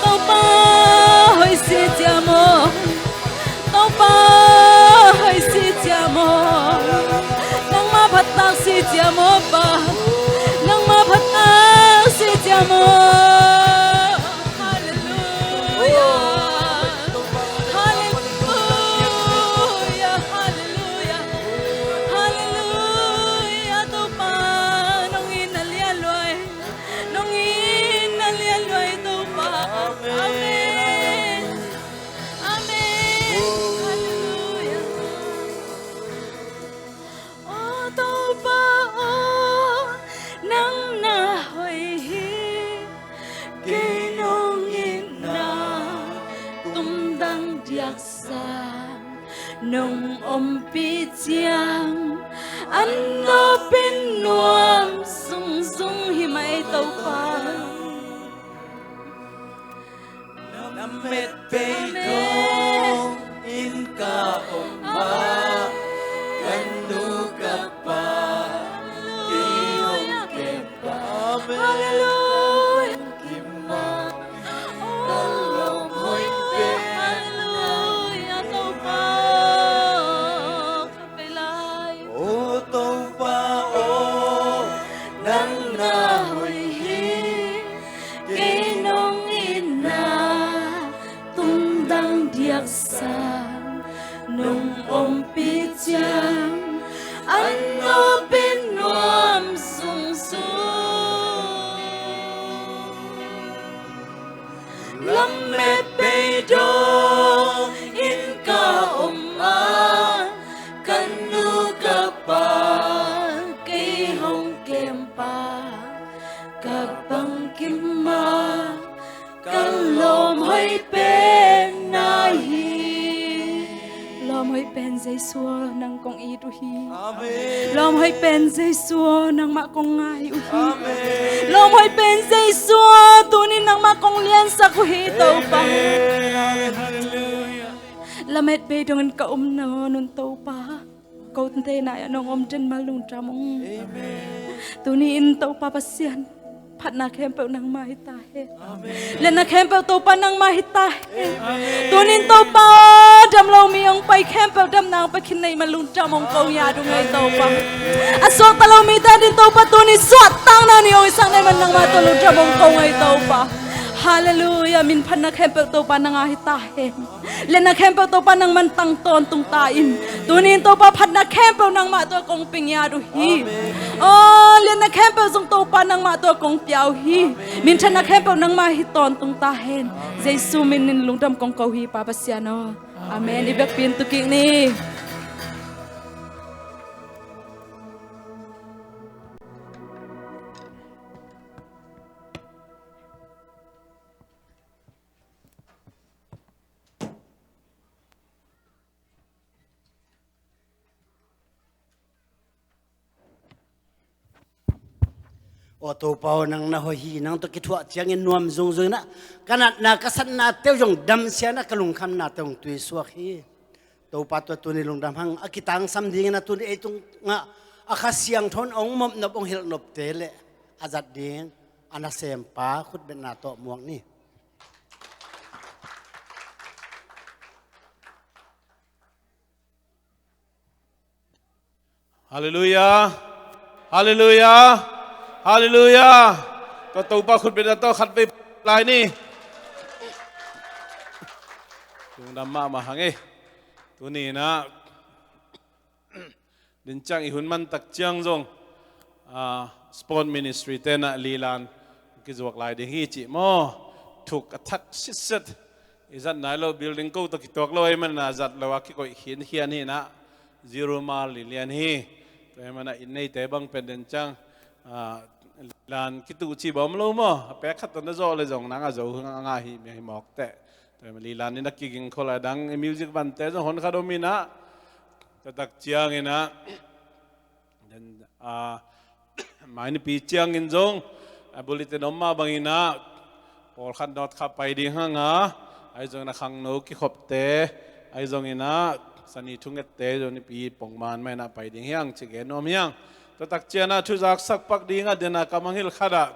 Topa hoih si ciam aw. Topa hoih si ciam aw. Nangmah phattak si ciam aw Pa. Nangmah phattak si ciam aw. Halleluia. Halleluia. Halleluia. Halleluia. Topa nong itna lian lua ei. Nong itna lian lua ei Topa. Amen. Amen. Halleluia. Aw Topa aw, nang na hoih hi. Kei nong itna tumdang diaksa nong ompih ciang, an nopin nuam sungzung hi mai Topa. Na met bei dong in ka om a, ka nu ka pa kei hong kem pa. Halleluia. Kim ma ka lawm hoih pen. Halleluia, Topa. Ka pe lai. O Topa aw, nang na hoih hi. Kei nong itna tumdang diaksa nong ompih ciang, an nopin nuam sungzung. Lamet bei dong in ka om a, ka nu ka pa kei hong kem pa, ka pang kim ma, ka lawm hoih pen na hi. Lawm hoih pen Jesu aw, nang kong it uh hi. Amen. Lawm hoih pen Jesu aw, nangmah kong ngai uh hi. Amen. Lawm hoih pen Jesu aw, tunin nangmah kong liansak uh hi Topa. Amen. Halleluia. Lamet bei dongin ka om nawn un Topa, kote nai-ah nong om den ma lungdam ung. Tuni-in Topa Pasian, phatna khempeuh nangmah hi ta hen. Liatna khempeuh Topa nangmah hi ta hen. Tuni-in Topa, dam lo mi hong pai khempeuh damna hong pia khin na hi ma lungdam hong ko hi a dong ei Topa. A suakta lo mite adingin Topa, tuni suahtakna ni hong hisak na hi man nangmah tawh lungdam hong ko ei Topa. Halleluiah, min phatna khempeuh Topa nangmah hi ta hen. Liatna khempeuh Topa nangman tang tawntung ta in. Tuni-in Topa phatna khempeuh nangmah tawh kong pia ngiat uh hi. Aw, liatna khempeuh zong Topa nangmah tawh kong pia uh hi. Minthanna khempeuh nangmah hi tawntung ta hen. Jesu min in lungdam kong ko hi Pa Pasian aw. Amen. I biakpi in tu kik ni. Aw Topa aw, nang na hoih hi, nang tawh kithuah ciangin nuam zungzung inah, ka natna ka satnate uh zong damsia inah, ka lungkhamnate uh zong tuisuak hi. Topa tawh tuni lungdam hang, a kitangsam dingin a tuni ei tungah a Kha Siangtho in hong mawhnop hong hilhnopte le a zat ding a nasempa khutbetna tawh muak ni. Halleluiah. Halleluiah. Halleluiah. Tua Topa khutbetna tawh khat vei lai ni. Lungdam mahmah hang e. Tuni inah, din ciang i hun man tak ciang zong, ah, sport ministry te inah lilan kizuak lai ding hi cih maw. Thuk a thak sitset. I zat nai lo, building ko tawh kituak lo ahih manin a zat lo a kikoih khinkhian hi inah, zero mal lilian hi. Tua ahih manin a inn neite bang pen din ciang, ah, lilan kituh cih bawm lo maw. A pek khat tawh na zawh le zong nang a zo a ngah hi, mi a hi mawk teh. Tua ahih manin lilan inah kiging khol a, dang i music band te zong hon khat om inah, tua tak ciang inah, Then, ah, mai nipi ciangin zong, ah, bulletin om mah bang inah, pawlkhat nawtkha pai ding hang a, ahi zongin a khangno kikhopte, ahi zongin a sani thungette zong nipi pongman mah inah pai ding hi hang, ci gen nuam hi hang. Tua tak ciang a thuzaksak pak ding a, den a kamangngilh khat ah,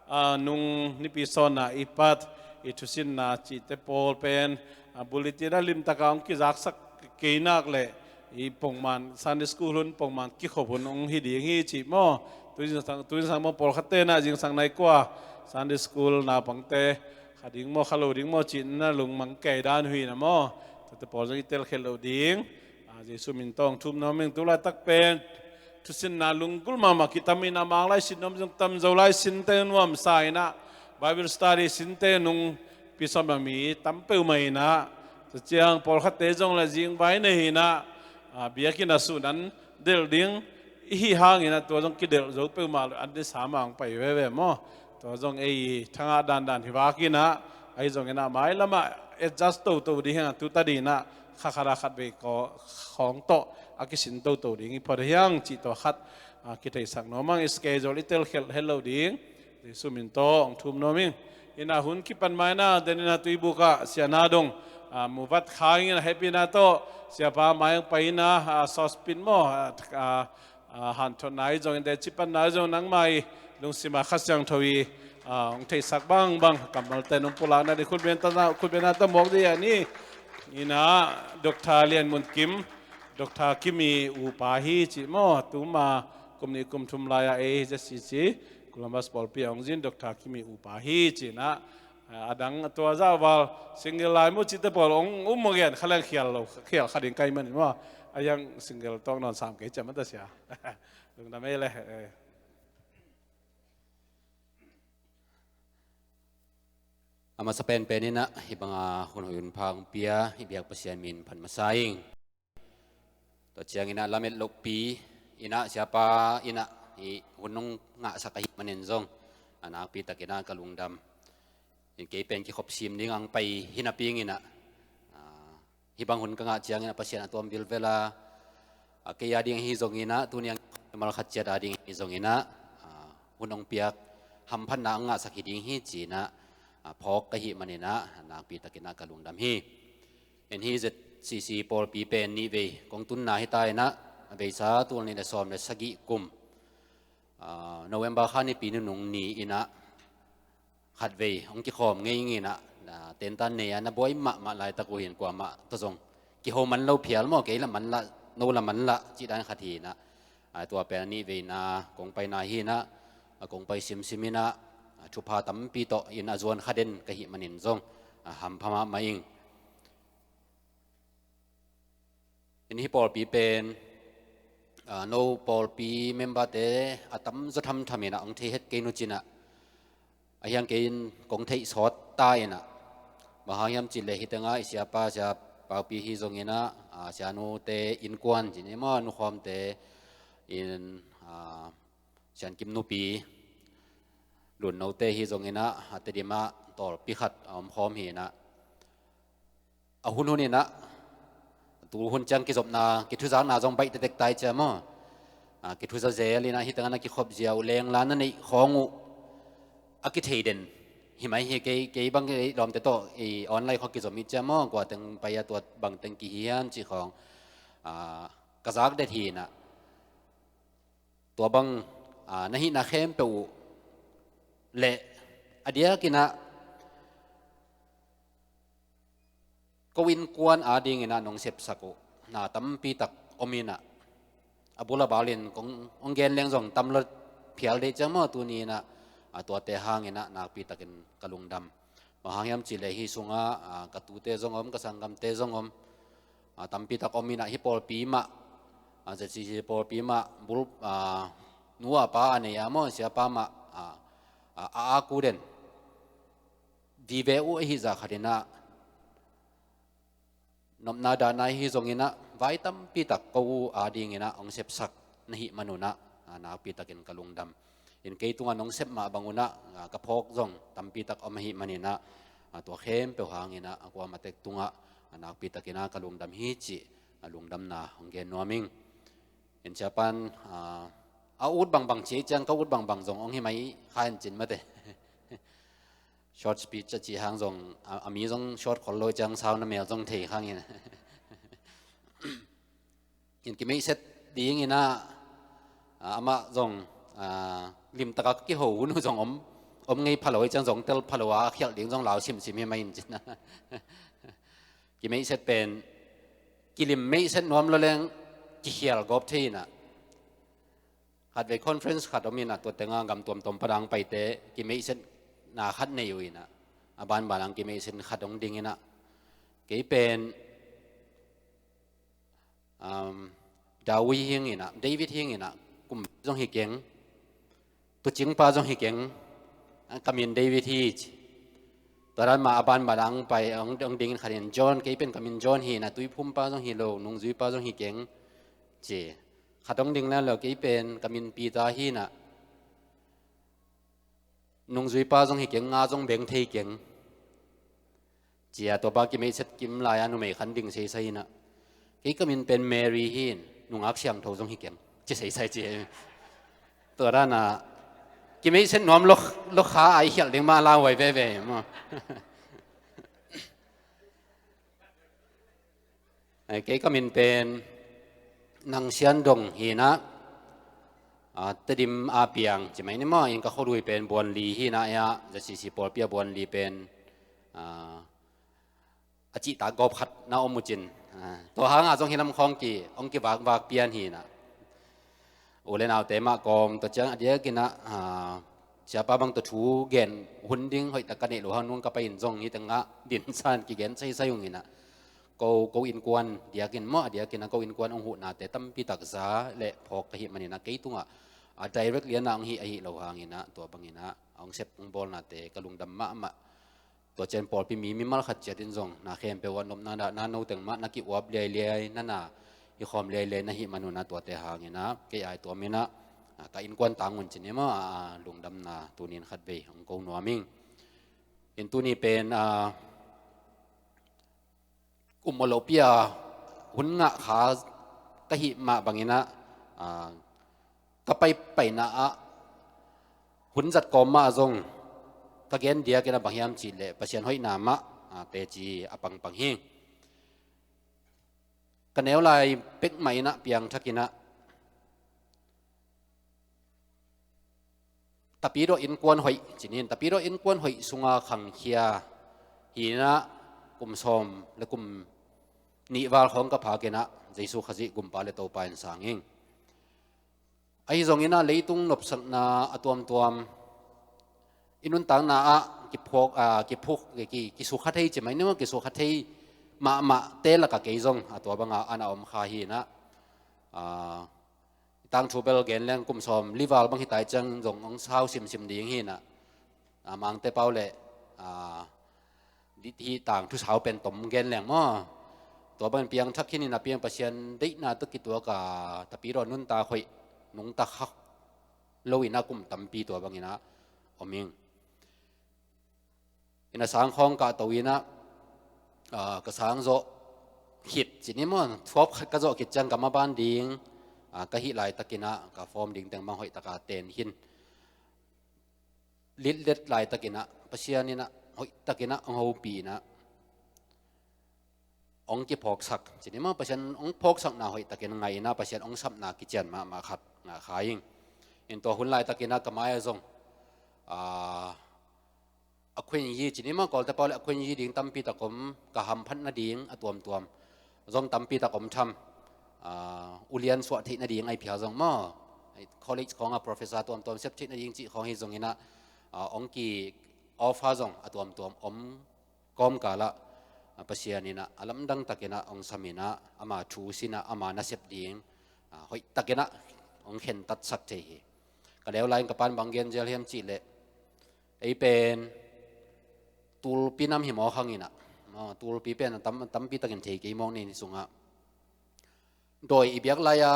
ah, nung nipi sawnna i pat i thusinna cihte pawl pen, ah, bulletin ah limtak a hong kizaksak kei nak leh, i pongman, Sunday school hun, pongman kikhop hun hong hi ding hi cih maw. Tu zingsang, tu zingsang maw, pawlkhatte na zingsang nai kua Sunday school naupangte kha ding maw, kha lo ding maw cih na lungmang kei dan uh hi na maw. Tuate pawl zong i telkhialh loh ding. Ah, Jesu min tawh hong thum nuam ing. Tu laitak pen thusinna lunggulh mahmah kitam in, a Mang lai sin nuam zong tam, Zo lai sinte nuamsa inah, Bible study sinte nungpi sawm a mi tam peuhmah inah, tua ciang pawlkhatte zong le zingvai nei inah, ah, biakinn ah sun an delh ding i hih hang inah, tua zong kidelh zo peuhmah lo, an disa mah hong pai veve maw. Tua zong ei thangah dandan hi vak inah, ahi zong inah mailam ah adjust toto ding hi hang, tu tadin ah kha khat a khat vei khawng tawh a kisin toto ding i phot hi hang cih tua khat, ah, kitheisak nuam hang. I schedule i telkhialh het lo ding. Jesu min tawh hong thum nuam ing. Inah hun kipan mai inah, den inah tuibuk ah Sia Na Dong, ah, muvat khang inah, hehpihna tawh siapa mai hong pai inah, ah, saucepan maw, ah, ah, ah, hanthotna i zong, in te cipanna i zong, nangmah i lungsim a Kha Siangtho i, ah, hong theihsak bangbang kammalte nong pulakna ding khutbetna, khutbetna tawh muak dih a ni. Inah Doctor Lian Mun Kim, Doctor Kim i upa hi cih maw, tuma kum nih kum thum lai-a ei hi zia sisi Columbus pawlpi a hong zin Doctor Kim i upa hi cih inah, a dang tua zah val single lai maw cihte pawl hong um maw gen, kha leng khial lo, khial kha ding ka hih manin maw. A hiang single tawh nawn sam kei ciam a ta sia. Lungdam ei le, eh. A masa penpen inah hih banga hun hoih hun pha hong pia i biak Pasian min phat masa ing. Tua ciang inah lamet lohpi inah siapa inah hih hun hong ngahsak ahih manin zong a nakpi tak inah ka lungdam. In kei pen kikhop sim ding a hong pai hi napi ing inah, ah, hih bang hun ka ngah ciang inah Pasian a tuam vilvel a, ah, kei a ding ahi zong inah, tuni a mimal khat ciat a ding ahi zong inah, ah, hun hong piak hamphatna hong ngahsak hi ding hi ci inah, ah, phawk ka hih man inah nakpi tak inah ka lungdam hi. En hi zet CC pawlpi pen nihvei kong tunna hi ta inah, a veisa tul nih le sawm le sagih kum, aa, November kha nipi nunung ni inah khatvei hong kikhawm ngei inah, aa, tentan nei a na buai mahmah laitak uh hin kuamah tawh zong kiho man lo phial maw, kei la man lah, no la man lah cih dan khat hi inah, aa, tua pen a nihveina kong paina hi inah, a kong pai simsim inah, a thupha tampi tawh in a zuan kha den ka hih manin zong, a hampha mahmah ing. In hih pawlpi pen, a, no pawlpi memberte a tamzaw thamtham inah hong thei het kei nu cinah, a hiang kei in kong theih sawt ta inah, bang hang hiam cih leh hih tengah i siapa, sia Paupi hi zong inah, a, sianute innkuan cih ni maw, nukhawmte in, a, Sian Kim nupi Lunnote hi zong inah, a, Tedim ah tawlpi khat a omkhawm hi inah, a hunhun inah, tu hun ciang kizopna, kithuzakna zong baih tektek tai cia maw. A, kithuza zel inah hih tengah na kikhop zia uh lengla na neih khawng uh a kithei den hi mai hi. Kei, kei bang kei lawmte tawh i online khawng kizom hi cia maw, kua teng pai a tua bang teng kihi hiam cih khawng, a, ka zak det hi inah, tua bang, a, na hihna khempeuh uh le a diak inah ko innkuan ading inah nong sepsak uh na tampi tak om inah, a bul a bal in kong, hong gen leng zong tam lo phial dih ciang maw, tuni inah, a, tuate hang inah nakpi takin ka lungdam. Bang hang hiam cih leh hih sungah, a, ka tute zong om, ka sanggamte zong om, a, tampi tak om inah hih pawlpi mah, a, ZCC pawlpi mah bul, a, nu a pa a nei a maw, siapa mah, a, a, a, a ku den vive uh ahi zah khat inah, nopna dahna hi zong inah vai tampi tak ko uh ading inah hong sepsak na hih man un ah, a, nakpi takin ka lungdam. In kei tungah nong sep mah bang un ah, a, ka phawk zong tampi tak om ahih man inah, a, tua khempeuh hang inah a kuamah tek tungah, a, nakpi takin ah ka lungdam hi cih, a, lungdamna hong gen nuam ing. In siapan, a, a ut bangbang ci ciang ka ut bangbang zong hong hi mai kha in cin mate. Short speech a cih hang zong, a, a mi zong short khol lo ciang sau na mel zong thei khang in. In kimeihset ding inah, a, amah zong, a, limtaka ka kiho hun uh zong om, om ngei pha lo ciang zong tel pha lo a khialh ding zong lau simsim hi mai in cin. Kimeihset pen kilim meihset nuam lo leng kikhial gawp thei inah, khatvei conference khat om inah, tua tengah gam tuamtuam padang paite kimeihsetna khat nei uh inah, a banban ang kimeihset khat hong ding inah, kei pen, um, Dawi hi ing inah, David hi ing inah, kum zong hi keng, tuucingpa zong hi keng, a, ka min David hi ci. Tua dan mah a banban ang pai hong, hong ding in khat in John, kei pen ka min John hi inah, tuiphumpa zong hi lo, nungzuipa zong hi keng ci. Khat hong ding lel lo, kei pen ka min Peter hi inah, nungzuipa zong hi keng, nga zong beng thei keng ci a, tua pa kimeihset kim lai a numei khan ding seisai inah, kei ka min pen Mary hi in, nungak siangtho zong hi keng ci seisai ci. Tua dan ah kimeihset nuam lo, lo kha a i khialh ding mah lauhuai veve maw. Ai, kei ka min pen Nang Sian Dong hi inah, a, Tedim a piang ci mai ni maw, in ka khualui pen Buanli hi inah, a, ZCC pawlpi a Buanli pen, a, a cihtak gawp khat na om uh cin. A, tua hang a zong hi lam khawng ki, hong kivakvak pian hi inah. U le naute mah kawm, tua ciang a diak inah, a, siapa bang tawh thu gen hun ding hoih tak ka neih lo hang nung ka pai in zong hih tengah dinsan kigen saisai ung inah, ko, ko innkuan diak in maw, a diak inah ko innkuan hong huhnate tampi tak za le phawk ka hih man inah, kei tungah, a, direct lianah hong hih ahi lo hang inah, tua bang inah hong sep hong bawlnate ka lungdam mahmah. Tua ciang pawlpi mi mimal khat ciat in zong na khempeuh ah nopna dahna no teng mah na ki-uap liailiai, na na hi khawm liailiai na hih man un ah, tuate hang inah kei ai tuam inah, a, ka innkuan tang un cin hi maw, a, a, lungdamna tuni in khatvei hong ko nuam ing. In tuni pen, a, kum aw lopi a hun ngah kha ka hih mah bang inah, a, ka paipaina ah hun zat kawm mah zong ka gen diak inah bang hiam cih leh Pasian hoihna mah, a, teci a pangpang hi. Ka neu lai pek mah in ah piangthak in ah, Tapidaw innkuan hoih ci-in, Tapidaw innkuan hoih sunga khangkhia hi in ah, kum sawm le kum nih val khawng ka phak in ah Jesu Khazih Gumpa le Topa in sang ing. Ahi zongin ah leitung nopsakna a tuamtuam i nuntakna ah kiphawk, ah, kiphuk, ki, kisukha thei ci mai ni maw, kisukha thei mahmah te lakah kei zong a tua banga ana om kha hi in ah, ah, tangthu bel gen leng kum sawm li val bang hi tai ciang zong hong sau simsim ding hi in ah, ah, Mangte pau le, ah, dit hi tangthu sau pen tom gen leng maw. Tua bangin piangthak khin in ah piang Pasian deihna tawh kituak a Tapidaw nuntak hoih, nungta kha lo in ah kum tampi tua bangin ah om ing. In ah sang khawng ka to in ah, ah, ka sang zawh khit ci ni maw, thuap khat ka zawh khit ciang ka maban ding, ah, ka hih laitakin ah ka form ding teng bang hoih taka ten khin. Litlet laitakin ah Pasian in ah hoih takin ah hong hopih in ah hong kiphawksak ci ni maw, Pasian hong phawksakna hoih takin ngai in ah Pasian hong sapna kician mahmah khat ngah kha ing. In tua hun laitakin ah ka mai ah zong, ah, a khuen yi ci ni maw, Kawlte pau le a khuen yi ding tampi tak om, ka hamphat nading a tuamtuam zong tampi tak om tham. Ah, ulian suah theih nading ahi phial zong maw, college khawng ah professor tuamtuam sep theih nading cih khawng hi zongin ah, ah, hong ki offer zong a tuamtuam om kawmkal ah, ah, Pasian in ah a lamdang takin ah hong sam in ah ama thu sin ah ama nasep ding, ah, hoih takin ah hong khentatsak thei hi. Ka neu lai-in ka pa'n bang gen zel hiam cih leh, ei pen tulpi nam hi mawk hang in ah, maw, tulpi pen a tam, tampi takin thei kei mawk ni, ni sungah dawi i biak lai-a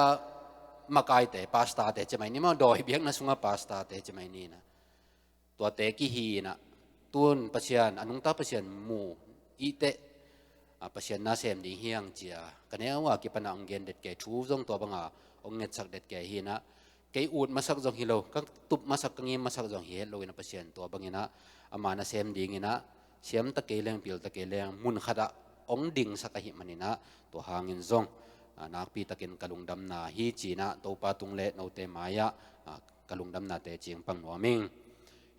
makaite, pastorte ci mai ni maw, dawi biakna sungah pastorte ci mai ni in ah, tuate kihi in ah, tun Pasian, a nungta Pasian mu i teh, ah, Pasian na sem ding hi hang ci-a ka neu a kipan ah hong gen det kei, thu zong tua banga hong ngetsak det kei hi in ah, kei ut masak zong hi lo, ka tup masak, ka ngim masak zong hi het lo in ah, Pasian tua bangin ah ama nasem dingin ah siam ta kei leng, pil ta kei leng, mun khat ah hong dingsak ahih manin ah, tua hangin zong, ah, nakpi takin ka lungdamna hi ci-in ah Topa tung le note mai-ah, ah, ka lungdamnate cingpang nuam ing.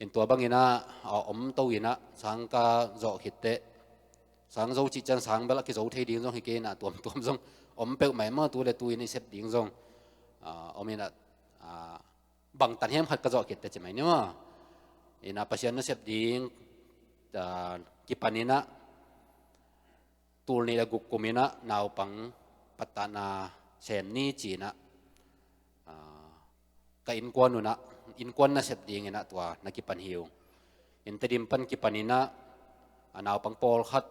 In tua bangin ah, ah, om to in ah sang ka zawh khit teh, sang zo cih ciang sang bel a kizo thei ding zong hi kei in ah, tuamtuam zong om peuhmah in maw, tu le tu in i sep ding zong, ah, om in ah, ah, bangtan hiam khat ka zawh khit teh ci mai ni maw. In ah Pasian nasep ding, ah, kipan in ah tul nih le guk kum in ah naupang pattahna sem ni ci-in ah, ah, ka innkuan un ah, innkuan nasep dingin ah tua na kipan hi ung. In Tedim pan kipan in ah, ah, naupang pawlkhat,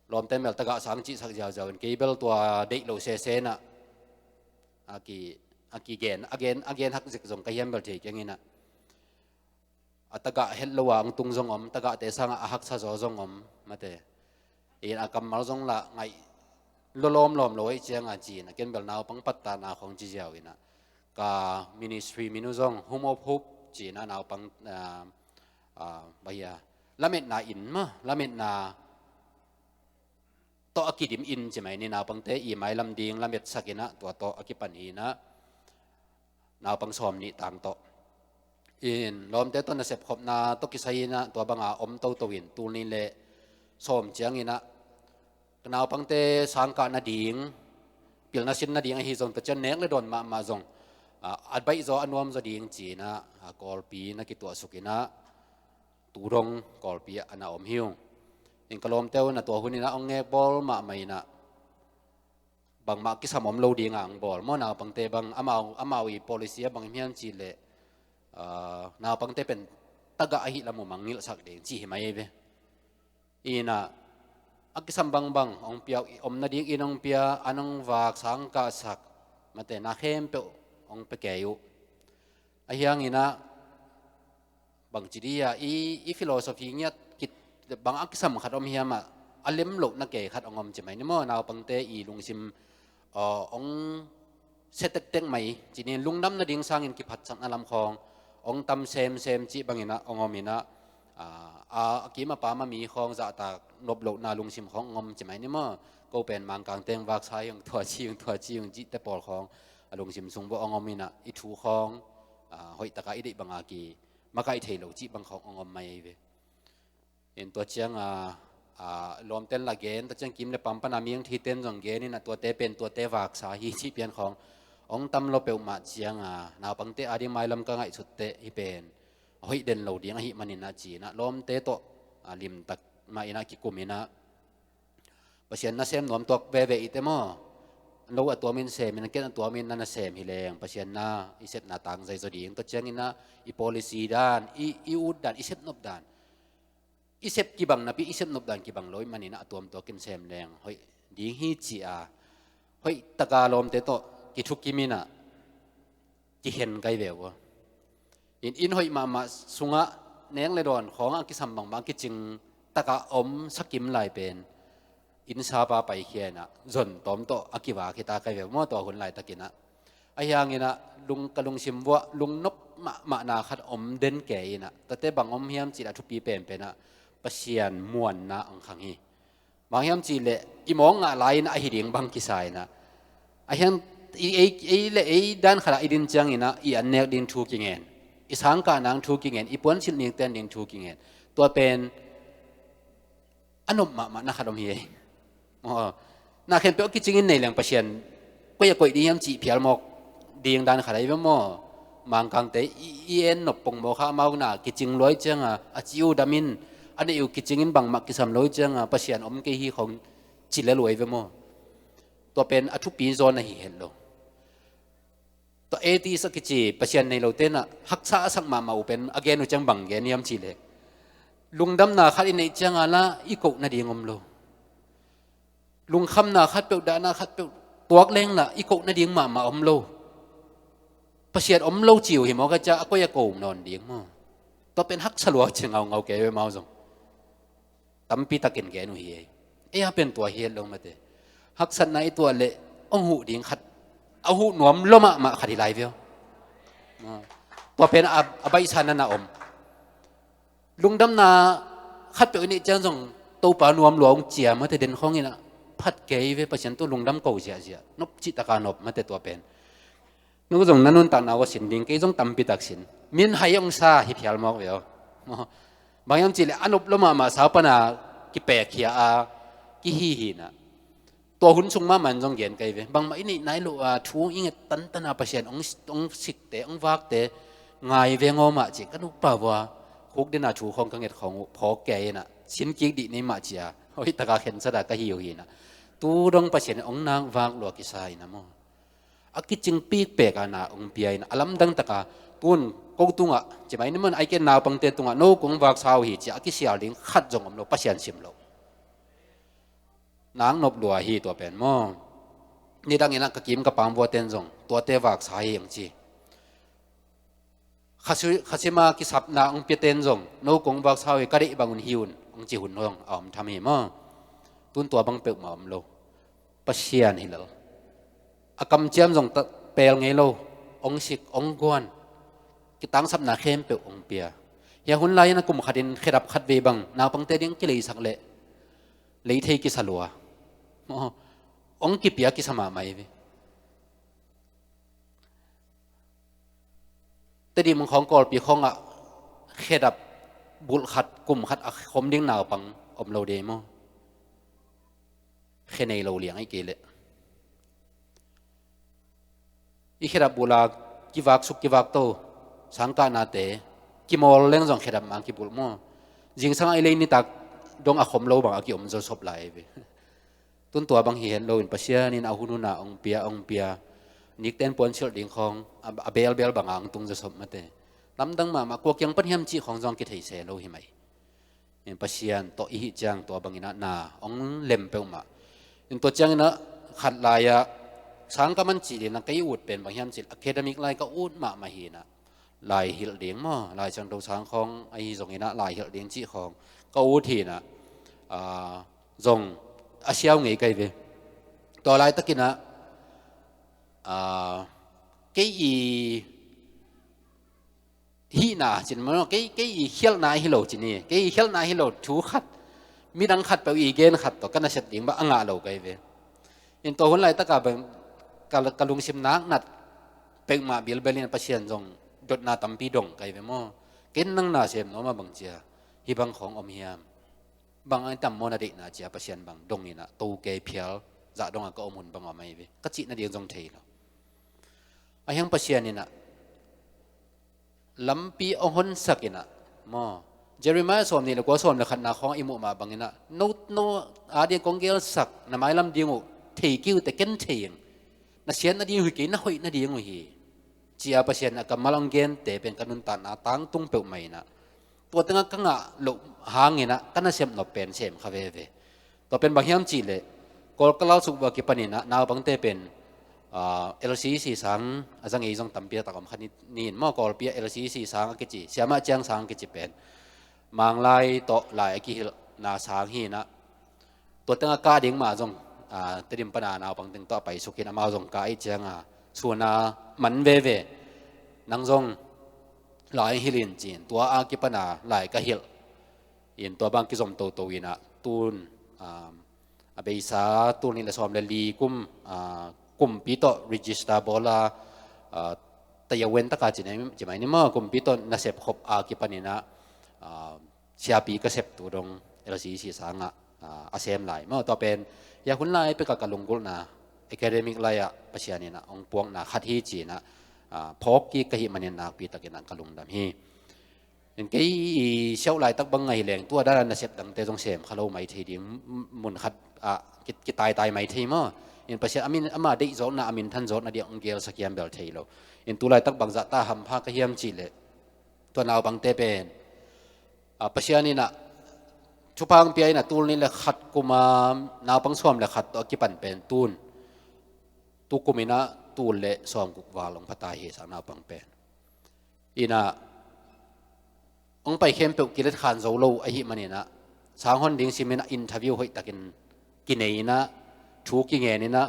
lawmte in bel tagah sang cihsak ziauziau in, kei bel tua deih lo sese in ah, a ki, a kigen, a gen, a gen hak zek zong ka hiam bel thei keng in ah, a tagah het lo a hong tung zong om, tagahte sangah a haksa zaw zong om, mate. In a kammal zong lah ngaih lawlawm lawm lo ahih ciangah ci-in ah, ken bel naupang pattahna khawng ci ziau in ah, ka ministry min uh zong Home of Hope ci-in ah, naupang, ah, ah, bang hiam, lametna inn maw, lametna tawh a kidim inn ci mai ni, naupangte i mailam ding lametsak in ah, tua tawh a kipan hi in ah, naupang sawm nih tang tawh. In lawmte tawh nasep khopna tawh kisai in ah, tua banga om toto in, tul nih le sawm ciangin ah naupangte sangkah nading, pilna sin nading ahi zong, tua ciang nek le dawn mahmah zong, ah, a baih zaw, a nuam zaw ding ci-in ah, ah, Kawlpi na kituahsuk in ah, Tudong Kawlpi ah a na om hi ung. In ka lawmte uh na tua hun in ah hong ngekbawl mahmah in ah, bangmah kisam om lo ding a hong bawl maw, naupangte bang, amau, amau i policy ah bang hiam cih leh, ah, naupangte pen tagah ahih lam uh mangngilhsak ding ci hi mai ve. In ah, a kisam bangbang hong pia uh, om nading inn hong pia, an hong vak, sangkahsak, mate, na khempeuh hong pia kei uh. Ahih hangin ah, bangci dih a, i, i philosophy ngiat khit, bang a kisam khat om hiam ah, a lem lohna kei khat hong om ci mai ni maw, naupangte i lungsim, ah, hong sia tektek mai ci ni, lungdam nading sangin kiphatsakna lam khawng hong tam semsem cih bangin ah hong om in ah, ah, a, a kim a pam a mi khawng zahtak nop lohna lungsim khawng hong om ci mai ni maw. ko pen Mangkang teng vaksa hi ung, tua ci ung, tua ci ung cihte pawl khawng a lungsim sung bawh hong om inah, i thu khawng, a, hoih taka i deih banga ki makaih thei lo cih bang khawng hong om mai ve. In tua ciang a, a, lawmten la gen, tua ciang kim le pam pana miang thiten zong gen inah, tuate pen tuate vaksa hi cih pian khawng hong tam lo peuhmah ciang a, naupangte ading mailam ka ngaihsutte hih pen hoih den lo ding ahih maninah ci inah, lawmte tawh, a, limtak mah inah kikum inah, Pasian nasem nuam tuak veve i te maw? Lo a tuamin semin, a ken a tuamin na nasem hi leng, Pasian na i sepna tangzai zaw ding. Tua cianginah i policy dan, i, i ut dan, i sepnop dan, i sep kibang napi, i sepnop dan kibang lo i maninah a tuam tuakin sem leng hoih ding hi ci a, hoih taka lawmte tawh kithukim inah kikhen kai ve ua. In, inn hoih mahmah sungah neng le dawn khawngah a kisam bangmah a kicing takah om sakim lai pen inn sapa paikhia inah zon tawm tawh a kivak hita kai ve maw, tua hun laitakinah. Ahi hanginah lung, ka lungsim vuah lungnop mahmahna khat om den kei inah, tuate bang om hiam cih a thupi penpenah Pasian muanna hong khang hi. Bang hiam cih leh i mawk ngah lai-in a hi ding bang kisa inah, a hiang, i, ei, ei le ei dan khatah i din cianginah i an nek ding thu kingen, i sangkah nang thu kingen, i puansilh nikten ding thu kingen. Tua pen a nop mahmah na khat om hi ei. Aw, na khempeuh a kicingin nei leng Pasian koi a koih ding hiam cih phial mawk ding dan khat ahi ve maw? Mangkangte i, i en nop pongmawk kha, amau na kicing luai cianga a ci uh damin, a neih uh kicingin bangmah kisam lo cianga Pasian om kei hi khong ci le luai ve maw? Tua pen a thupi zawn ahi het lo. Tua atheist a kici Pasian nei lo tenah haksa a sak mahmah uh pen a gen uh ciang bang gen hiam cih leh, lungdamna khat i neih cianga la i koh nading om lo. Lungkhamna khatpeuh, dahna khatpeuh tuak lenglah i koh nading mahmah om lo. Pasian om lo ci uh hi maw, ka cia a koi a ko nawn ding maw? Tua pen haksa lua ci ngaungau kei ve mau zong. Tampi takin gen uh hi ei. Ei a pen tua hi het lo mate. Haksatna i tuah leh hong huh ding khat, a huh nuam lo mahmah khat hi lai veu. Tua pen a, a baihsa nana om. Lungdamna khatpeuh i neih ciang zong Topa nuam lua hong cia mate, den khawng inah phat kei ve, Pasian tu lungdam ko ziahziah, nop cihtaka nop mate tua pen. Nu zong na nuntakna uh a sin ding, kei zong tampi tak sin. Min hai hong sa hi phial mawk ve aw. Bang hiam cih leh a nop lo mahmah sau pana kipekkhia a kihi hinah. Tua hun sung mahmah in zong gen kai ve. Bangmah i neih nai loh a thu i nget tantana Pasian hong, hong sikte, hong vakte ngai veng aw mah ci. Ka nupa vua khuk dena thu khawng ka nget khawng uh phawk kei inah, sin kik dih nei mah ci a, hoih taka khensat a ka hi uh hinah. Tu dong Pasian hong nak vak lua kisa inah maw? A kicing pikpek a na hong pia inah, a lamdang taka tun ko tungah, ci mai ni maw, ai ken naupangte tungah no kong vaksa uh hi ci a kisial ding khat zong om lo, Pasian sim lo. Nang nop lua hi tua pen maw? Nidang inah ka kim ka pam vuaten zong tuate vaksa hi hong ci. Khasi-, khasima kisapna hong piaten zong no kong vaksa uh hi, ka deih bangun hi un hong ci hun zong a om tham hi maw? Tun tua bang peuhmah om lo. Pasian hi lo. A kamciam zong ta-, pel ngei lo. Hong sik, hong guan. Kitangsapna khempeuh hong pia. Hia hun lai-in a kum khatin khedap khat vei bang naupangte ding kileisak leh lei thei kisa lua. Hong kipia kisa mahmah hi ve. Tedim khawng Kawlpi khawngah khedap bulh khat kum khat a khom ding naupang om lo dei maw? Khe nei lo liang i kei leh. I khedap bulh a kivak suk kivak to, sangkahnate kimawl leng zong khedap mah kibulh maw? Zingsang a i lei nitak dong a khom lo bang a kiom zo sop lai ve. Tun tua bang hi het loin Pasian in a hun huna hong pia, hong pia. Nikten puansilh ding khawng a, a belbel banga hong tung zasop mate. Lamdang mahmah, kua kiang pan hiam cih khawng zong kithei se lo hi mai. In Pasian tawh i hih ciang tua bangin ah na hong lem peuhmah. In tua ciangin ah khat lai-ah sang ka man cih ding ah kei ut pen bang hiam cih academic lai ka ut mahmah hi nah. Lai hilh ding maw, Lai Siangtho sang khawng ahi zongin ah lai hilh ding cih khawng ka ut hi nah, ah, zong a siau ngei kai ve. Tua laitakin ah, ah, kei i hihna cin maw, kei, kei i khialhna hi lo cin hi, kei i khialhna hi lo thu khat Midang khatpeuh i gen khat tawh ka nasep ding bang a ngah lo ka hi ve. In tua hun laitak a bang ka, ka lungsim naknat peuhmah bilbel in Pasian zong dotna tampi dong ka hi ve maw. Ken nang nasem nuam a bang cia hih bang khawng om hiam? Bang a tam maw na deihna cia Pasian bang dong in a to kei phial zah dong a ka om hun bang om ahi ve ka cih nading zong thei lo. A hiang Pasian in a lampi a honsak in a maw, Jeremiah sawm nih le kua sawm le khatna khawng i muh mah bangin a no, no a ding kong gelsak na mailam ding uh thei kiu te ken thei ing. Na siat nading uh hi kei, na hoih nading uh hi. Cia Pasian a kammal ang gente pen ka nuntakna tangtung peuhmah in a tua tengah ka ngah loh hangin a ka nasep nop pen sem kha veve. Tua pen bang hiam cihleh Kawl ka lalsuk uh a kipanin a naupangte pen, ah, L C C sang a za ngei zong tampi a tak om kha ni, ni in maw, Kawlpi ah L C C sang a kici, siamah ciang sang a kici pen Manglai tawh lai a kihilhna sang hi in a tua tengah kah ding mah zong, ah, Tedim pana naupang teng tawh a paisuk hi in amau zong kah ih cianga sun a man veve. Nang zong lai hilh in ci in tua a kipana lai ka hilh in tua bang kizom toto in a tun, um, a beisa tul nih le sawm le li kum, ah, kumpi tawh register bawl a, ah, tayawen taka ci mai ni maw, kumpi tawh nasep khop a kipanin a, ah, siapi ka sep tu dong L C C sangah, ah, a sem lai maw. Tua pen hia hun lai peka ka lunggulhna academic lai ah Pasian in a hong puakna khat hi ci in a, ah, phawk kik ka hih manin nakpi takin a ka lungdam hi. In kei i siauh laitak bang ngah hi leng tua dana nasep dangte zong sem kha lo mai thei ding, mun khat ah ki, kitaitai mai thei maw. In Pasian a min ama deih zawkna a minthan zawkna ding hong gelsak hiam bel thei lo. In tu laitak bangzah ta hampha ka hiam cihleh tua naupangte pen, ah, Pasian in a thupha pia in a tul nih le khat kuma naupang sawm le khat tawh a kipan pen tun tu kum in a tul le sawm guk val hong phata hi sak naupang pen. In a hong pai khempeuh kiletkhan zo lo ahih manin a sanghon ding simin a interview hoih takin kinei in a thu kingen in a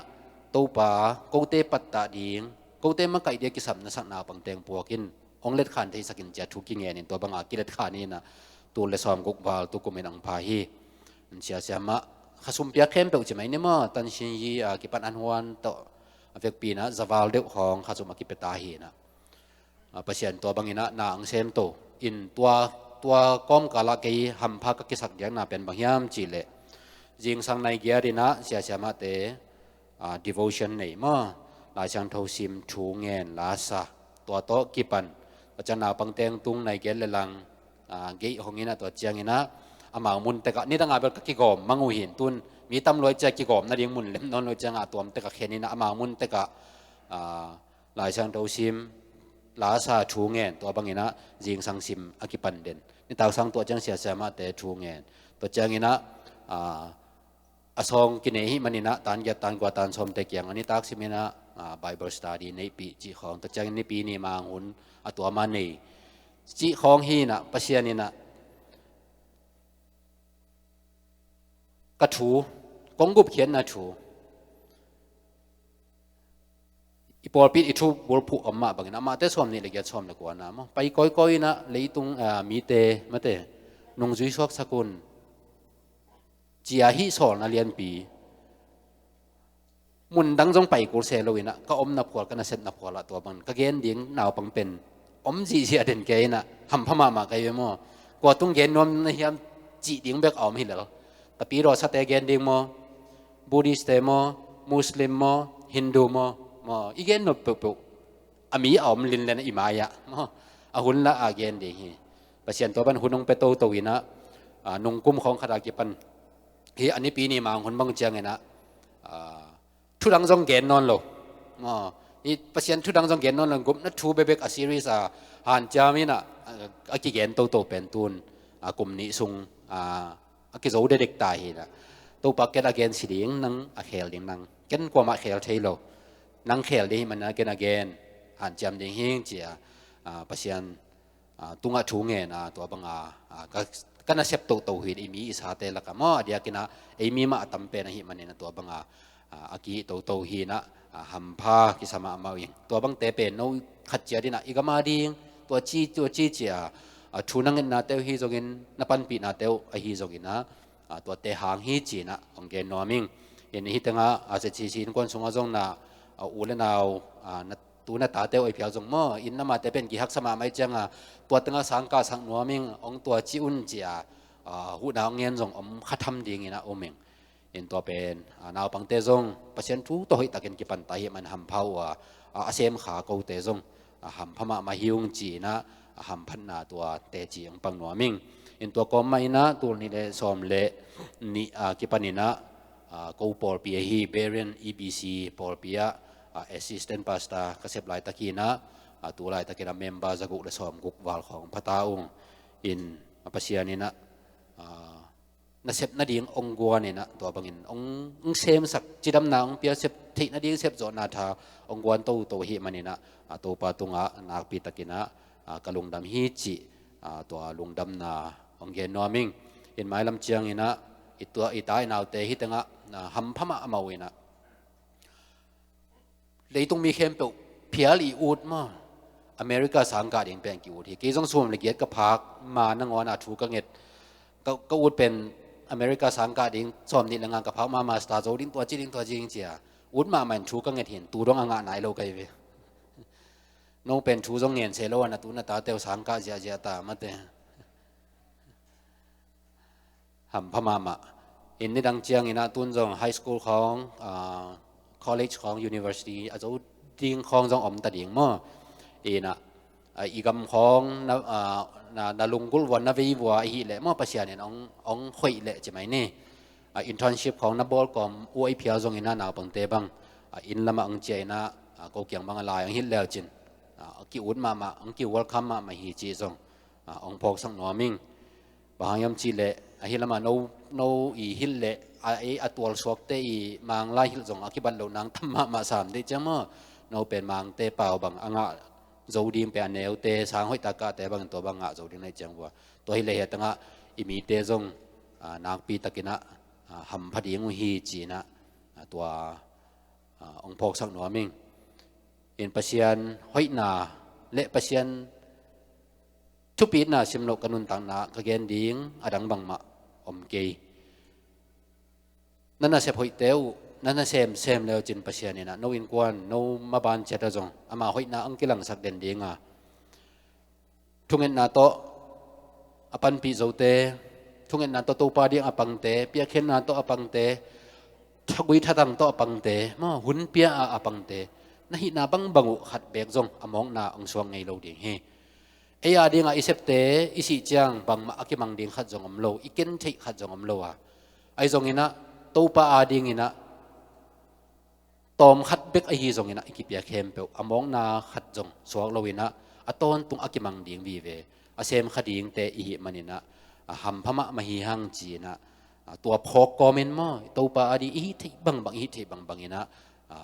Topa kote pattah ding kote makaih dia kisapna sak naupang teng puakin hong letkhan theisakin cia thu kingen in tua banga kiletkhan in a tul le sawm guk val tu kumin hong pha hi. Siasiamah khasum piak khempeuh ci mai ni maw, tansin yi a kipan an huan tawh a vekpi in a zaval deuh hong khasum a kipia ta hi in a Ah, Pasian tua bangin a na ang sem to in tua, tua kawmkal ah kei hampha ka kisak diakna pen bang hiam cihleh zingsang nai giat in a siasiamahte, ah, devotion nei maw, Lai Siangtho sim thu ngen lasa tua tawh kipan tua ciang naupang teng tung nai giat le lang, ah, geih hong in a tua ciangin a amau mun tekah nidang a bel ka kigawm mang uh hin tun mi tam luai cia kigawm nading mun lem nawn luai ciangah a tuam tekah khen in a amau mun tekah, ah, Lai Siangtho sim lasa thu ngen tua bangin a zingsang sim a kipan den. Nitak sang tua ciang siasiamahte thu ngen tua ciangin a, ah, a sawng kinei hih manin a tan giat tan gua tan sawmte kiang a nitak simin a, ah, Bible study neihpih cih khawng tua ciangin nipi ni mang hun a tuama nei cih khawng hi in a Pasian in a ka thu kong gupkhiatna thu i pawlpi i thu bulphuh om mah bangin amahte sawm nih le giat sawm le kuana maw pai kawikawi in a leitung, ah, mite mate nungzui suaksak un cia hih sawlna lianpi mun dang zong pai kul se lo in a ka omna phual ka nasepna phual ah tua bang ka gen ding naupang pen om zihziah den kei in a hampha mahmah ka hi ve maw. Kua tung gen nuam na hiam cih ding bek a om hi lel. Ka pi rawsate gen ding maw, Buddhist te maw, Muslim maw, Hindu maw, maw i gen nuam peuhpeuh a mi a om linlen i mai-ah maw a hun lah a gen ding hi. Pasian tua ban hun hong pia toto in a, ah, nungkum khawng khat a kipan hi a nipi ni mang hun bang ciangin a, ah, thudang zong gen nawn lo. Maw, i Pasian thudang zong gen nawn lo gupna thu bebek a series a hanciam in a, a kigen toto pen tun, a kum nih sung, a, a kizo dedek ta hi in a Topa ken a gen si ding nang a khel ding nang ken kuamah khel thei lo. Nang khel ding hih manin a ken a gen hanciam ding hing cia, a, Pasian ah, tungah thu ngen a tua banga, ah, ka, ka nasep toto hi in i mi i sate lakah maw a diakin a ei mi mah a tam pen ahih manin a tua banga, ah, a kihih toto hi in a, ah, hampha kisa mahmah uh ing. Tua bangte pen no khat ciat in a i gam a ding tua ci tua ci cia, ah, thu na ngetnate uh hi zongin na panpihnate uh ahi zongin a, a, tuate hang hi ci-in ah hong gen nuam ing. In hih tengah a, Z C C innkuan sungah zong na, a, u le nau, a, na, tu na tate uh a phial zong maw, in amate pen kihaksa mahmah ih ciangah tua tengah sangkahsak nuam ing, hong tua ci un ci-a, a, huhna hong ngen zong om kha tham dingin ah om ing. In tua pen, a, naupangte zong Pasian thu tawh hoihtakin kipan ta ahih man hampha uh a, a, a sem kha kote zong, a, hampha mahmah hi ung ci-in ah, a, hamphatna tua teci hong pang nuam ing. In tua kawm mah in ah tul nih le sawm le nih, a, kipan in ah, a, ko pawlpi ahi Berean E B C pawlpi ah, a, assistant pastor ka sep laitak hi in ah, a, tu laitakin ah member za guk le sawm guk val khawng pha ta ung. In, a, Pasian in ah, a, nasep nading hong guan in ah, tua bangin hong, hong semsak, cidamna hong pia, sep theih nading sep zawhna tha hong guan toto ahih manin ah, a, Topa tungah nakpi takin ah, a, ka lungdam hi cih, a, tua lungdamna hong gen nuam ing. In mailam ciangin ah, i tua, i ta i naute hih tengah, a, hampha mahmah uh in ah, leitung mi khempeuh phial i ut maw, America sangkah ding pen ki ut hi. Kei zong sawm le giat ka phak ma nangawn a thu ka nget. Ka, ka ut pen America sangkah ding sawm nih le nga ka phak ma, master zo ding, tua ci ding, tua ci ding ci-a ut mahmah in thu ka nget hi in, tu dong a ngah nai lo ka hi ve. No pen thu zong ngen se lo a, na tu na tate uh sangkah ziahziah ta mate. Hampha mahmah. In nidang ciangin ah tun zong high school khawng, a, college khawng, university a zo ding khawng zong om ta ding maw. In ah, a, i gam khawng na, a, na, na lunggulh vua, na vei vua ahih leh maw, Pasian in hong, hong hoih leh ci mai ni. A, internship khawng na bawl kawm uh a ih phial zongin ah naupangte bang, a, inn lamah hong ciah in ah, a, ko kiang bang a lai hong hilh le uh cin, a, ki ut mahmah, hong ki welcome mahmah hi cih zong, a, hong phawksak nuam ing. Bang hang hiam cih leh, ahi lamah no, no i hilh leh, a, ei a tualsuakte i Mang lai hilh zong a kibat loh nang tam mahmah sam dih ciang maw. No pen Mangte pau bang a ngah zo ding pen a neute, sang hoih tak kahte bangin tua bang ngah zo ding na hih ciang vua. Tua hi leh hih tangah i mite zong, a, nakpi takin ah, a, hampha ding uh hi ci-in ah, a, tua, a, hong phawksak nuam ing. In Pasian hoihna le Pasian thupitna sim loh ka nuntakna ka gen ding a dang bangmah om kei. Na nasep hoihte uh, na nasem sem le uh cin Pasian in ah no innkuan, no maban ciat ah zong ama hoihna hong kilangsak den ding a, thungetna tawh a panpih zote, thungetna tawh Topa ding a pangte, piakkhiatna tawh a pangte, thagui thatang tawh a pangte, maw, hun pia a a pangte, na hihna bangbang uh khat beek zong a mawkna hong suak ngei lo ding hi. Ei a dingah i septe i sih ciang bangmah a kimang ding khat zong om lo, i ken theih khat zong om lo a, ahi zongin ah Topa a dingin ah tawm khat bek ahi zongin ah i kipia khempeuh a mawkna khat zong suak loin ah a tawntung a kimang ding vive, a sem kha dingte i hih manin ah, a hampha mahmah hi hang ci-in ah, a, tua phawk kawmin maw, Topa a ding i hih theih bangbang, i hih theih bangbangin ah, a,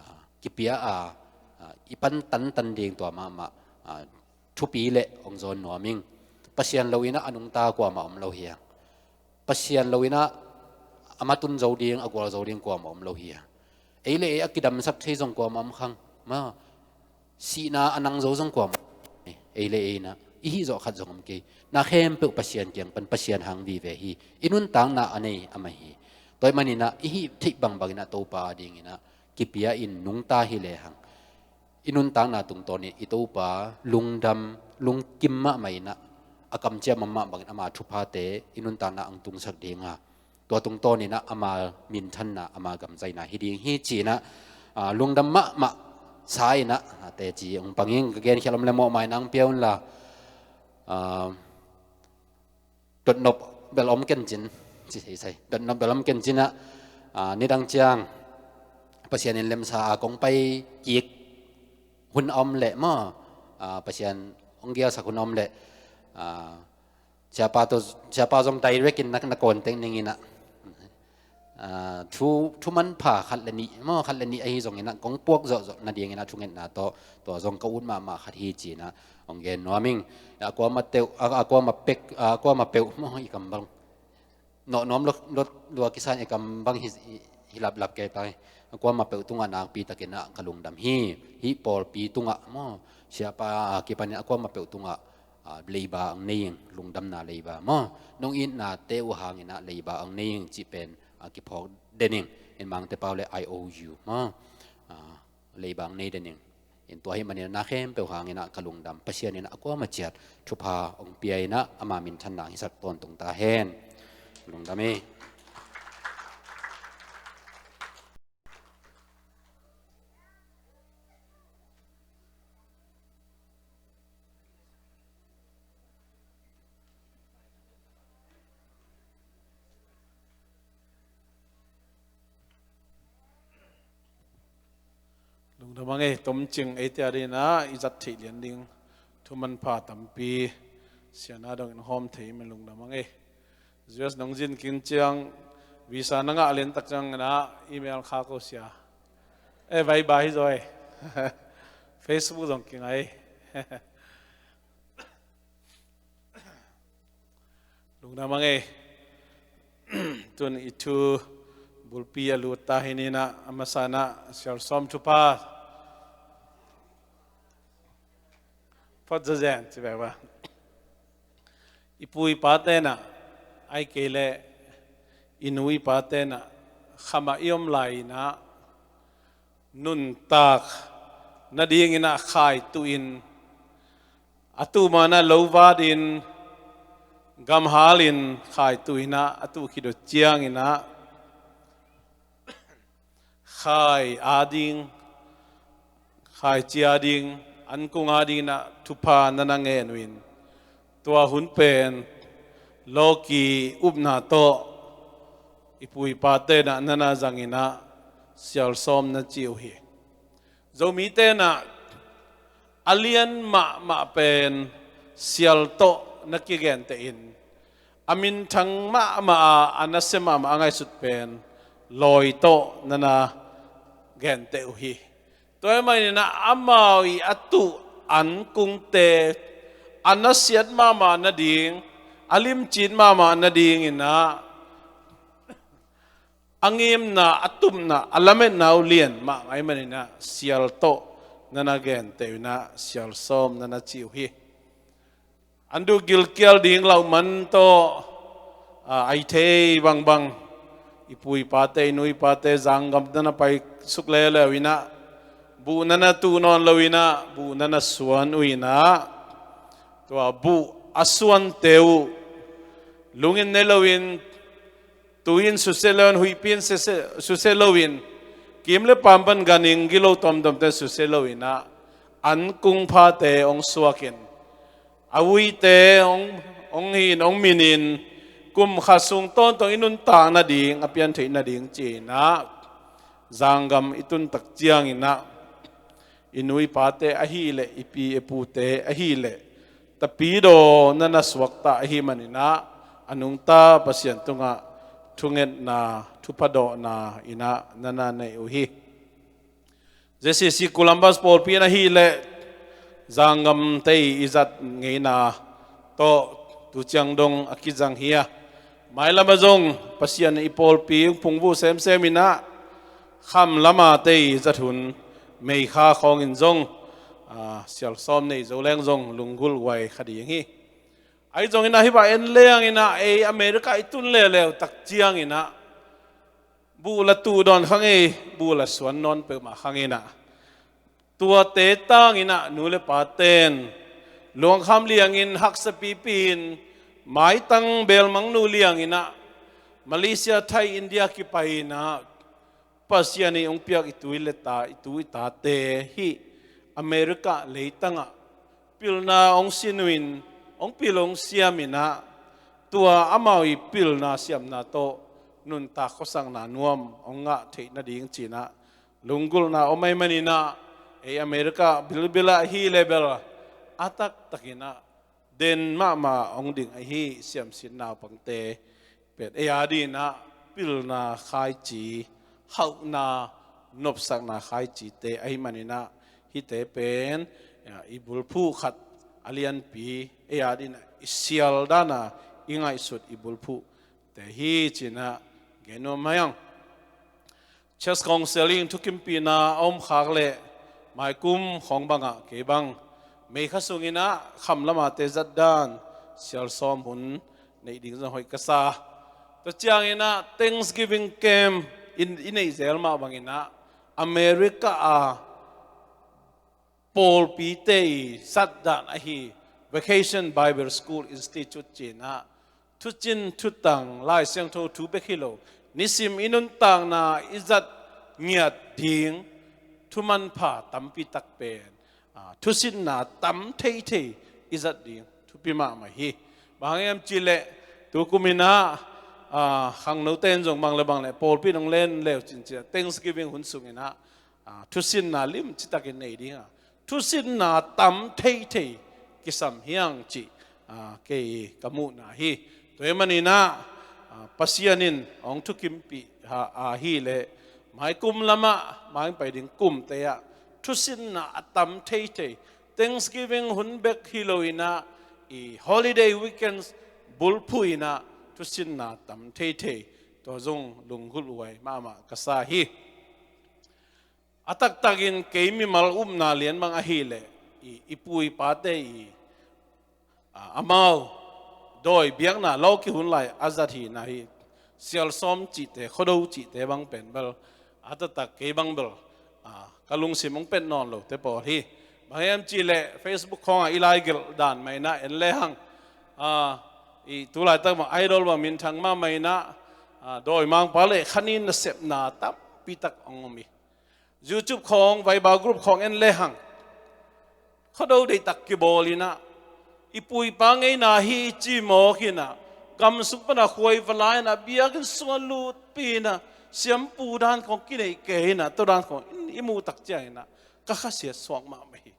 kipia a, a, i pan tantan ding tua mahmah, a, thupi le hong zawn nuam ing. Pasian loin ah a nungta kuamah om lo hi hang. Pasian loin ah a matun zo ding, a gual zo ding kuamah om lo hi a. Ei le ei a kidamsak thei zong kuamah om khang. Ma, sihna a nang zo zong kuamah om. Ei le ei in ah i hih zawh khat zong om kei. Na khempeuh Pasian kiang pan Pasian hang vive hi. I nuntakna a nei amah hi. Tua ahih manin ah i hih theih bangbangin ah Topa a dingin ah kipia in nungta hi lehang, i nuntakna tungtawnin i Topa lungdam, lungkim mahmah in ah, a kamciam mahmah bangin ama thuphate i nuntakna hong tungsak ding a, tua tungtawnin ah ama minthanna, ama gamzaina hi ding hi ci-in ah, a, lungdam mahmah sa-in ah, a, teci hong pang ing. Ka genkhial om le mawhmaina hong pia unla, a, dotnop bel om kencin, ci sei sei. Dotnop bel om kencin ah, a, nidang ciang Pasian in lemsa a kong pai kik hun a om leh maw, a, Pasian hong gialsak hun a om leh, a, siapa tawh, siapa zong direct in na, na contact ning in ah, a, thu, thu manpha khat le nih maw, khat le nih ahi zongin ah kong puak zawhzawh nadingin ah thungetna tawh, tua zong ka ut mahmah khat hi ci-in ah hong gen nuam ing. A kuamah teuh, a, a kuamah pek, a kuamah peuh maw, i kam bang nawh nuam lo, lo, lua kisa in i kam bang hi, hi, hi laplap kei ta hi. A kuamah peuh tungah nakpi takin ah ka lungdam hi. Hih pawlpi tungah maw, siapa a kipanin a kuamah peuh tungah, ah, leiba ang nei ing, lungdamna leiba maw. Nong itnate uh hangin ah leiba ang nei ing cih pen, ah, kiphawk den ing. In Mangte pau le I O U maw. Ah, leiba ang nei den ing. In tua ahih manin na khempeuh hangin ah ka lungdam. Pasian in ah a kuamah ciat thupha hong pia in ah ama minthanna hong hisak tawntung ta hen. Lungdam hi. Lungdam a ngei, tomcing eite adingin ah i zat theih lian ding thu manpha tampi siana dongin hawm thei, min lungdam a ngei. U S nong zin kik ciang visa na ngah lian tak ciangin ah email khak o sia. Eh, bye bye hi zaw ei. Facebook zong kingai. Lungdam a ngei. Tun i thu bulpi a lut ta hi ni in ah, a masa in ah Sial Sawm thupha phot zazen ci bek ba. I pu i pate in ah, ahih kei leh i nu i pate in ah, kham ah i om lai in ah nuntak nadingin ah khaituh in, a tuh ma-in ah lo vat in, gamhal in khaituh in ah, a tuh khit uh ciangin ah khai ading, khaici ading, ankung adingin ah thupha na na ngen uh in, tua hun pen lawki upna tawh i pu i pate in ah na na zangin ah Sial Sawm na ci uh hi. Zomite in ah a lian mahmah pen sial tawh na kigenteh in, a minthang mahmah a, a nasia mahmah a ngaihsut pen lawi tawh na na genteh uh hi. Tua ahih manin ah amau i a tuh ankungte a nasiat mahmah nading, a limcit mahmah nadingin ah a ngimna, a tupna, a lametna uh lian mahmah ahih manin ah sial tawh na na genteh uh in ah Sial Sawm na na ci uh hi. An duh gilkial ding lauh man tawh, ah, ai thei bangbang i pu i pate, i nu i pate zanggam na na pai suk leuleu in ah, buh na na tuh nawn lo in ah buh na na suan uh in ah, tua buh a suante uh lungin ne loin, tui in susia loin, huihpi in susia, susia loin, kim le paam pan ganhing gilo tuamtuamte susia loin ah ankung phate hong suak in, a uite hong, hong hi in, hong min in, kum khat sung tawntung i nuntak nading a pian theih nading ci-in ah zanggam i tun tak ciangin ah i nu i pate ahih leh, i pi i pute ahih leh tapidaw na na suakta ahih manin ah a nungta Pasian tungah thungetna, thupha dawhna in ah na na nei uh hi. J C C Columbus pawlpi in ahih leh zanggamte i zat ngeina tawh tu ciang dong a kizang hi a, mailam ah zong Pasian i pawlpi hong phungvuh semsem in ah kham lam a te i zat hun meikha khawngin zong, ah, Sial Sawm nei zo leng zong lunggulh huai kha ding hi. Ahi zongin ah hih bang en leng in ah ei America i tun leuleu tak ciangin ah buh la tuh dawn kha ngei, buh la suan nawn peuhmah kha ngei in ah, tuate tangin ah nu le paten lungkham liangin haksa pipi in maitang belmang nu liangin ah Malaysia, Thai, India kipai in ah Pasian i hong piak i tu i le ta, i tu i tate hih America leitangah pilna hong sin uh in, hong pil hong siam in ah, tua amau i pilna siamna tawh nuntak khuasakna nuam hong ngah theih nading ci-in ah lunggulhna om ahih manin ah, ei America bilbil ah hih level a taktakin ah den mahmah hong ding ahi siamsin naupangte pen ei adingin ah pilna khaici, hauhna, nopsakna khaicite ahih manin ah hihte pen, ya, i bulphuh khat a lianpi, ei adingin ah i sial dan a i ngaihsut i bulphuhte hi ci-in ah gen nuam hi ing. Church Counselling thukimpihna a om khak leh maikum khawng bangah kei bang Mei kha sungin ah kham lamate zat dan sial sawm hun neih ding zong hoih ka sa. Tua ciangin ah Thanksgiving camp in i neih zel mah bangin ah America a pawlpite i zat dan ahi Vacation Bible School Institute ci-in ah thucin thutang Lai Siangtho thu bek hi lo, nisim i nuntakna i zat ngiat ding thumanpha tampi tak pen, ah, thusinna tam theithei i zat ding thupi mahmah hi. Bang hang hiam cih leh tukum in ah, ah, khangnote in zong bang le bang le pawlpi in hong len leu cin ciah Thanksgiving hun sungin ah, ah, thusinna lim citakin nei ding a, thusinna tam theithei kisam hi hang cih, ah, kei ka muhna hi. Tua ahih manin ah, ah, Pasian in hong thukimpih a, ahih leh mai kum lamah mai pai ding kumte ah thusinna a tam theithei, Thanksgiving hun bek hi lo in ah i holiday weekends bulphuh in ah thusinna tam theithei, tua zong lunggulh huai mahmah ka sa hi. A taktakin kei mimal upna lian bang ahih leh i, i pu i pate i, a, amau dawi biakna lawki hun lai a zat hihna hi. Sial sawm cihte, Khuado cihte bang pen bel a taktak kei bang bel, a, ka lungsim hong pet nawn lote pawl hi. Bang hiam cih leh Facebook khawngah i laigelh dan mah in ah en lehang, a, i tulaitak bang idol bang minthang mahmah in ah, a, dawimangpa le khanin nasepna tampi tak hong om hi. YouTube khawng, Viber group khawng en lehang, Khuado deihtak kibawl in ah, i pu i pa ngeina hi ci mawk in ah, gam sung pan a khuai va la in ah, biakinn sungah lutpih in ah, siampu dan khawng kineih kei in ah, tua dan khawng i muh tak ciangin ah ka khasiat suak mahmah hi.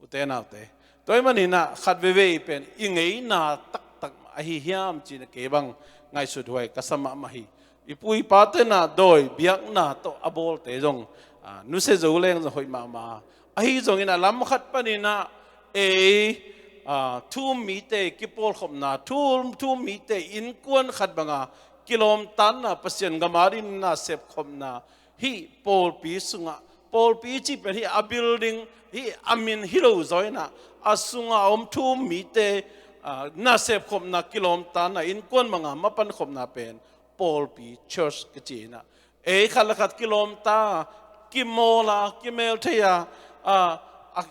Ute naute, tua ahih manin ah khat veivei pen i ngeina taktak mah ahi hiam ci-in ah kei bang ngaihsut huai ka sa mahmah hi. I pu i pate in ah dawi biakna tawh a bawlte zong, a, nusia zo leng zong hoih mahmah. Ahi zongin a lam khat panin ah ei, a, thu-um mite kipawlkhopna, thu, thu-um mite innkuan khat banga kilawmtatna, Pasian gam adingin nasepkhopna, hih pawlpi sungah, pawlpi cih pen hih a building, hih a min hi lo zaw in ah, a sungah a om thu-um mite, a, nasepkhopna, kilawmtatna, innkuan banga mapankhopna pen pawlpi, church ka ci in ah, ei khat le khat kilawmta, kimawl a, kimel thei a, a, a,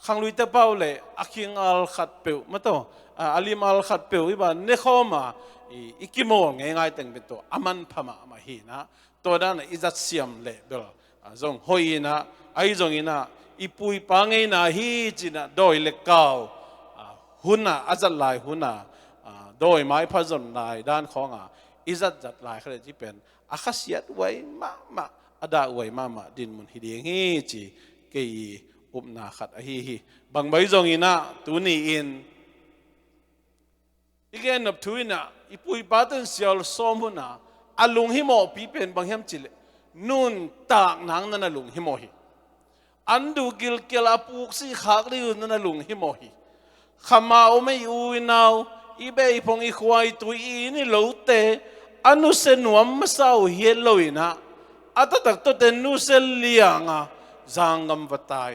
khangluite pau le a khing al khat peuh, maw taw, a, a lim al khat peuh i bang nekhawm a, i, i kimawl ngeingai teng pen tua a manpha mahmah hi in ah, tua dan a i zat siam leh bel, a, zong hoih in ah, ahi zongin ah i pu i pa ngeina hi ci-in ah dawi le kau, a, hun a, a zat lai hun a, a, dawi maipha zon lai dan khawng a i zatzat lai khat le cih pen a khasiat huai mahmah, a dah huai mahmah dinmun hi ding hi ci kei i upna khat ahi hi. Bang bang zongin ah tuni-in i gennop thu in ah i pu i pate in sial sawm hun a a lunghimawhpi pen bang hiam cih leh nuntakna hang na lunghimawh hi. An duh gilkial a puksi khak ding uh na lunghimawh hi. Kham a om ei u i nau, i beh i phong, i khua i tui, i inn i lote a nusia nuam masa uh hi het lo in ah, a taktak tuate nusia liang a zanggam va tai.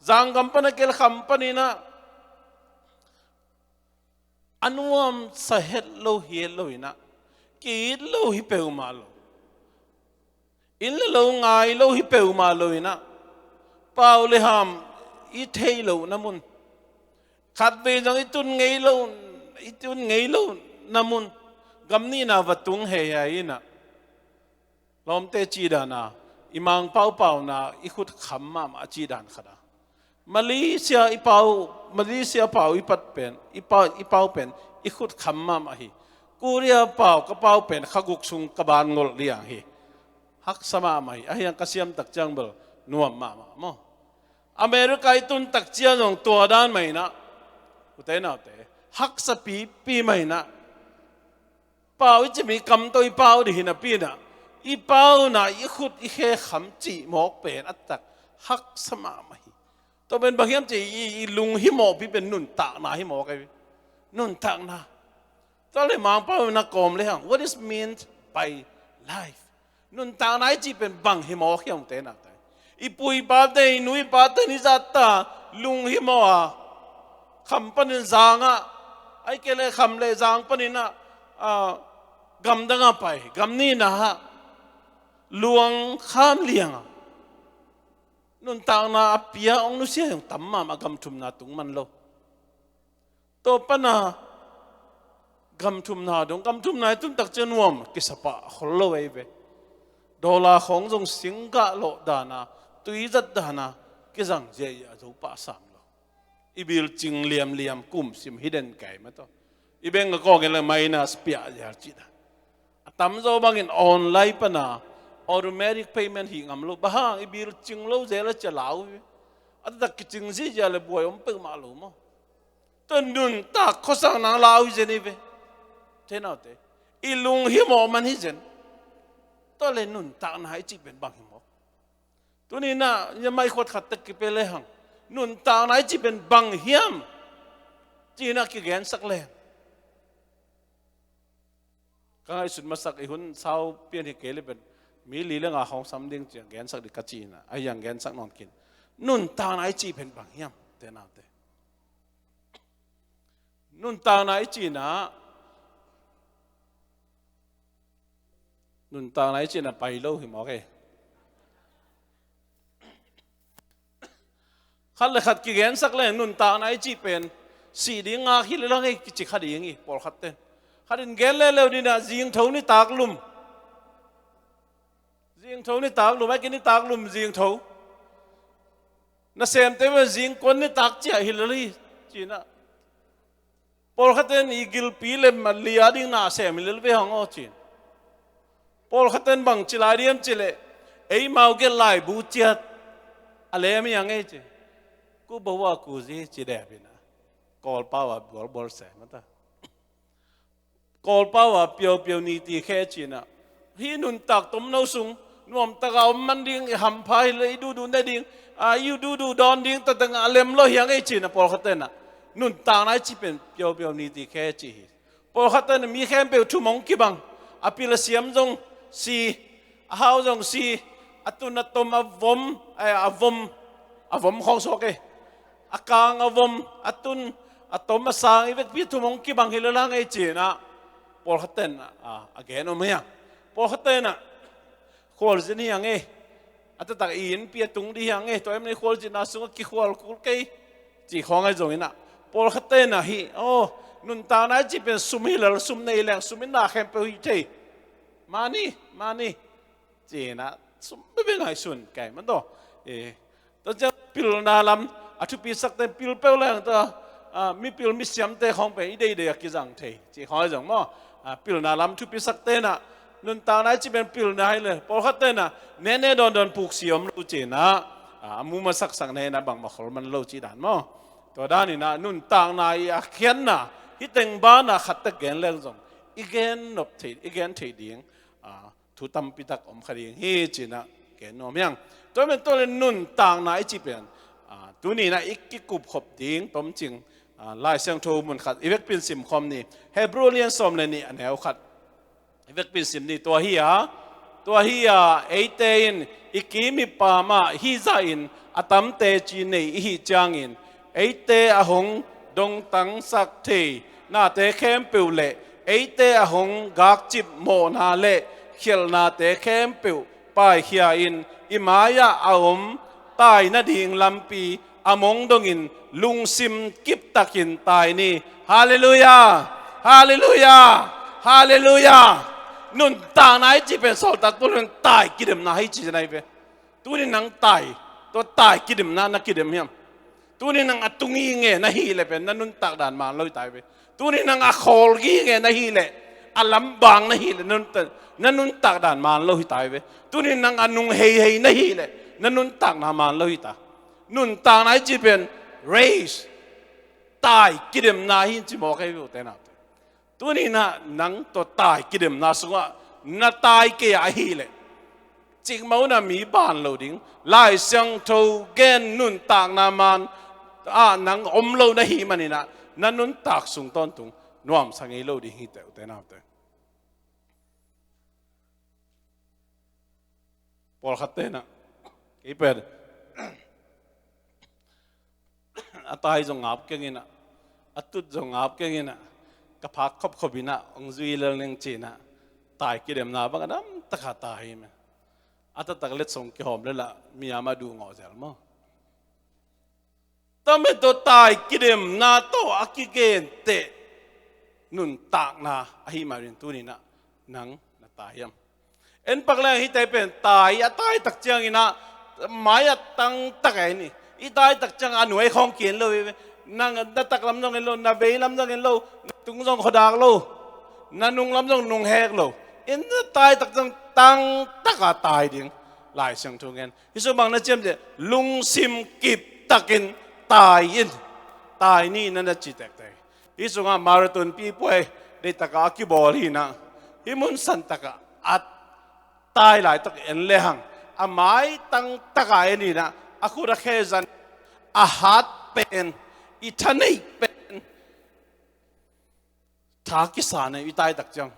Zanggam pan a kial kham panin ah a nuamsa het lo hi het lo in ah, ki-it lo hi peuhmah lo, inn le lo ngai lo hi peuhmah lo in ah, pau le ham i theih lohna mun, khatvei zong i tun ngei lo, i tun ngei lohna mun, gam nihna va tung heihei in ah, lawmte cih dan a, i Mangpau pauna i khut kham mahmah a cih dan khat a, Malaysia i pau, Malaysia pau i pat pen, i pau, i pau pen i khut kham mahmah hi. Korea pau ka pau pen kha guk sung ka ban ngolh liang hi. Haksa mahmah hi. Ahi hang ka siam tak ciang bel nuam mahmah maw. America i tun tak ciang zong tua dan mah in ah, ute naute, haksa pipi mah in ah, pau i cih mi kam tawh i pau ding hi napi in ah, i pauna i khut i khe kham cih mawk pen a tak haksa mahmah hi. Tua pen bang hiam cih i, i lunghimawhpi pen nuntakna hi mawk ahi. Nuntakna. Tua le Mangpau na kawm le hang, what is meant by life? Nuntakna i cih pen bang hi mawk hiam, ute naute? I pu i pate, i nu i pate in i zat ta, lunghimawh a, kham panin zangah, ahih kei leh kham le zang panin ah, a, gamdangah pai, gam nihna ah luang kham liang a, nuntakna a pia hong nusia zong tam mahmah, gam thumna tung man lo. Tua pana gam thumna dong, gam thumna i tun tak ciang nuam kisa pah khol lo ei ve. Dollar khawng zong singgah lawh dana, tui zat dana kizang zia i a zo pah sam lo. I bil cing liamliam, kum sim hi den kai mah tawh. I bank account in le minus piah zial cih dan. A tamzaw bangin online pana automatic payment hi ngam lo. Bang hang, i bil cing lo zel a cia lau hi ve. A taktak kicing zihziah le buai om peuhmah lo maw. Tua nuntak khuasakna lau hi zen hi ve. Theinaute, i lunghimawh man hi zen. Tua le nuntakna i cih pen bang hi mawk? Tuni-in ah, i maikhuat khat tek kipia le hang, nuntakna i cih pen bang hiam? Ci-in ah kigensak le hang. Ka ngaihsut masak, i hun sau pian hi kei le pen mi li le nga hong sam ding ci-in gensak ding ka ci-in ah, a hiang gensak nawn kin. Nuntakna i cih pen bang hiam, te naute? Nuntakna i cihna, nuntakna i cihna pai lo hi mawk e. Khat le khat kigensak le nuntakna i cih pen sih ding ngak hi le lang ei kici kha ding hi, pawlkhat ten. Khat in gen leuleu ding ah, zingtho nitak lum. Zingtho nitak lum, a ki nitak lum zingtho. Nasemte pen zingkuan nitak ciah hi le hi, ci-in ah. Pawlkhat ten i gilpi lem a lia ding na sem hi lel ve hang aw, ci-in. Pawlkhat ten bang ci lai diam cih leh, eimau gelh laibu ciat a lem hi hang ei, ci. Ku bo a ku zi ci dep in ah, Kawlpau a bualbual sem a ta. Kawlpau a piaupiau ni ti khe, ci-in ah. Hih nuntak tomno sung nuamtak a om man ding, i hampha hi le i duhduh ne ding, a, i duhduh dawn ding, tua teng a lem lo hi hang ei, ci-in ah, pawlkhat ten ah. Nuntakna i cih pen piaupiau ni ti khe ci hi. Pawlkhat ten ah mi khempeuh thum hong kibang. A pil a siam zong si, a hau zong si, a tun a tom a vom, eh, a vom, a vom khawng suak e. A kang a vom, a tun a tom a sang, i vekpi thum hong kibang hi le lang ei, ci-in ah. Pawlkhat ten ah, a, a gen om hi hang. Pawlkhat ten ah khualzin hi hang e. A taktak i innpi a tung ding hi hang e. Tua em ni khualzinna sungah kikhual kul kei, ci khawng ahi zongin ah. Pawlkhat ten ah hih, aw, nuntakna i cih pen sum hi lel, sum nei leng, sum in na khempeuh hi thei. Mani, mani. Ci-in ah, sum bebe ngaihsun kai man tawh. E, tua ciang pilna lam, a thupisak ten pil peuh leng tua, a, mipil misiamte khawng pen i deidei a kizang thei. Ci khawng ahi zong maw. A, pilna lam thupisak ten ah, nuntakna i cih pen pilna hi le, pawlkhat ten ah, nene dawndawn puksi om lo, ci-in ah, a, a mu masaksak ne in ah bangmah khol man lo cih dan maw. Tua dan in ah, nuntakna i a khiatna, hih teng ban ah khat tek gen leng zong, i gen nop thei, i gen thei ding, a, thu tampi tak om kha ding hi, ci-in ah gen nuam hi hang. Tua men tua le nuntakna i cih pen, a, tuni-in ah i kikup khop ding tomcing, a, Lai Siangtho mun khat i vekpi-in sim khawm ni. Hebru lian sawm le nih, a neu khat i vekpi-in sim ni. Tua hi a, tua hi a, eite in i kim i pam ah hih zahin a tam teci nei i hih ciangin, eite a hong dongtangsak thei nate khempeuh le eite a hong gakcip mawhna le khialhnate khempeuh paikhia in, i mai-ah a om tai nading lampi a mong dongin lungsim kiptakin tai ni. Halleluiah! Halleluiah! Halleluiah! Nuntakna i cih pen sawltak Paul in tai kidemna hi ci-in ahi ve. Tuni nang tai, tua tai kidemna na kidem hiam? Tuni nang a tu nginge na hih leh pen na nuntak dan man lo hi ta hi ve. Tuni nang a khawl nginge na hih leh, a lam bang na hih leh, na nuntak, na nuntak dan man lo hi ta hi ve. Tuni nang a nung heihei na hih leh, na nuntakna man lo hi ta. Nuntakna i cih pen race, tai kidemna hi ci mawk hi ve, ute naute. Tuni-in ah nang tua tai kidemna sungah na tai kei a ahih leh, cikmah un ah mi ban lo ding, Lai Siangtho gen nuntakna man ah nang om lo na hih manin ah, na nuntak sung tawntung nuamsa ngei lo ding hi teh, ute naute. Pawlkhat ten ah, kei pen a tai zong ngap keng in ah, a tut zong ngap keng in ah, ka phak khopkhop in ah hong zui lel ning ci-in ah, tai kidemna bang a dam taka tai hi mah. A taktak letsong kihawm lel ah mi a mah duh ngawh zel maw? Tua mah tawh tai kidemna tawh a kigenteh nuntakna ahih manin tuni-in ah nang na tai hiam? En pak leng hihte pen tai, a tai tak ciangin ah mai a tang tak a en hi. I tai tak ciang a nuai khawng ki-en lo hi ve. Nang na taklam zong en lo, na veilam zong en lo, na tung zong khuadak lo, na nunglam zong nunghek lo. In na tai tak ciang tang taka tai ding Lai Siangtho ngen. Hih sung bang na ciam ciah, lungsim kip takin tai in, tai ni na na ci tektek. Hih sungah marathon pipuai deihtakah a kibawl hi-in ah, hih mun santakah a tai laitak en lehang, a maitang takah en hi-in ah, a khut a khe zan, a hat pen, i thaneih pen, tha kisan a i tai tak ciang,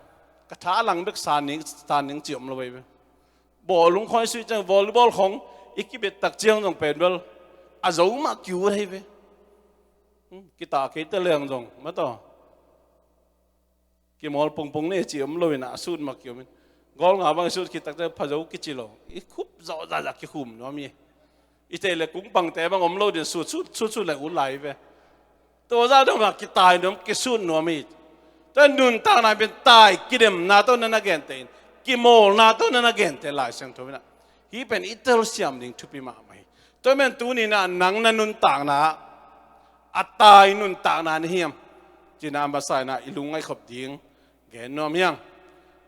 ka tha a lang bek san ning, san ning ci om lo vei ve. Bawlung khawng i suih ciang, volleyball khawng i kibet tak ciang zong pen bel a zo mah ki-ut hi ve. Hmm, kita kei te leng zong mah tawh kimawl pongpong ni ci om lo-in ah, a sut mah ki-om in. Goal nga bang i sut khit tak ciang pha zo kici lo. I khup zawh zahzah kikhum nuam hi. I teh le kungpangte bang om lo din, sut sut sut sut le ut lai ve. Tua zah dong mah kitai nuam, kisut nuam hi. Tua nuntakna pen tai kidemna tawh na na genteh in, kimawlna tawh na na genteh Lai Siangtho in ah, hih pen i telsiam ding thupi mahmah hi. Tua men tuni-in ah nang na nuntakna ah a tai nuntakna na hiam? Ci-in ah a masa-in ah i lungngaih khop ding gen nuam hi hang.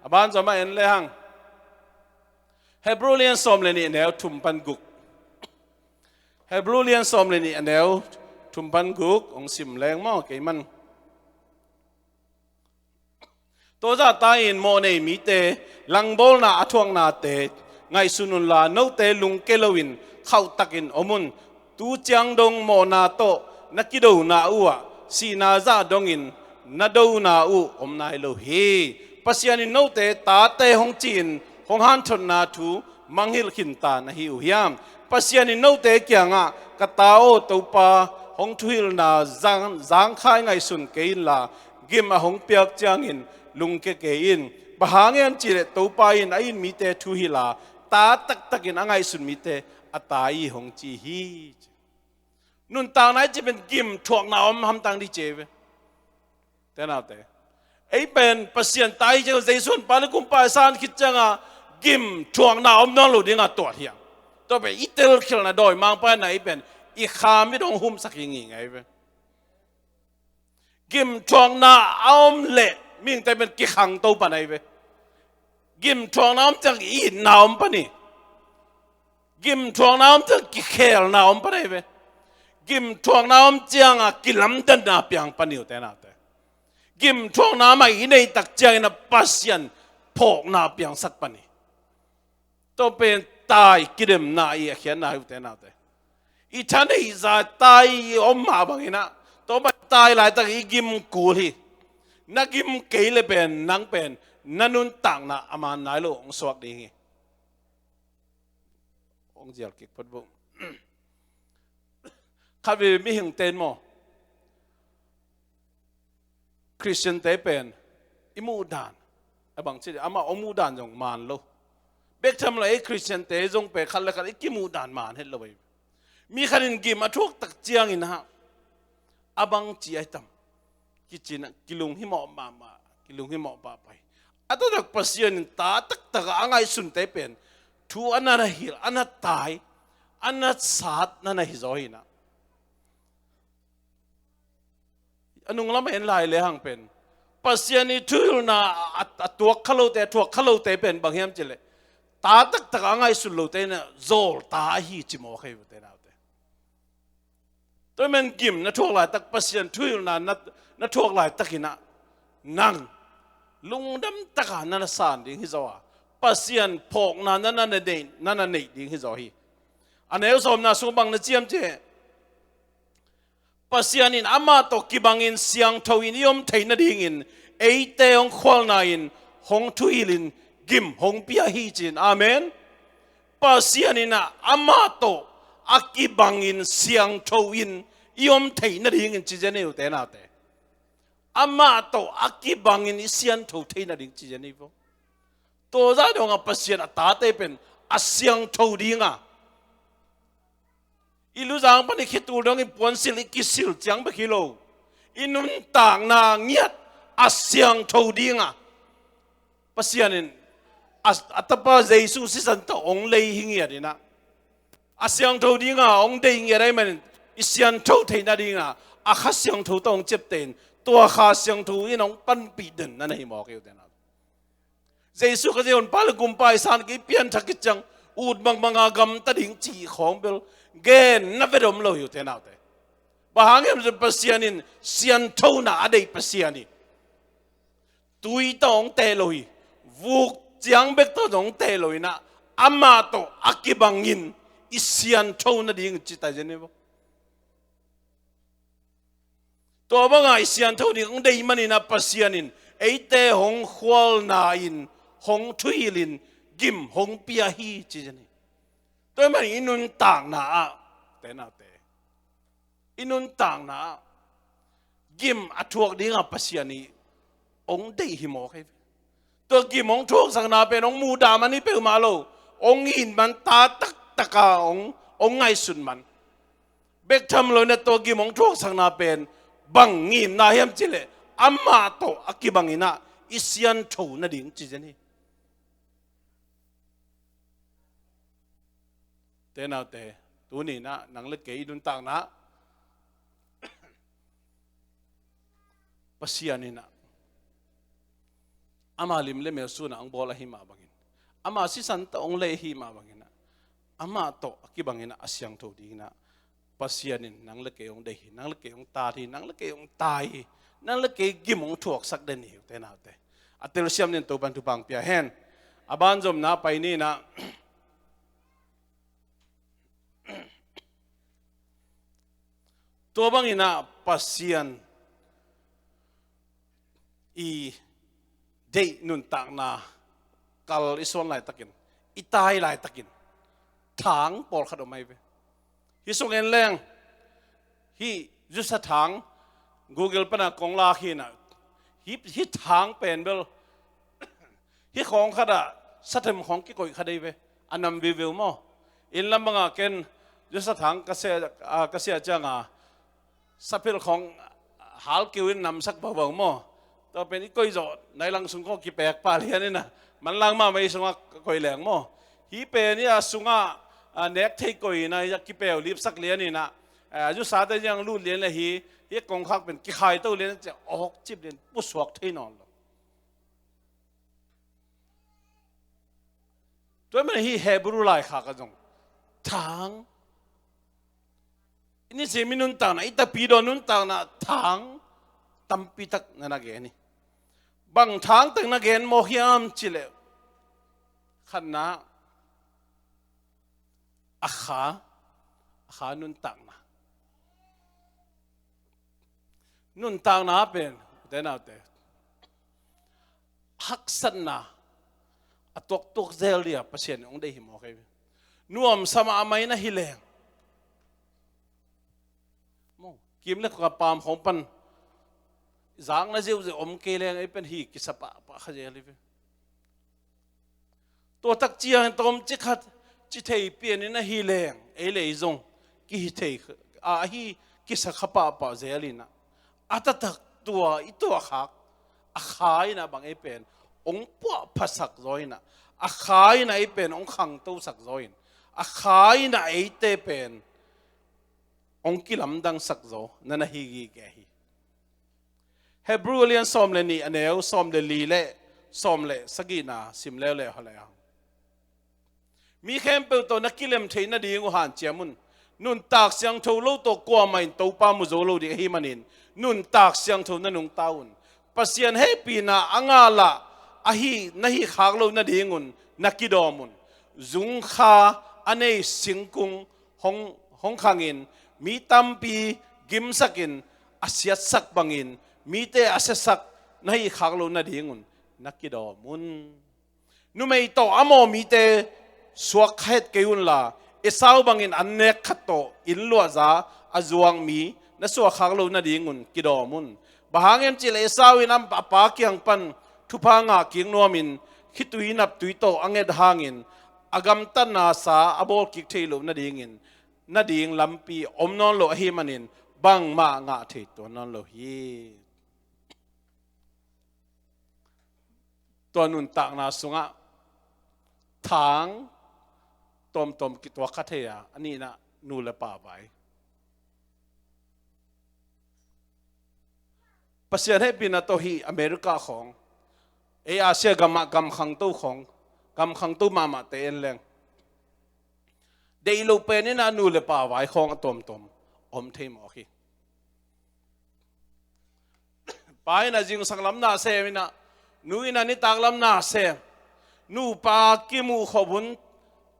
A banzom ah en lehang, Hebrew lian sawm le nih, a neu thum pan guk. Hebrew lian sawm le nih, a neu thum pan guk hong sim leng maw, kei man. Tua zahta-in mawhnei mite langbawlna a thuaknate ngaihsun unla, note lungke loin khauhtakin om un. Tu ciang dong mawhna tawh na kidona uh ah, sihna zah dongin na dona uh om nai lo hi. Pasian in note tate hong ci-in hong hanthotna thu mangngilh khinta na hi uh hiam? Pasian in note kiangah, ka ta aw, Topa hong thuhilhna zang, zangkhai ngaihsun kei inla, gim a hong piak ciangin lungke kei in. Bang hang hiam cihleh Topa in a it mite thuhilh a, ta taktakin a ngaihsun mite a tai hi hong ci hi. Nuntakna i cih pen gim thuakna om hamtang ding ci hi ve. Te naute, ei pen Pasian ta hi ciang, Jesu honpa le kumpa i san khit ciangah gim thuakna om nawn lo dingah tuat hiam? Tua pen i telkhialhna dawimangpa in ah ei pen i kham i dong humsak hi ngei ngei ve. Gim thuakna a om leh mihingte pen kikhangto pan ahi ve. Gim thuakna om ciang itna om pan hi. Gim thuakna om ciang kikhelna om pan ahi ve. Gim thuakna om ciangah kilamdanna piang pan hi uh te naute. Gim thuakna mah i neih tak ciangin ah Pasian phawkna piangsak pan hi. Tua pen tai kidemna i a khiatna hi uh te naute. I thaneih zah tai i om mah bangin ah, tua mah tai laitak i gim kul hi. Na gim kei le pen, nang pen na nuntakna a man nai lo hong suak ding hi. Hong zial kik phot bo. Khat veve mihingte in maw, Khristiante pen i muhdan a bang ci, amah hong muhdan zong man lo. Bek tham lo, ei Khristiante zong pen khat le khat i kimuhdan man het lo hi. Mi khat in gim a thuak tak ciangin ah, a bang ci ahi tam, kici-in ah kilunghimawh mahmah, kilunghimawh pahpah hi. A taktak Pasian in ta taktak a ngaihsunte pen thu a na na hilh, a na tai, a na sat na na hi zaw hi-in ah. A nunglam en lai lehang pen Pasian i thuhilhna a, a tuak kha lote, a thuak kha lote pen bang hiam cihleh, ta taktak a ngaihsun lote in ah zawlta ahi ci mawk hi uh te naute. Tua men gim na thuak laitak, Pasian thuhilhna na, na thuak laitakin ah nang lungdam taka na na san ding hi zaw a, Pasian phawkna na na neih, na na neih ding hi zaw hi. A neu sawmna sung bang na ciam ciah, Pasian in amah tawh kibangin siangtho in i om theih nadingin eite hong khualna-in hong thuhilhin gim hong pia hi ci-in. Amen. Pasian in ah amah tawh a kibangin siangtho in i om theih nadingin ci zen ei ute naute. Amah tawh a kibangin i siangtho theih nading ci zen ei vo. Tua zah dongah Pasian a tate pen a siangtho dinga, i luzang pan i khitul dongin puansilh i kisilh ciang bek hi lo, i nuntakna ngiat a siangtho dinga Pasian in a, a tapa Jesu sisan tawh hong lei hi ngiat inah, a siangtho dinga hong deih ngiat ahih manin i siangtho theih nadinga a Kha Siangtho tawh hong ciapteh in, tua Kha Siangtho in hong panpih den na na hi mawk hi ute naute. Jesu Khazih Honpa le Gumpa i san kei pianthak khit ciang ut bangmanga gamta ding cih khawng bel gen na vet om lo hi ute naute. Bang hang hiam cih leh Pasian in sianthona a deih Pasian hi. Tui tawh hong teh lo hi. Vuk ciang bek tawh hong teh lo inah, amah tawh a kibangin i siantho nading ci ta zen hi vo. Tua banga i siantho ding hong deih maninah Pasian in eite hong khualna in, hong thuhilhin, gim hong pia hi ci zen hi. Tua ahih manin i nuntakna ah, te naute, i nuntakna ah gim a thuak dinga Pasian i hong deih hi mawk hi. Tua gim hong thuaksakna pen hong muhdah man hi peuhmah lo, hong it man, ta taktaka hong, hong ngaihsut man. Bek tham loinah tua gim hong thuaksakna pen bang ngimna hiam cih leh amah tawh a kibanginah i siantho nading ci zen hi. Te naute, tuninah nang le kei i nuntakna Pasian inah ama lim le mel sunah hong bawl ahi mah bangin, ama sisan tawh hong lei ahi mah banginah, amah tawh a kibanginah a siangtho dinginah Pasian in nang le kei hong deih hi, nang le kei hong tat hi, nang le kei hong tai hi, nang le kei gim hong thuaksak den hi. Te naute, a telsiam nin Topan thupha hong pia hen. A banzomna pai ninah, tua banginah Pasian i deih nuntakna kal i suan laitakin, i tai laitakin, thang pawlkhat om ahi ve. Hih sung en leng, hih zusa thang Google pana kong lak hinah, hih, hih thang pen bel hih khawng khatah sathem khawng kikoih khat ahi ve. A nam viviu maw? Inn lam banga ken zusa thang ka sia, a, ka sia cianga saphel khawng halkeu in namsak vauvau maw? Tua pen i koih zawh nai lang sung khawng kipek pah lianinah, manlang mahmah i sungah koih leng maw? Hih pen i a sungah, a, nek thei koih inah, i a kipeu lipsak lianinah, a, zusate ciang lut lian le hi, hih kongkhak pen kikhaito lian ciang awkcip lian pusuak thei nawn lo. Tua ahih manin hih Hebrew laikhak ah zong thang, i nisim i nuntakna, i tapidaw nuntakna thang tampitak na na gen hi. Bang thangtak na gen mawk hiam cih leh, khatna, a kha, a kha nuntakna. Nuntakna pen, ute naute, haksatna a tuaktuak zel dia Pasian in hong deih hi mawk hi. Nuamsa mahmah in ahi leng, maw, kim le kha, paam khawng pan zakna ziauziau om kei leng, ei pen hi kisa pahpah kha zel hi ve. Tua tak ciangin tawmcik khat ci thei pianin ahi leng, ei le ei zong kihi thei, a, ahi kisa kha pahpah zel inah, a taktak tua i tuahkhak a kha inah bang ei pen hong puahphasak zaw inah, a kha inah ei pen hong khangtosak zaw in, a kha inah eite pen hong kilamdangsak zaw na na hi gige hi. Hebrew a lian sawm le nih, a neu sawm le li le sawm le sagihna sim leuleu hale a. Mi khempeuh tawh na kilem theih nading uh hanciam un. Nuntak siangtho lo tawh kuamah in Topa mu zo lo ding ahih manin, nuntak siangtho na nungta un. Pasian hehpihna a ngah lah ahi na hih khak loh nadingun na kidawm un. Zungkha a nei singkung hong, hong khangin, mi tampi gimsakin, a siatsak bangin mite a siasak na hih khak loh nadingun na kidawm un. Numei tawh a mawh mite suak kha het kei unla, Esau bangin an nek khat tawh inn luahza a zuak mi na suahkhak loh nadingun kidawm un. Bang hang hiam cihleh Esau in a pa kiang pan thupha ngah kik nuamin khitui naptui tawh a nget hangin a gamtatna sa a bawl kik theih loh nadingin nading lampi om nawn lo ahih manin bangmah ngah thei tuan nawn lo hi. Tua nuntakna sungah thang tawmtawm kituak kha thei a, a nihna nu le pa vai. Pasian hehpihna tawh hih America khawng, ei Asia gamah gam khangto khawng, gam khangto mahmahte en leng, deih loh pen in a nu le pa vai khawng a tawmtawm om thei mawk hi. Pa in a zingsang lam na sem in a, nu in a nitak lam na sem. Nupa kimuh khop hun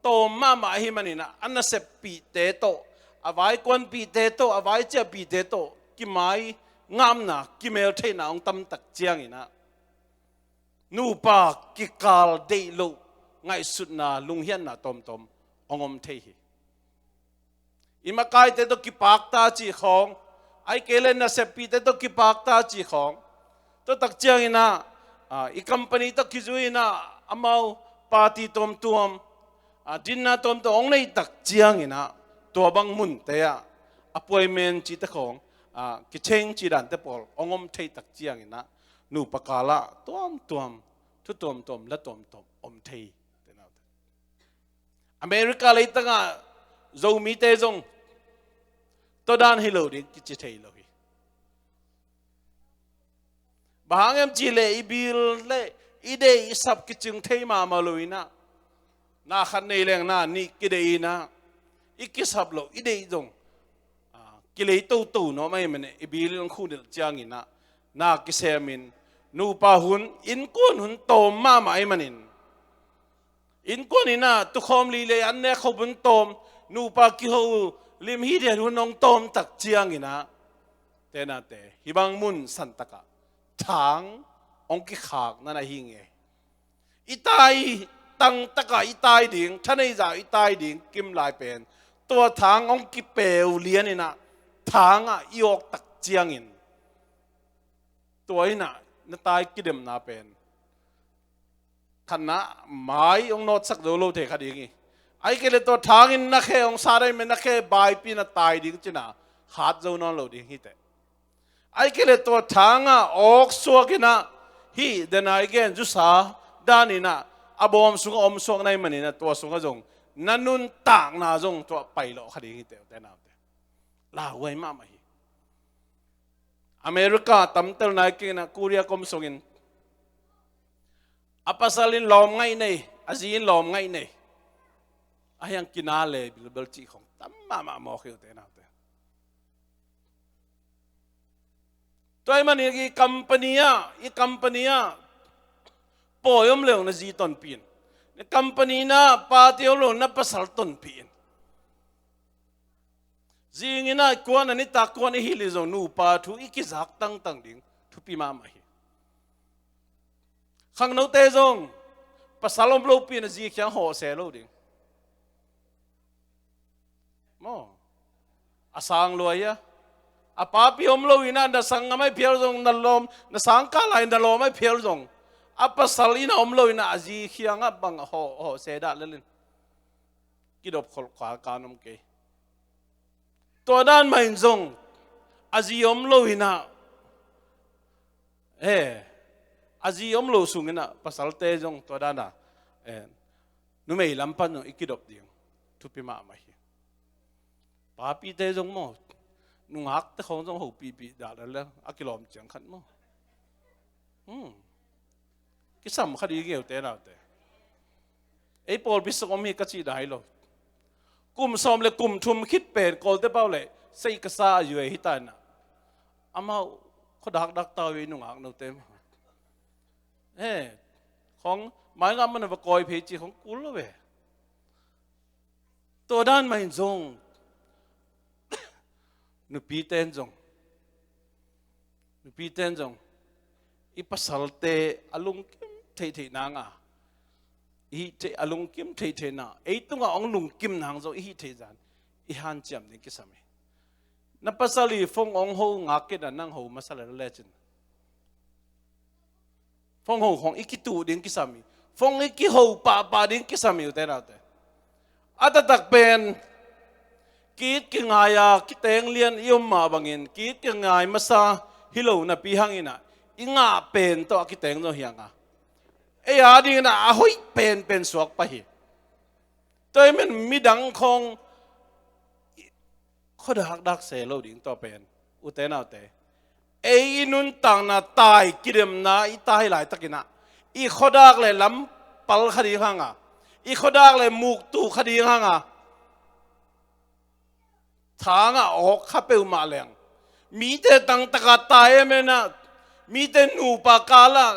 tawm mahmah ahih manin a, a naseppihte tawh, a vaikuanpihte tawh, a vaiciahpihte tawh kimai ngamna, kimeltheihna hong tam tak ciangin a, nupa kikal deih loh ngaihsutna, lunghiatna tawmtawm hong om thei hi. I makaite tawh kipakta cih khawng, ahih kei leh naseppihte tawh kipakta cih khawng. Tua tak ciangin a, a, i company tawh kizui in a, amau party tuamtuam, a, dinner tuamtuam hong neih tak ciangin a, tua bang munte ah appointment cihte khawng, a, kichange cih dante pawl hong om thei tak ciangin a, nupa kal ah tuamtuam, thu tuamtuam, la tuamtuam om thei. America leitangah Zomite zong tua dan hi lo ding kici thei lo hi. Bang hang hiam cihleh i bil le i deih i sap kicing thei mahmah lo in a, na khat nei leng na nih kideih in a, i kisap loh i deih zong, a, kilei toto nuam ahih manin i bil in hong khuh nilh ciangin a, na kisemin, nupa hun, innkuan hun tawm mahmah ahih manin, innkuan in a tukhawm lilei an nek khop hun tawm, nupa kiho lim hithiat hun hong tawm tak ciangin a, tenate, hih bang mun santak ah thang hong kikhak na na hi nge. I tai tangtak ah i tai ding, thaneih zah i tai ding kim lai pen, tua thang hong kipeu lian in a, thang ah i awk tak ciangin, tua in a na tai kidemna pen khatna mai hong nawtsak zo lo thei kha ding hi. Ahih kei leh tua thang in na khe hong sat ahih manin na khe baipi na tai ding ci in a, hat zo nawn lo ding hi teh. Ahih kei leh tua thang ah awk suak in a, hih dena i gen zusa dan in a, a bawm sungah om suak na hih manin a, tua sungah zong na nuntakna zong tua pai lawh kha ding hi teh, ute naute. Lauhuai mahmah hi. America tamtel nai kei in a, Korea kom sungin a pasal in lawm ngaih nei, a zi in lawm ngaih nei. A hiang kina le bilbel cih khawng tam mahmah mawk hi, ute naute. Tua ahih manin i company ah, i company ah pawi om leh na zi tonpih in. Na company na party om leh na pasal tonpih in. Zing in a kuan a nitak kuan i hilh hi zong nupa thu i kizak tangtang ding thupi mahmah hi. Khangnote zong pasal om lopi in a zi kiang hawh se lo ding. Maw, a sang lua hi a, a papi om lo in a, na sanggam ahi phial zong, na lawm, na sangkah lai na lawm ahi phial zong, a pasal in a om lo in a, a zi kiangah bang hawh, hawh se dah lel in. Kidop kholh kha kan om kei. Tua dan mah in zong a zi om lo in a, eh, a zi om lo sung in a pasalte zong tua dan a, eh, numei lam pan zong i kidop ding thupi mahmah hi. Papite zong maw, nungakte khawng zong hopihpih dah lel a kilawm ciang khat maw. Hmm. Kisam kha ding hi, ute naute. Ei pawlpi sung om hi ka cih dan hi lo. Kum sawm le kum thum khit pen Kawlte pau le sei ka sa a yue hi ta in a, amau khuadak dak ta uh hi, nungak note maw. Eh, khawng mai ngah man a va kawi phei ci khawng kul lo ve. Tua dan mah in zong nupite in zong, nupite in zong i pasalte a lungkim theihtheih nang a, i hih theih, a lungkim theihtheih na, ei tungah hong lungkim nang zong i hih theih zan i hanciam ding kisam hi. Na pasal i phone hong ho ngak kei a, nang ho masa le lecin. Phone ho khong i kituh ding kisam hi. Phone i kiho pahpah ding kisam hi, ute naute. A taktak pen ki-it kingai a, kiteng lian i om mah bangin ki-it kingai masa hi lo napi hangin ah, i ngah pen tawh a kiteng zong hi hang a, ei a dingin ah a hoih penpen suak pah hi. Tua ahih manin midang khong khuadakdak se lo ding, tua pen, ute naute. Ei i nuntakna tai kidemna i tai laitakin ah, i khuadak le lampal kha ding hang a, i khuadak le muktu kha ding hang a, thang ah awk kha peuhmah leng, mite tangtaka tai em en ah, mite nupa kal ah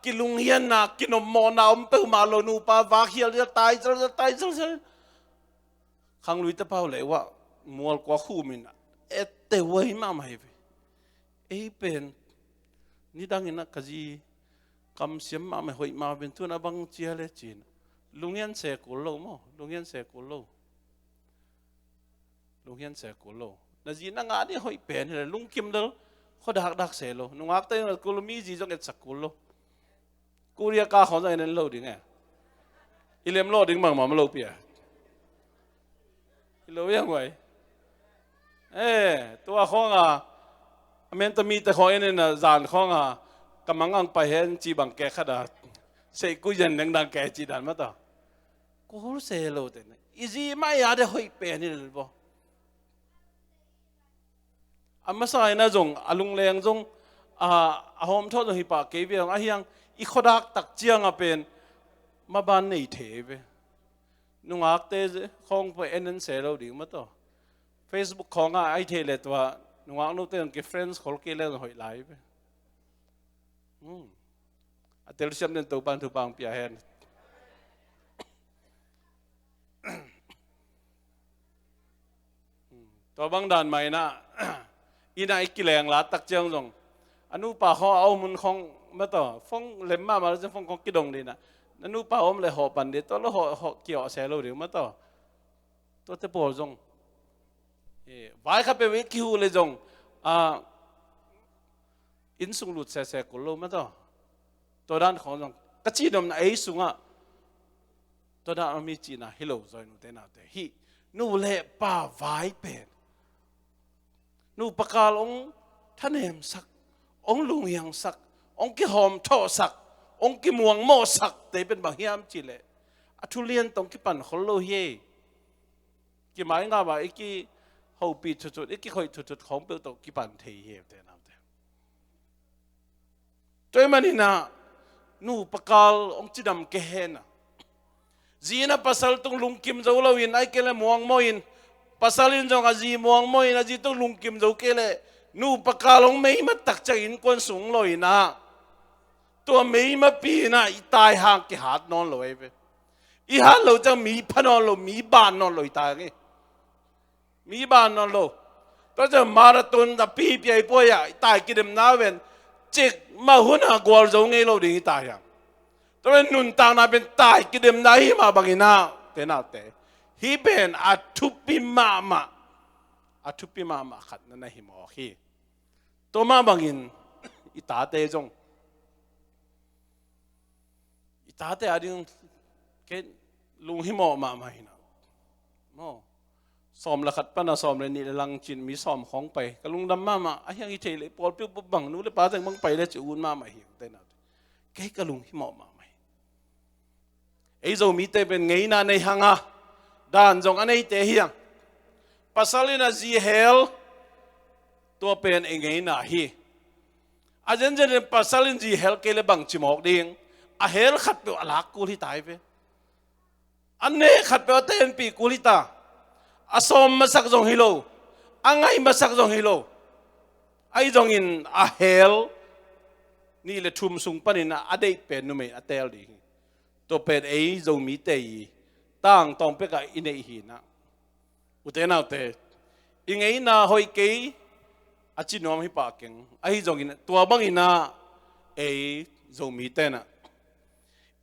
kilunghianna, kinopmawhna om peuhmah lo, nupa vakhial, tai zelzel, tai zelzel. Khanglui tapau le uah mual kua khum in ah, etteh uai mahmah hi ve. Ei pen nidangin ah ka zi kamsiam mahmah, hoih mah pen, tu-in a bang ci hiam le ci-in ah, lunghian se kul lo maw, lunghian se kul lo. Lunghian se kul lo. Na zi na ngah ding hoih pen hi le, lungkim lel, khuadakdak se lo. Nungakte in kul lo, mi zi zong etsak kul lo. Korea ka khong zong en en lo ding e. I lem lo ding bangmah om lo pia. I lo yang uai. Eh, tua khong a, a menta mite khong en en a, zan khong a, ka mang ang pai hen ci bang ke khat a, sei ku yan dengdang ke ci dan mah ta. Kul se lo te na. I zi mah i a de hoih pen hi lel bo. A masa in ah zong, a lungleng zong, a, a hawmthawh zong hi pah kei ve hang, ahi hang i khuadak tak ciang a pen maban nei thei ve. Nungakte khong pen en en se lo ding mah taw. Facebook khong ah ai thei le tua, nungak note zong ki friends khol kei le zong hoih lai ve. Hmm. A telsiam den Topan thupha pia hen. Tua bang dan mah in ah, inn ah i kileng la tak ciang zong, a nupa khong a om hun khong mah taw, phone lem mahmah lo ciang phone khong kidong ding ah, na nupa om le hawh pan ding, tua lo hawh, hawh kihawh se lo ding mah taw. Tuate pawl zong, eh, vai khat peuh i kihuh le zong, ah, inn sung lut sese kul lo mah taw. Tua dan khong zong ka cih nopna, ei sungah tua dan a mi cihna hi lo zaw in, ute naute, hih nu le pa vai pen, nupa kal hong thanemsak, hong lunghiangsak, hong kihawmthawhsak, hong kimuangmawhsak te pen bang hiam cih leh, a thu lian tawh hong kipan khol lo hi. Kimai ngap a i kihopih thutthut, i kikhoih thutthut khong peuh tawh kipan thei hi, ute naute. Tua ahih manin ah nupa kal hong cidam kei hen a, zi in ah pasal tung lungkim zo lo in, ahih kei leh muangmawh in, pasal in zong a zi muangmawh in, a zi tung lungkim zo kei leh, nupa kal hong meimat tak ciang innkuan sung lo in ah, tua meimapi in ah i tai hang kihat nawn lo ahi ve. I hat lo ciang mi pha nawn lo, mi ban nawn lo i tai hang hi. Mi ban nawn lo. Tua ciang marathon a pipi ahi puai ah, i tai kidemna pen cik mah hun a gual zo ngei lo ding i tai hang. Tua pen nuntakna pen tai kidemna hi mah bangin ah, ute naute, hih pen a thupi mahmah, a thupi mahmah khat na na hi mawk hi. Tua mah bangin i tate zong, i tate a ding kei lunghimawh mahmah hi na. Maw, sawm le khat pan a sawm le nih le lang cin mi sawm khawng pai, ka lungdam mahmah. A hiang hi thei le pawl piuh bang nu le pa zeng bang pai le ci un mahmah hi, ute naute. Kei ka lunghimawh mahmah hi. Ei Zomite pen ngeina nei hang a, dan zong a neite hi hang. Pasal in a zi hel, tua pen ei ngeina hi. A zenzen in pasal in zi hel kei le bang ci mawk ding. A hel khat peuh a lak kul hi ta hi ve. A neh khat peuh a tenpih kul hi ta. A sawm masak zong hi lo, a ngaih masak zong hi lo. Ahi zongin a hel nih le thum sung panin a deih pen numei a teel ding hi. Tua pen ei Zomite i tangtawng pekah i neih hi na. Ute naute, i ngeina hoih kei a ci nuam hi pah keng. Ahi zongin tua bangin ah ei Zomite in ah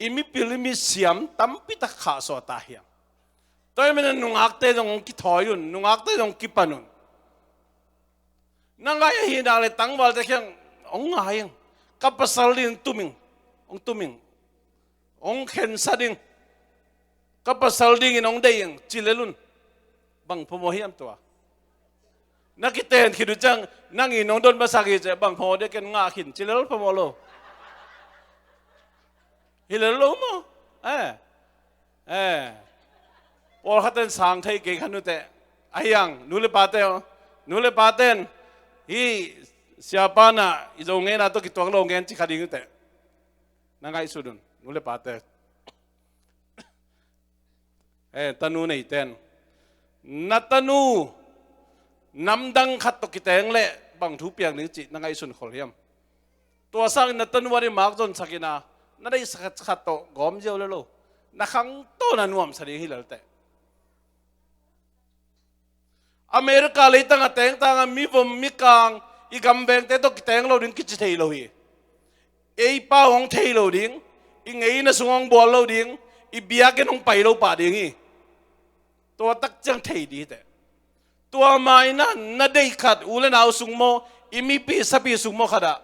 i mipil i misiam tampi tak khahsuah ta hi hang. Tua ahih manin nungakte zong kithawi un, nungakte zong kipan un. Na ngaih ahih nak leh tangvalte kiang hong ngai ing. Ka pasal ding tum ing, hong tum ing, hong khensa ding. Ka pasal dingin hong deih ing, ci lel un. Bang phamawh hiam tua? Na kiten khit uh ciang, nang in hong don masak hi ci, bang phamawh ding, ken ngah khin, ci lel phamawh lo. Hi lel lo maw? Eh. Eh. Pawlkhat ten sang thei kei kha nuteh. Ahi hang, nu le pate aw. Nu le paten, hih siapa na, i Zo ngen a tawh kituak lo ngen ci kha ding nuteh. Na ngaihsut un, nu le pate. Eh, tanu neiten. Na tanu, namdang khat tawh kiteng leh, bang thu piang ding cih, na ngaihsun khol hiam? Tua sangin na tanu a ding mak zonsak in a, na deihsak khat tawh gawm ziau le lo. Na khangto na nuamsa ding hi lel teh. America leitang a tengtang a mivom mikang i gamvengte tawh kiteng lo ding kici thei lo hi. Ei pau hong thei lo ding, i ngeina sung hong bual lo ding, i biakinn hong pai lo pah ding hi. Tua tak ciang thei dih teh. Tua ma in a na deih khat, u le nau sung maw, i mipi sapi sung maw khat ah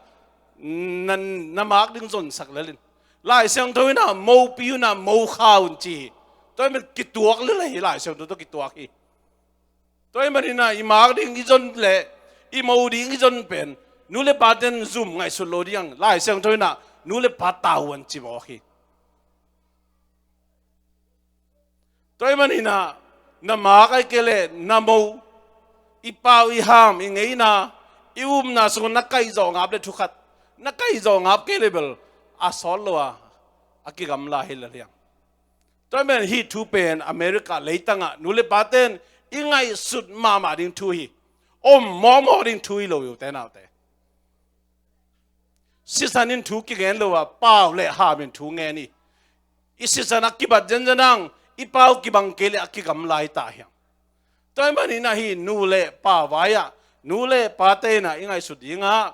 na, na mak ding zonsak lel in. Lai Siangtho in a mopi un a mo kha un ci hi. Tua ahih man kituak lel hi, Lai Siangtho tawh kituak hi. Tua ahih man in a i mak ding i zon leh i mo ding i zon pen nu le paten zum ngaihsut lo ding, Lai Siangtho in a nu le pa tau un ci mawk hi. Tua ahih man in a na mak ahih kei leh na mo, i pau i ham, i ngeina, i upna sung na kaihzawh ngap leh thu khat, na kaihzawh ngap kei leh bel a sawt lo a, a kigamla hi lel hi hang. Tua ahih man hih thu pen America leitang ah nu le paten i ngaihsut mahmah ding thu hi. Om mawkmawk ding thu hi lo hi, ute naute. Sisan in thu kigen lo a, pau le ham in thu ngen hi. I sisan a kibat zenzen hang, i pau kibang kei leh a kigamla hi ta hi hang. Tua ahih man in a hih nu le pa vai ah, nu le pate in a i ngaihsut ding ah,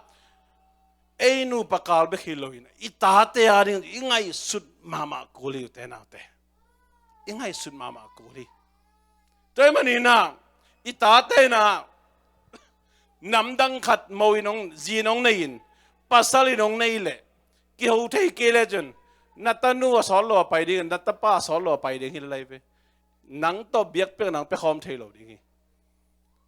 ei nupa kal bek hi lo in a, i tate a ding i ngaihsut mahmah kul hi, ute naute. I ngaihsut mahmah kul hi. Tua ahih man in a, i tate in a namdang khat mo in hong, zi in hong nei in, pasal in hong nei leh, kiho thei kei leh cun, na tanu a sawt lo a pai ding, na tapa a sawt lo a pai ding hi lai ve. Nang tawh biakpiak nang pia khawm thei lo ding hi.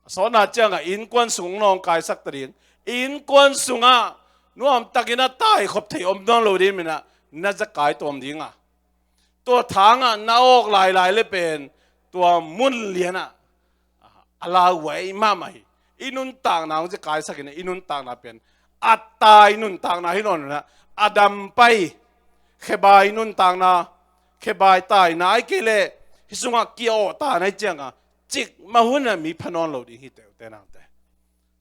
A sawtna ciang a innkuan sung hong nawngkaisak ta ding. Innkuan sung ah nuamtak in a taikhop thei om nawn lo ding in a, na zekai tawm ding a, tua thang ah na awk lailai leh pen, tua mun lian ah a lau huai mahmah hi. I nuntakna hong zekaisak in a, i nuntakna pen a tai nuntakna hi nawn lo in a, a dam pai, khebai nuntakna, khebai taina ahih kei leh hih sung ah ki-awh taina ahih ciang a, cikmah hun a mi pha nawn lo ding hi teh, ute naute.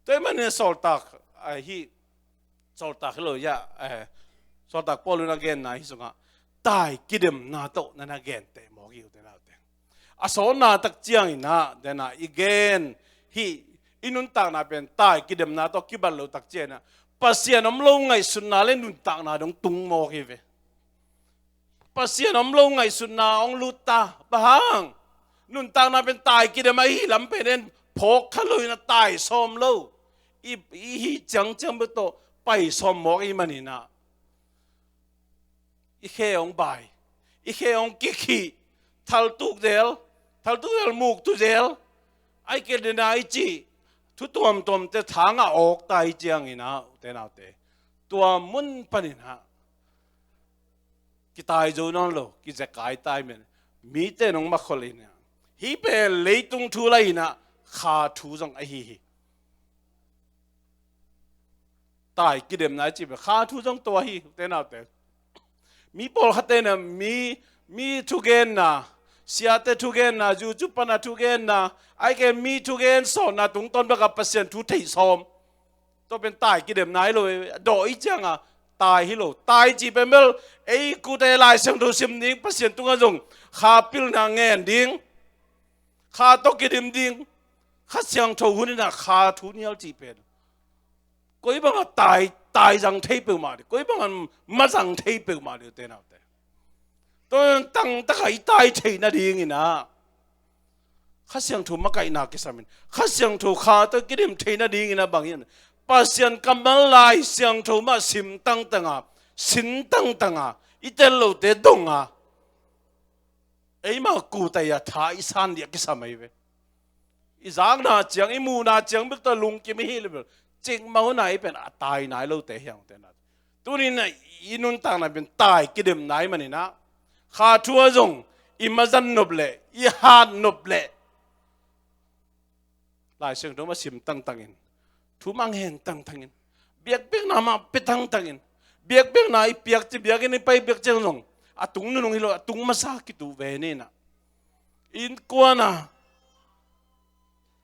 Tua ahih man in a Sawltak, ah, hih Sawltak hi lo hi a, eh, Sawltak Paul in a genna hih sung ah tai kidemna tawh na na genteh mawk hi, ute naute. A sawtna tak ciang in a, den a i gen hih i nuntakna pen tai kidemna tawh kibat lo tak ciang in a, Pasian om lo ngaihsutna le nuntakna dong tung mawk hi ve. Pasian om lo ngaihsutna hong lut ta, bang hang? Nuntakna pen tai kidem ahih lam pen en phawk kha lo in a, tai sawm lo. I, i hih ciangciang bek tawh pai sawm mawk ahih man in a, i khe hong bai, i khe hong kikhih, thaltuk zel, thaltuk zel muktu zel, ahih kei leh na i cih thu tuamtuamte thang ah awk ta ahih ciang in a, ute naute, tua mun pan in a kitai zo nawn lo, kizekai ta ahih man. Mite nong makhol in a, hih pen leitung thu lai in a, kha thu zong ahi hi. Tai kidemna i cih pen kha thu zong tua hi, ute naute. Mi pawlkhatte in a mi, mi thugenna, siate thugenna, YouTube pan a thugenna, ahih kei leh mi thugen sawtna tungtawn bek a Pasian thu theih sawm. Tua pen tai kidemna hi lo, dawh ahih ciang a tai hi lo. Tai cih pen bel ei kute Lai Siangtho sim ding, Pasian tungah zong kha pilna ngen ding, kha tawh kidim ding, Kha Siangtho hun in a kha thu nial cih pen koi bang a tai, tai zang thei peuhmah ding, koi bang a ma zang thei peuhmah ding, ute naute. Tua tangtak a i tai theih nading in a, Kha Siangtho makaihna kisam in, Kha Siangtho kha tawh kidem theihna dingin a bang hiam? Pasian kammal Lai Siangtho mah sim tangtang a, sin tangtang a, i tel lote dong a, eima kutai a tha i san dih a kisam ahi ve. I zakna ciang, i muhna ciang bek tawh lungkim i hih leh bel, cikmah hun a i pen a tai nai lote hi hang te na. Tuni in ah i nuntakna pen tai kidemna ahih manin ah, kha thu ah zong i mazan nop leh, i hat nop leh, Lai Siangtho mah sim tangtangin, thu mah ngen tangtangin, biakpiakna mah pia tangtangin, biakpiakna i piak ciang, biakinn i pai piak ciang zong a tung nunung hi lo, a tung masa kituh ve ni in ah. Innkuan a,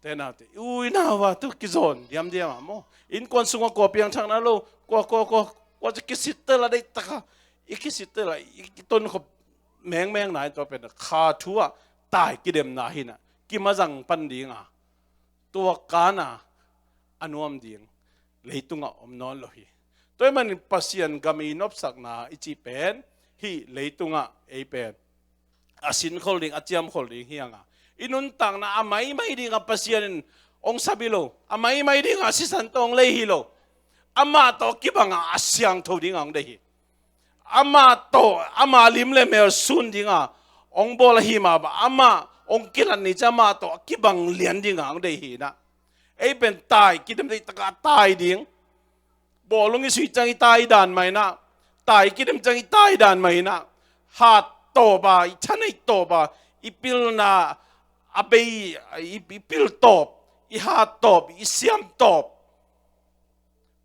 te na te, i u i nau a tawh kizawn diamdiam a maw, innkuan sungah kua piangthak na lo, kua, kua, kua, kua ci kisittel a, deihtak a i kisittel a, i, i tonkhop mengmeng na in, tua pen kha thu ah tai kidemna hi in ah, kimazang pan ding a, tua kan a a nuam ding leitungah om nawn lo hi. Tua ahih manin Pasian gam i nopsakna i cih pen hih leitungah ei pen a sinkhol ding, a ciamkhol ding hi hang a, i nuntakna a maimai ding a Pasian in hong sap hi lo, a maimai ding a sisan tawh hong lei hi lo. Amah tawh kibang a, a siangtho ding a hong deih hi. Amah tawh, ama lim le mel sun ding a hong bawl ahi mah bang, amah hong kilat ni ciang amah tawh a kibang lian ding a hong deih hi in ah. Ei pen tai kidem, deihtak a tai ding. Bawlung i sui ciang i tai dan mah in ah, tai kidem ciang i tai dan mah in ah, hat tawp a, i thaneih tawp a, i pilna a bei, i, i pil tawp, i hat tawp, i siam tawp.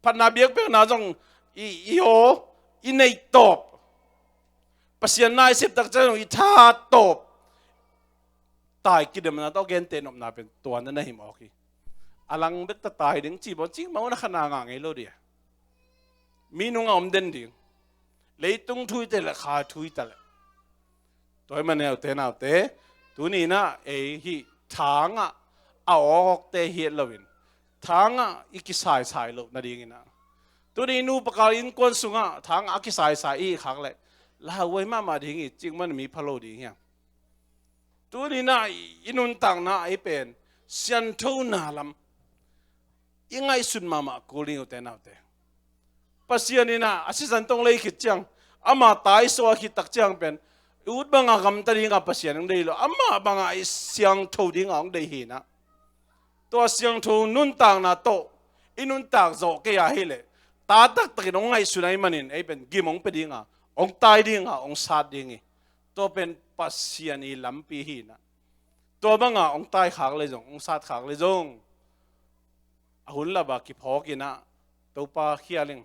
Phatna biakpiakna zong i, i aw, i neih tawp. Pasian na i sep tak ciang zong i tha tawp. Tai kidemna tawh genteh nopna pen tua na na hi mawk hi. A lang bek tawh tai ding ci bawn, cikmah hun a kha na ngah ngei lo ding a, mi nungah om den ding. Leitung thu i te leh, kha thu i ta leh. Tua ahih manin ute naute, tuni in ah ei hih thangah a awkawkte hi et loin, thangah i kisaisai loh nadingin ah, tuni i nupa kal innkuan sungah thangah a kisaisai i hih khak leh, lauhuai mahmah ding hi, cikmah in mi pha lo ding hi hang. Tuni in ah i nuntakna ei pen sianthona lam i ngaihsut mahmah kul ding, ute naute. Pasian in ah a sisan tawh hong lei khit ciang, ama tai suah khit tak ciang pen, i ut bang a gamta ding a Pasian hong deih lo, amah bang a i siangtho ding a hong deih hi in ah. Tua siangtho nuntakna tawh i nuntak zawh kei a hih leh, ta taktakin hong ngaihsun ahih manin ei pen gim hong pia ding a, hong tai ding a, hong sat ding hi. Tua pen Pasian i lampi hi in ah. Tua bang a hong tai khak leh zong, hong sat khak leh zong, a hun lap a kiphawk in ah, Topa khial ing,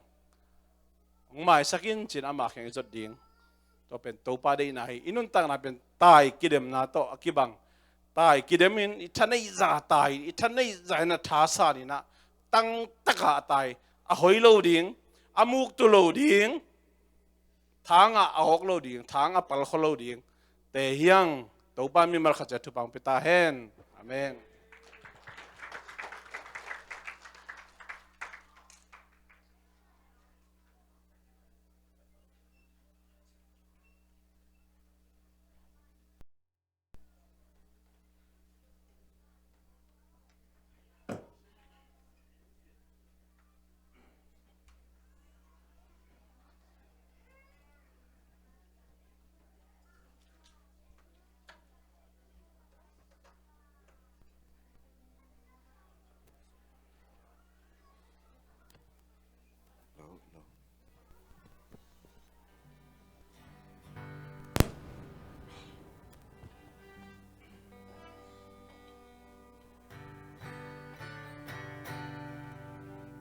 hong maisak in ci-in ama kiang i zot ding. Tua pen Topa deihna hi. I nuntakna pen tai kidemna tawh a kibang. Tai kidem in, i thaneih zah tai in, i thaneih zah in a tha san in ah, tangtak a a tai, a hoi lo ding, a muktu lo ding, thangah a awk lo ding, thangah a palkhua lo ding te hi hang. Topa in mimal khat ciat thupha hong pia ta hen. Amen.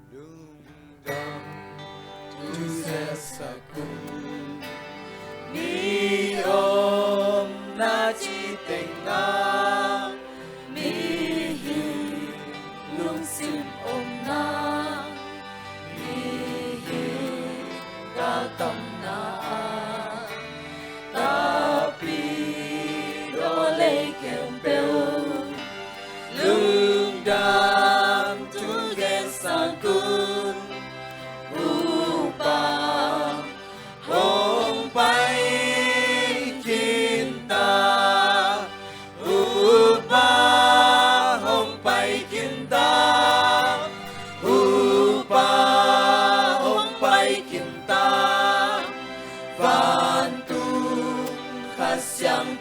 Lungdam tu zia sakun, mi omna ci tengah, mihing lungsim omna, mihing galtamna ah, takpi dawlei khempeuh, lungdam tu gen sangkun, Upa hong pai khin ta, Upa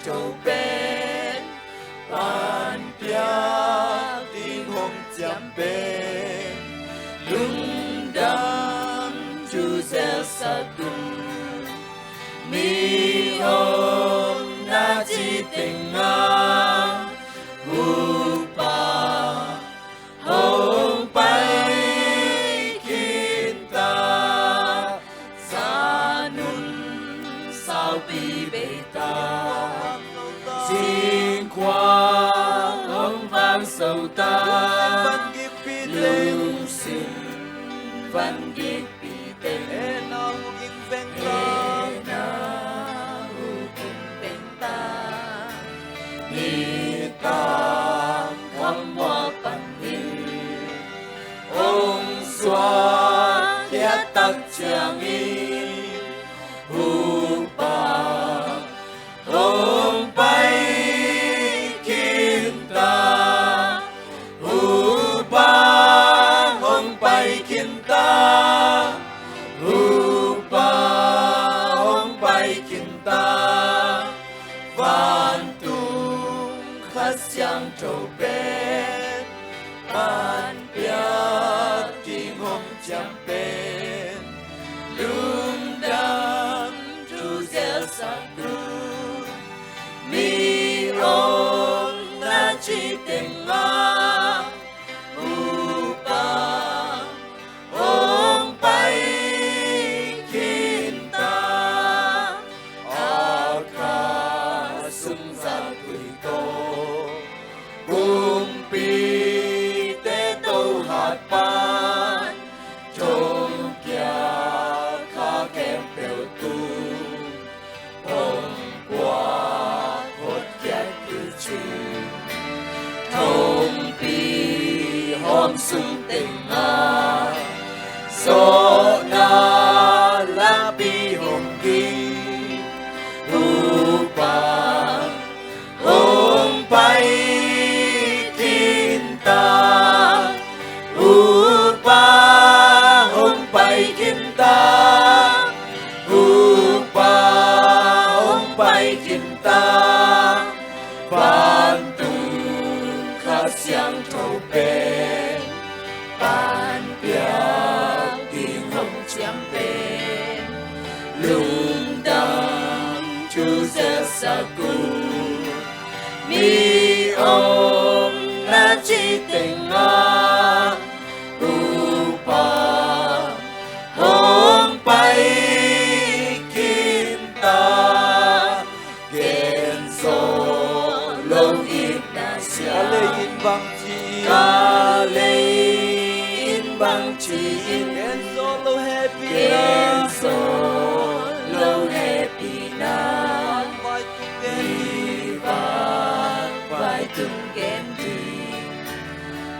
Pen panpiak ding hong ciam pen lungdam thu zelsak un. Mi om na ci tengah upa hong pai khin ta, za nun saupi bei ta, singkhuang hong vang so ta, lungsim van gikpi teng, e na hu ging veng ta, e na hu ging veng ta. Nitak khuam mual panin hong suak khia tak ciangin upa hong pai khin ta, upa hong pai khin ta, upa hong pai khin ta. Vantung Kha Siangtho pen panpiak ding hong ciam pen lungdam thu zelsak un. Mi om na ci tengah upa hong pai khin ta, a kha sung zakui tawh kumpite to hat pan, thongkia kha khempeuh tung hong kuak hotkhiat kicin, thongpi hawm sung tengah zawhna lakpi hong ging, upa hong pai khin ta, upa hong pai khin ta, upa hong pai khin ta. Vantung Kha Siangtho pen panpiak ding hong ciam pen lungdam thu zelsak un. Mi om na ci tengah upa hong pai khin ta, gen zo lo in na sia. Ka lei in bang ci in, ka lei in bang ci in, gen zo lo hehpihna, gen zo lo hehpihna. Vai tung gen ding, vai tung gen ding.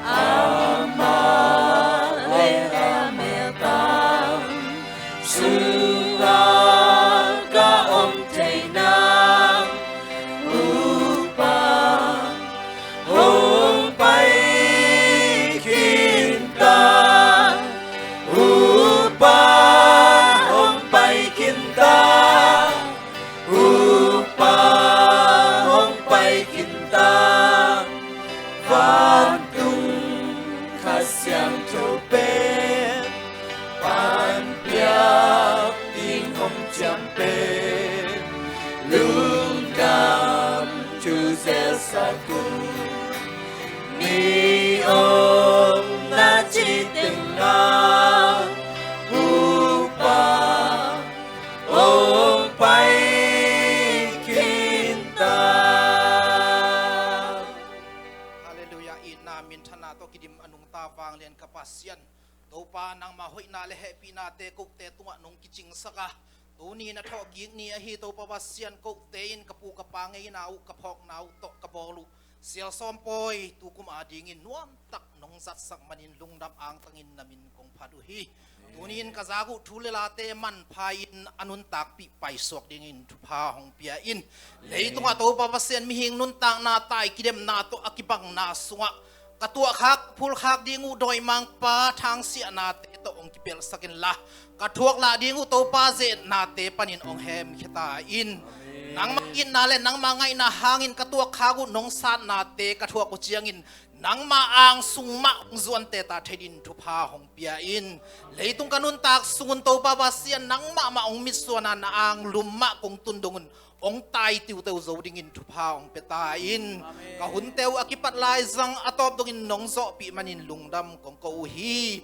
Amah le a meltang sungah ka om thei nang, upa hong pai khin ta, upa hong pai khin ta, upa hong pai khin ta. Vantung Kha Siangtho pen panpiak ding hong ciam pen lungdam thu zelsak un. Mi om na ci tengah upa hong pai khin ta. Halleluiah. Itna minthana tawh kidim a nungta vanglian ka Pasian, Topa, nangmah hoihna le hehpihnate kote tungah nong kicingsak a, tuni na thawhkik ni ahi Topa Pasian, kote in ka pu ka pa ngeina uh, ka phawkna uh tawh ka bawl uh Sial Sawm Pawi tukum adingin nuamtak nong zatsak manin lungdam angtangin na min kong phat uh hi. Tuni in ka zak uh thu le late manpha in a nuntakpih paisuak dingin thupha hong pia in. Leitungah Topa Pasian, mihing nuntakna tai kidemna tawh a kibangna sungah ka tuahkhak phulkhak ding uh dawimangpa thangsiahnate tawh hong kipelhsak inla, ka thuaklah ding uh Topa zeetnate panin hong hemkhia ta in. Nangmah itna le nangmah ngaihna hangin ka tuak khak uh nong satnate ka thuak uh ciangin nangmah ang sung mah hong zuante ta thei dingin thupha hong pia in. Leitung ka nuntak sungun Topa Pasian nangmah mah hong mitsuana na ang lum mah kong tun dongun hong tai tiuteu zo dingin thupha hong pia ta in. Ka hunte uh a kipat lai zang a tawp dongin nong zawhpih manin lungdam kong ko uh hi.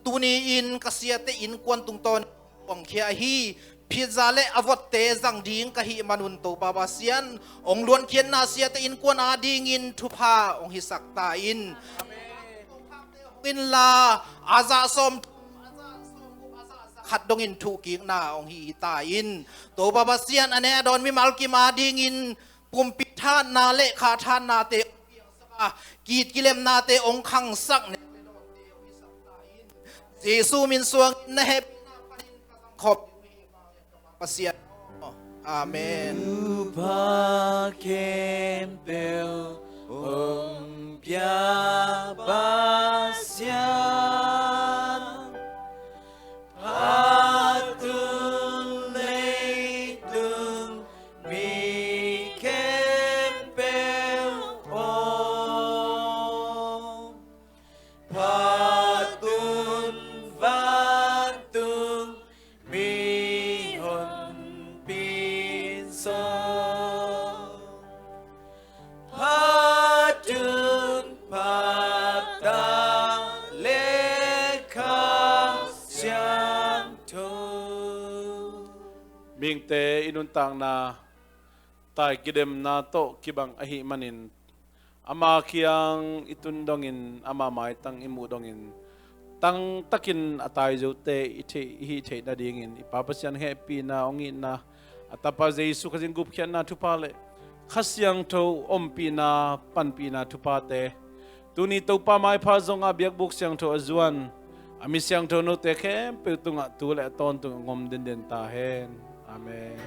Tuni in ka siate innkuan tungtawn hong khia hi. Phitza le a votte zang ding ka hih manun Topa Pasian hong luankhiatna siate innkuan adingin thupha hong hisak ta in. Inla a zah sawm khat dongin thuhkikna hong hi ta in. Topa Pasian a ne a dawn mimal kim adingin pumpi thahatna le kha thahatnate kit kilemnate hong khangsak ne. Jesu min suangin na hehpihna panin ka zang khawm Pasian. Amen. Thupha khempeuh hong pia Pasian, phat tun leitung mi khempeuh aw, phat tun vantung mihonpi sung, phat tun phat ta le Kha Siangtho. Mihingte i nuntakna tai kidemna tawh kibang ahih manin ama kiang i tun dongin, ama maitang i muh dongin, tangtakin a tai zote i theih, i hih theih nadingin i Pa Pasian hehpihna hong itna, a Tapa Jesu Khazih gupkhiatna thupha le Kha Siangtho ompihna, panpihna thuphate, tuni Topa maipha zongah biakbuk siangtho a zuan a mi siangtho note khempeuh tungah tu le a tawntung a ngom denden ta hen. Amen.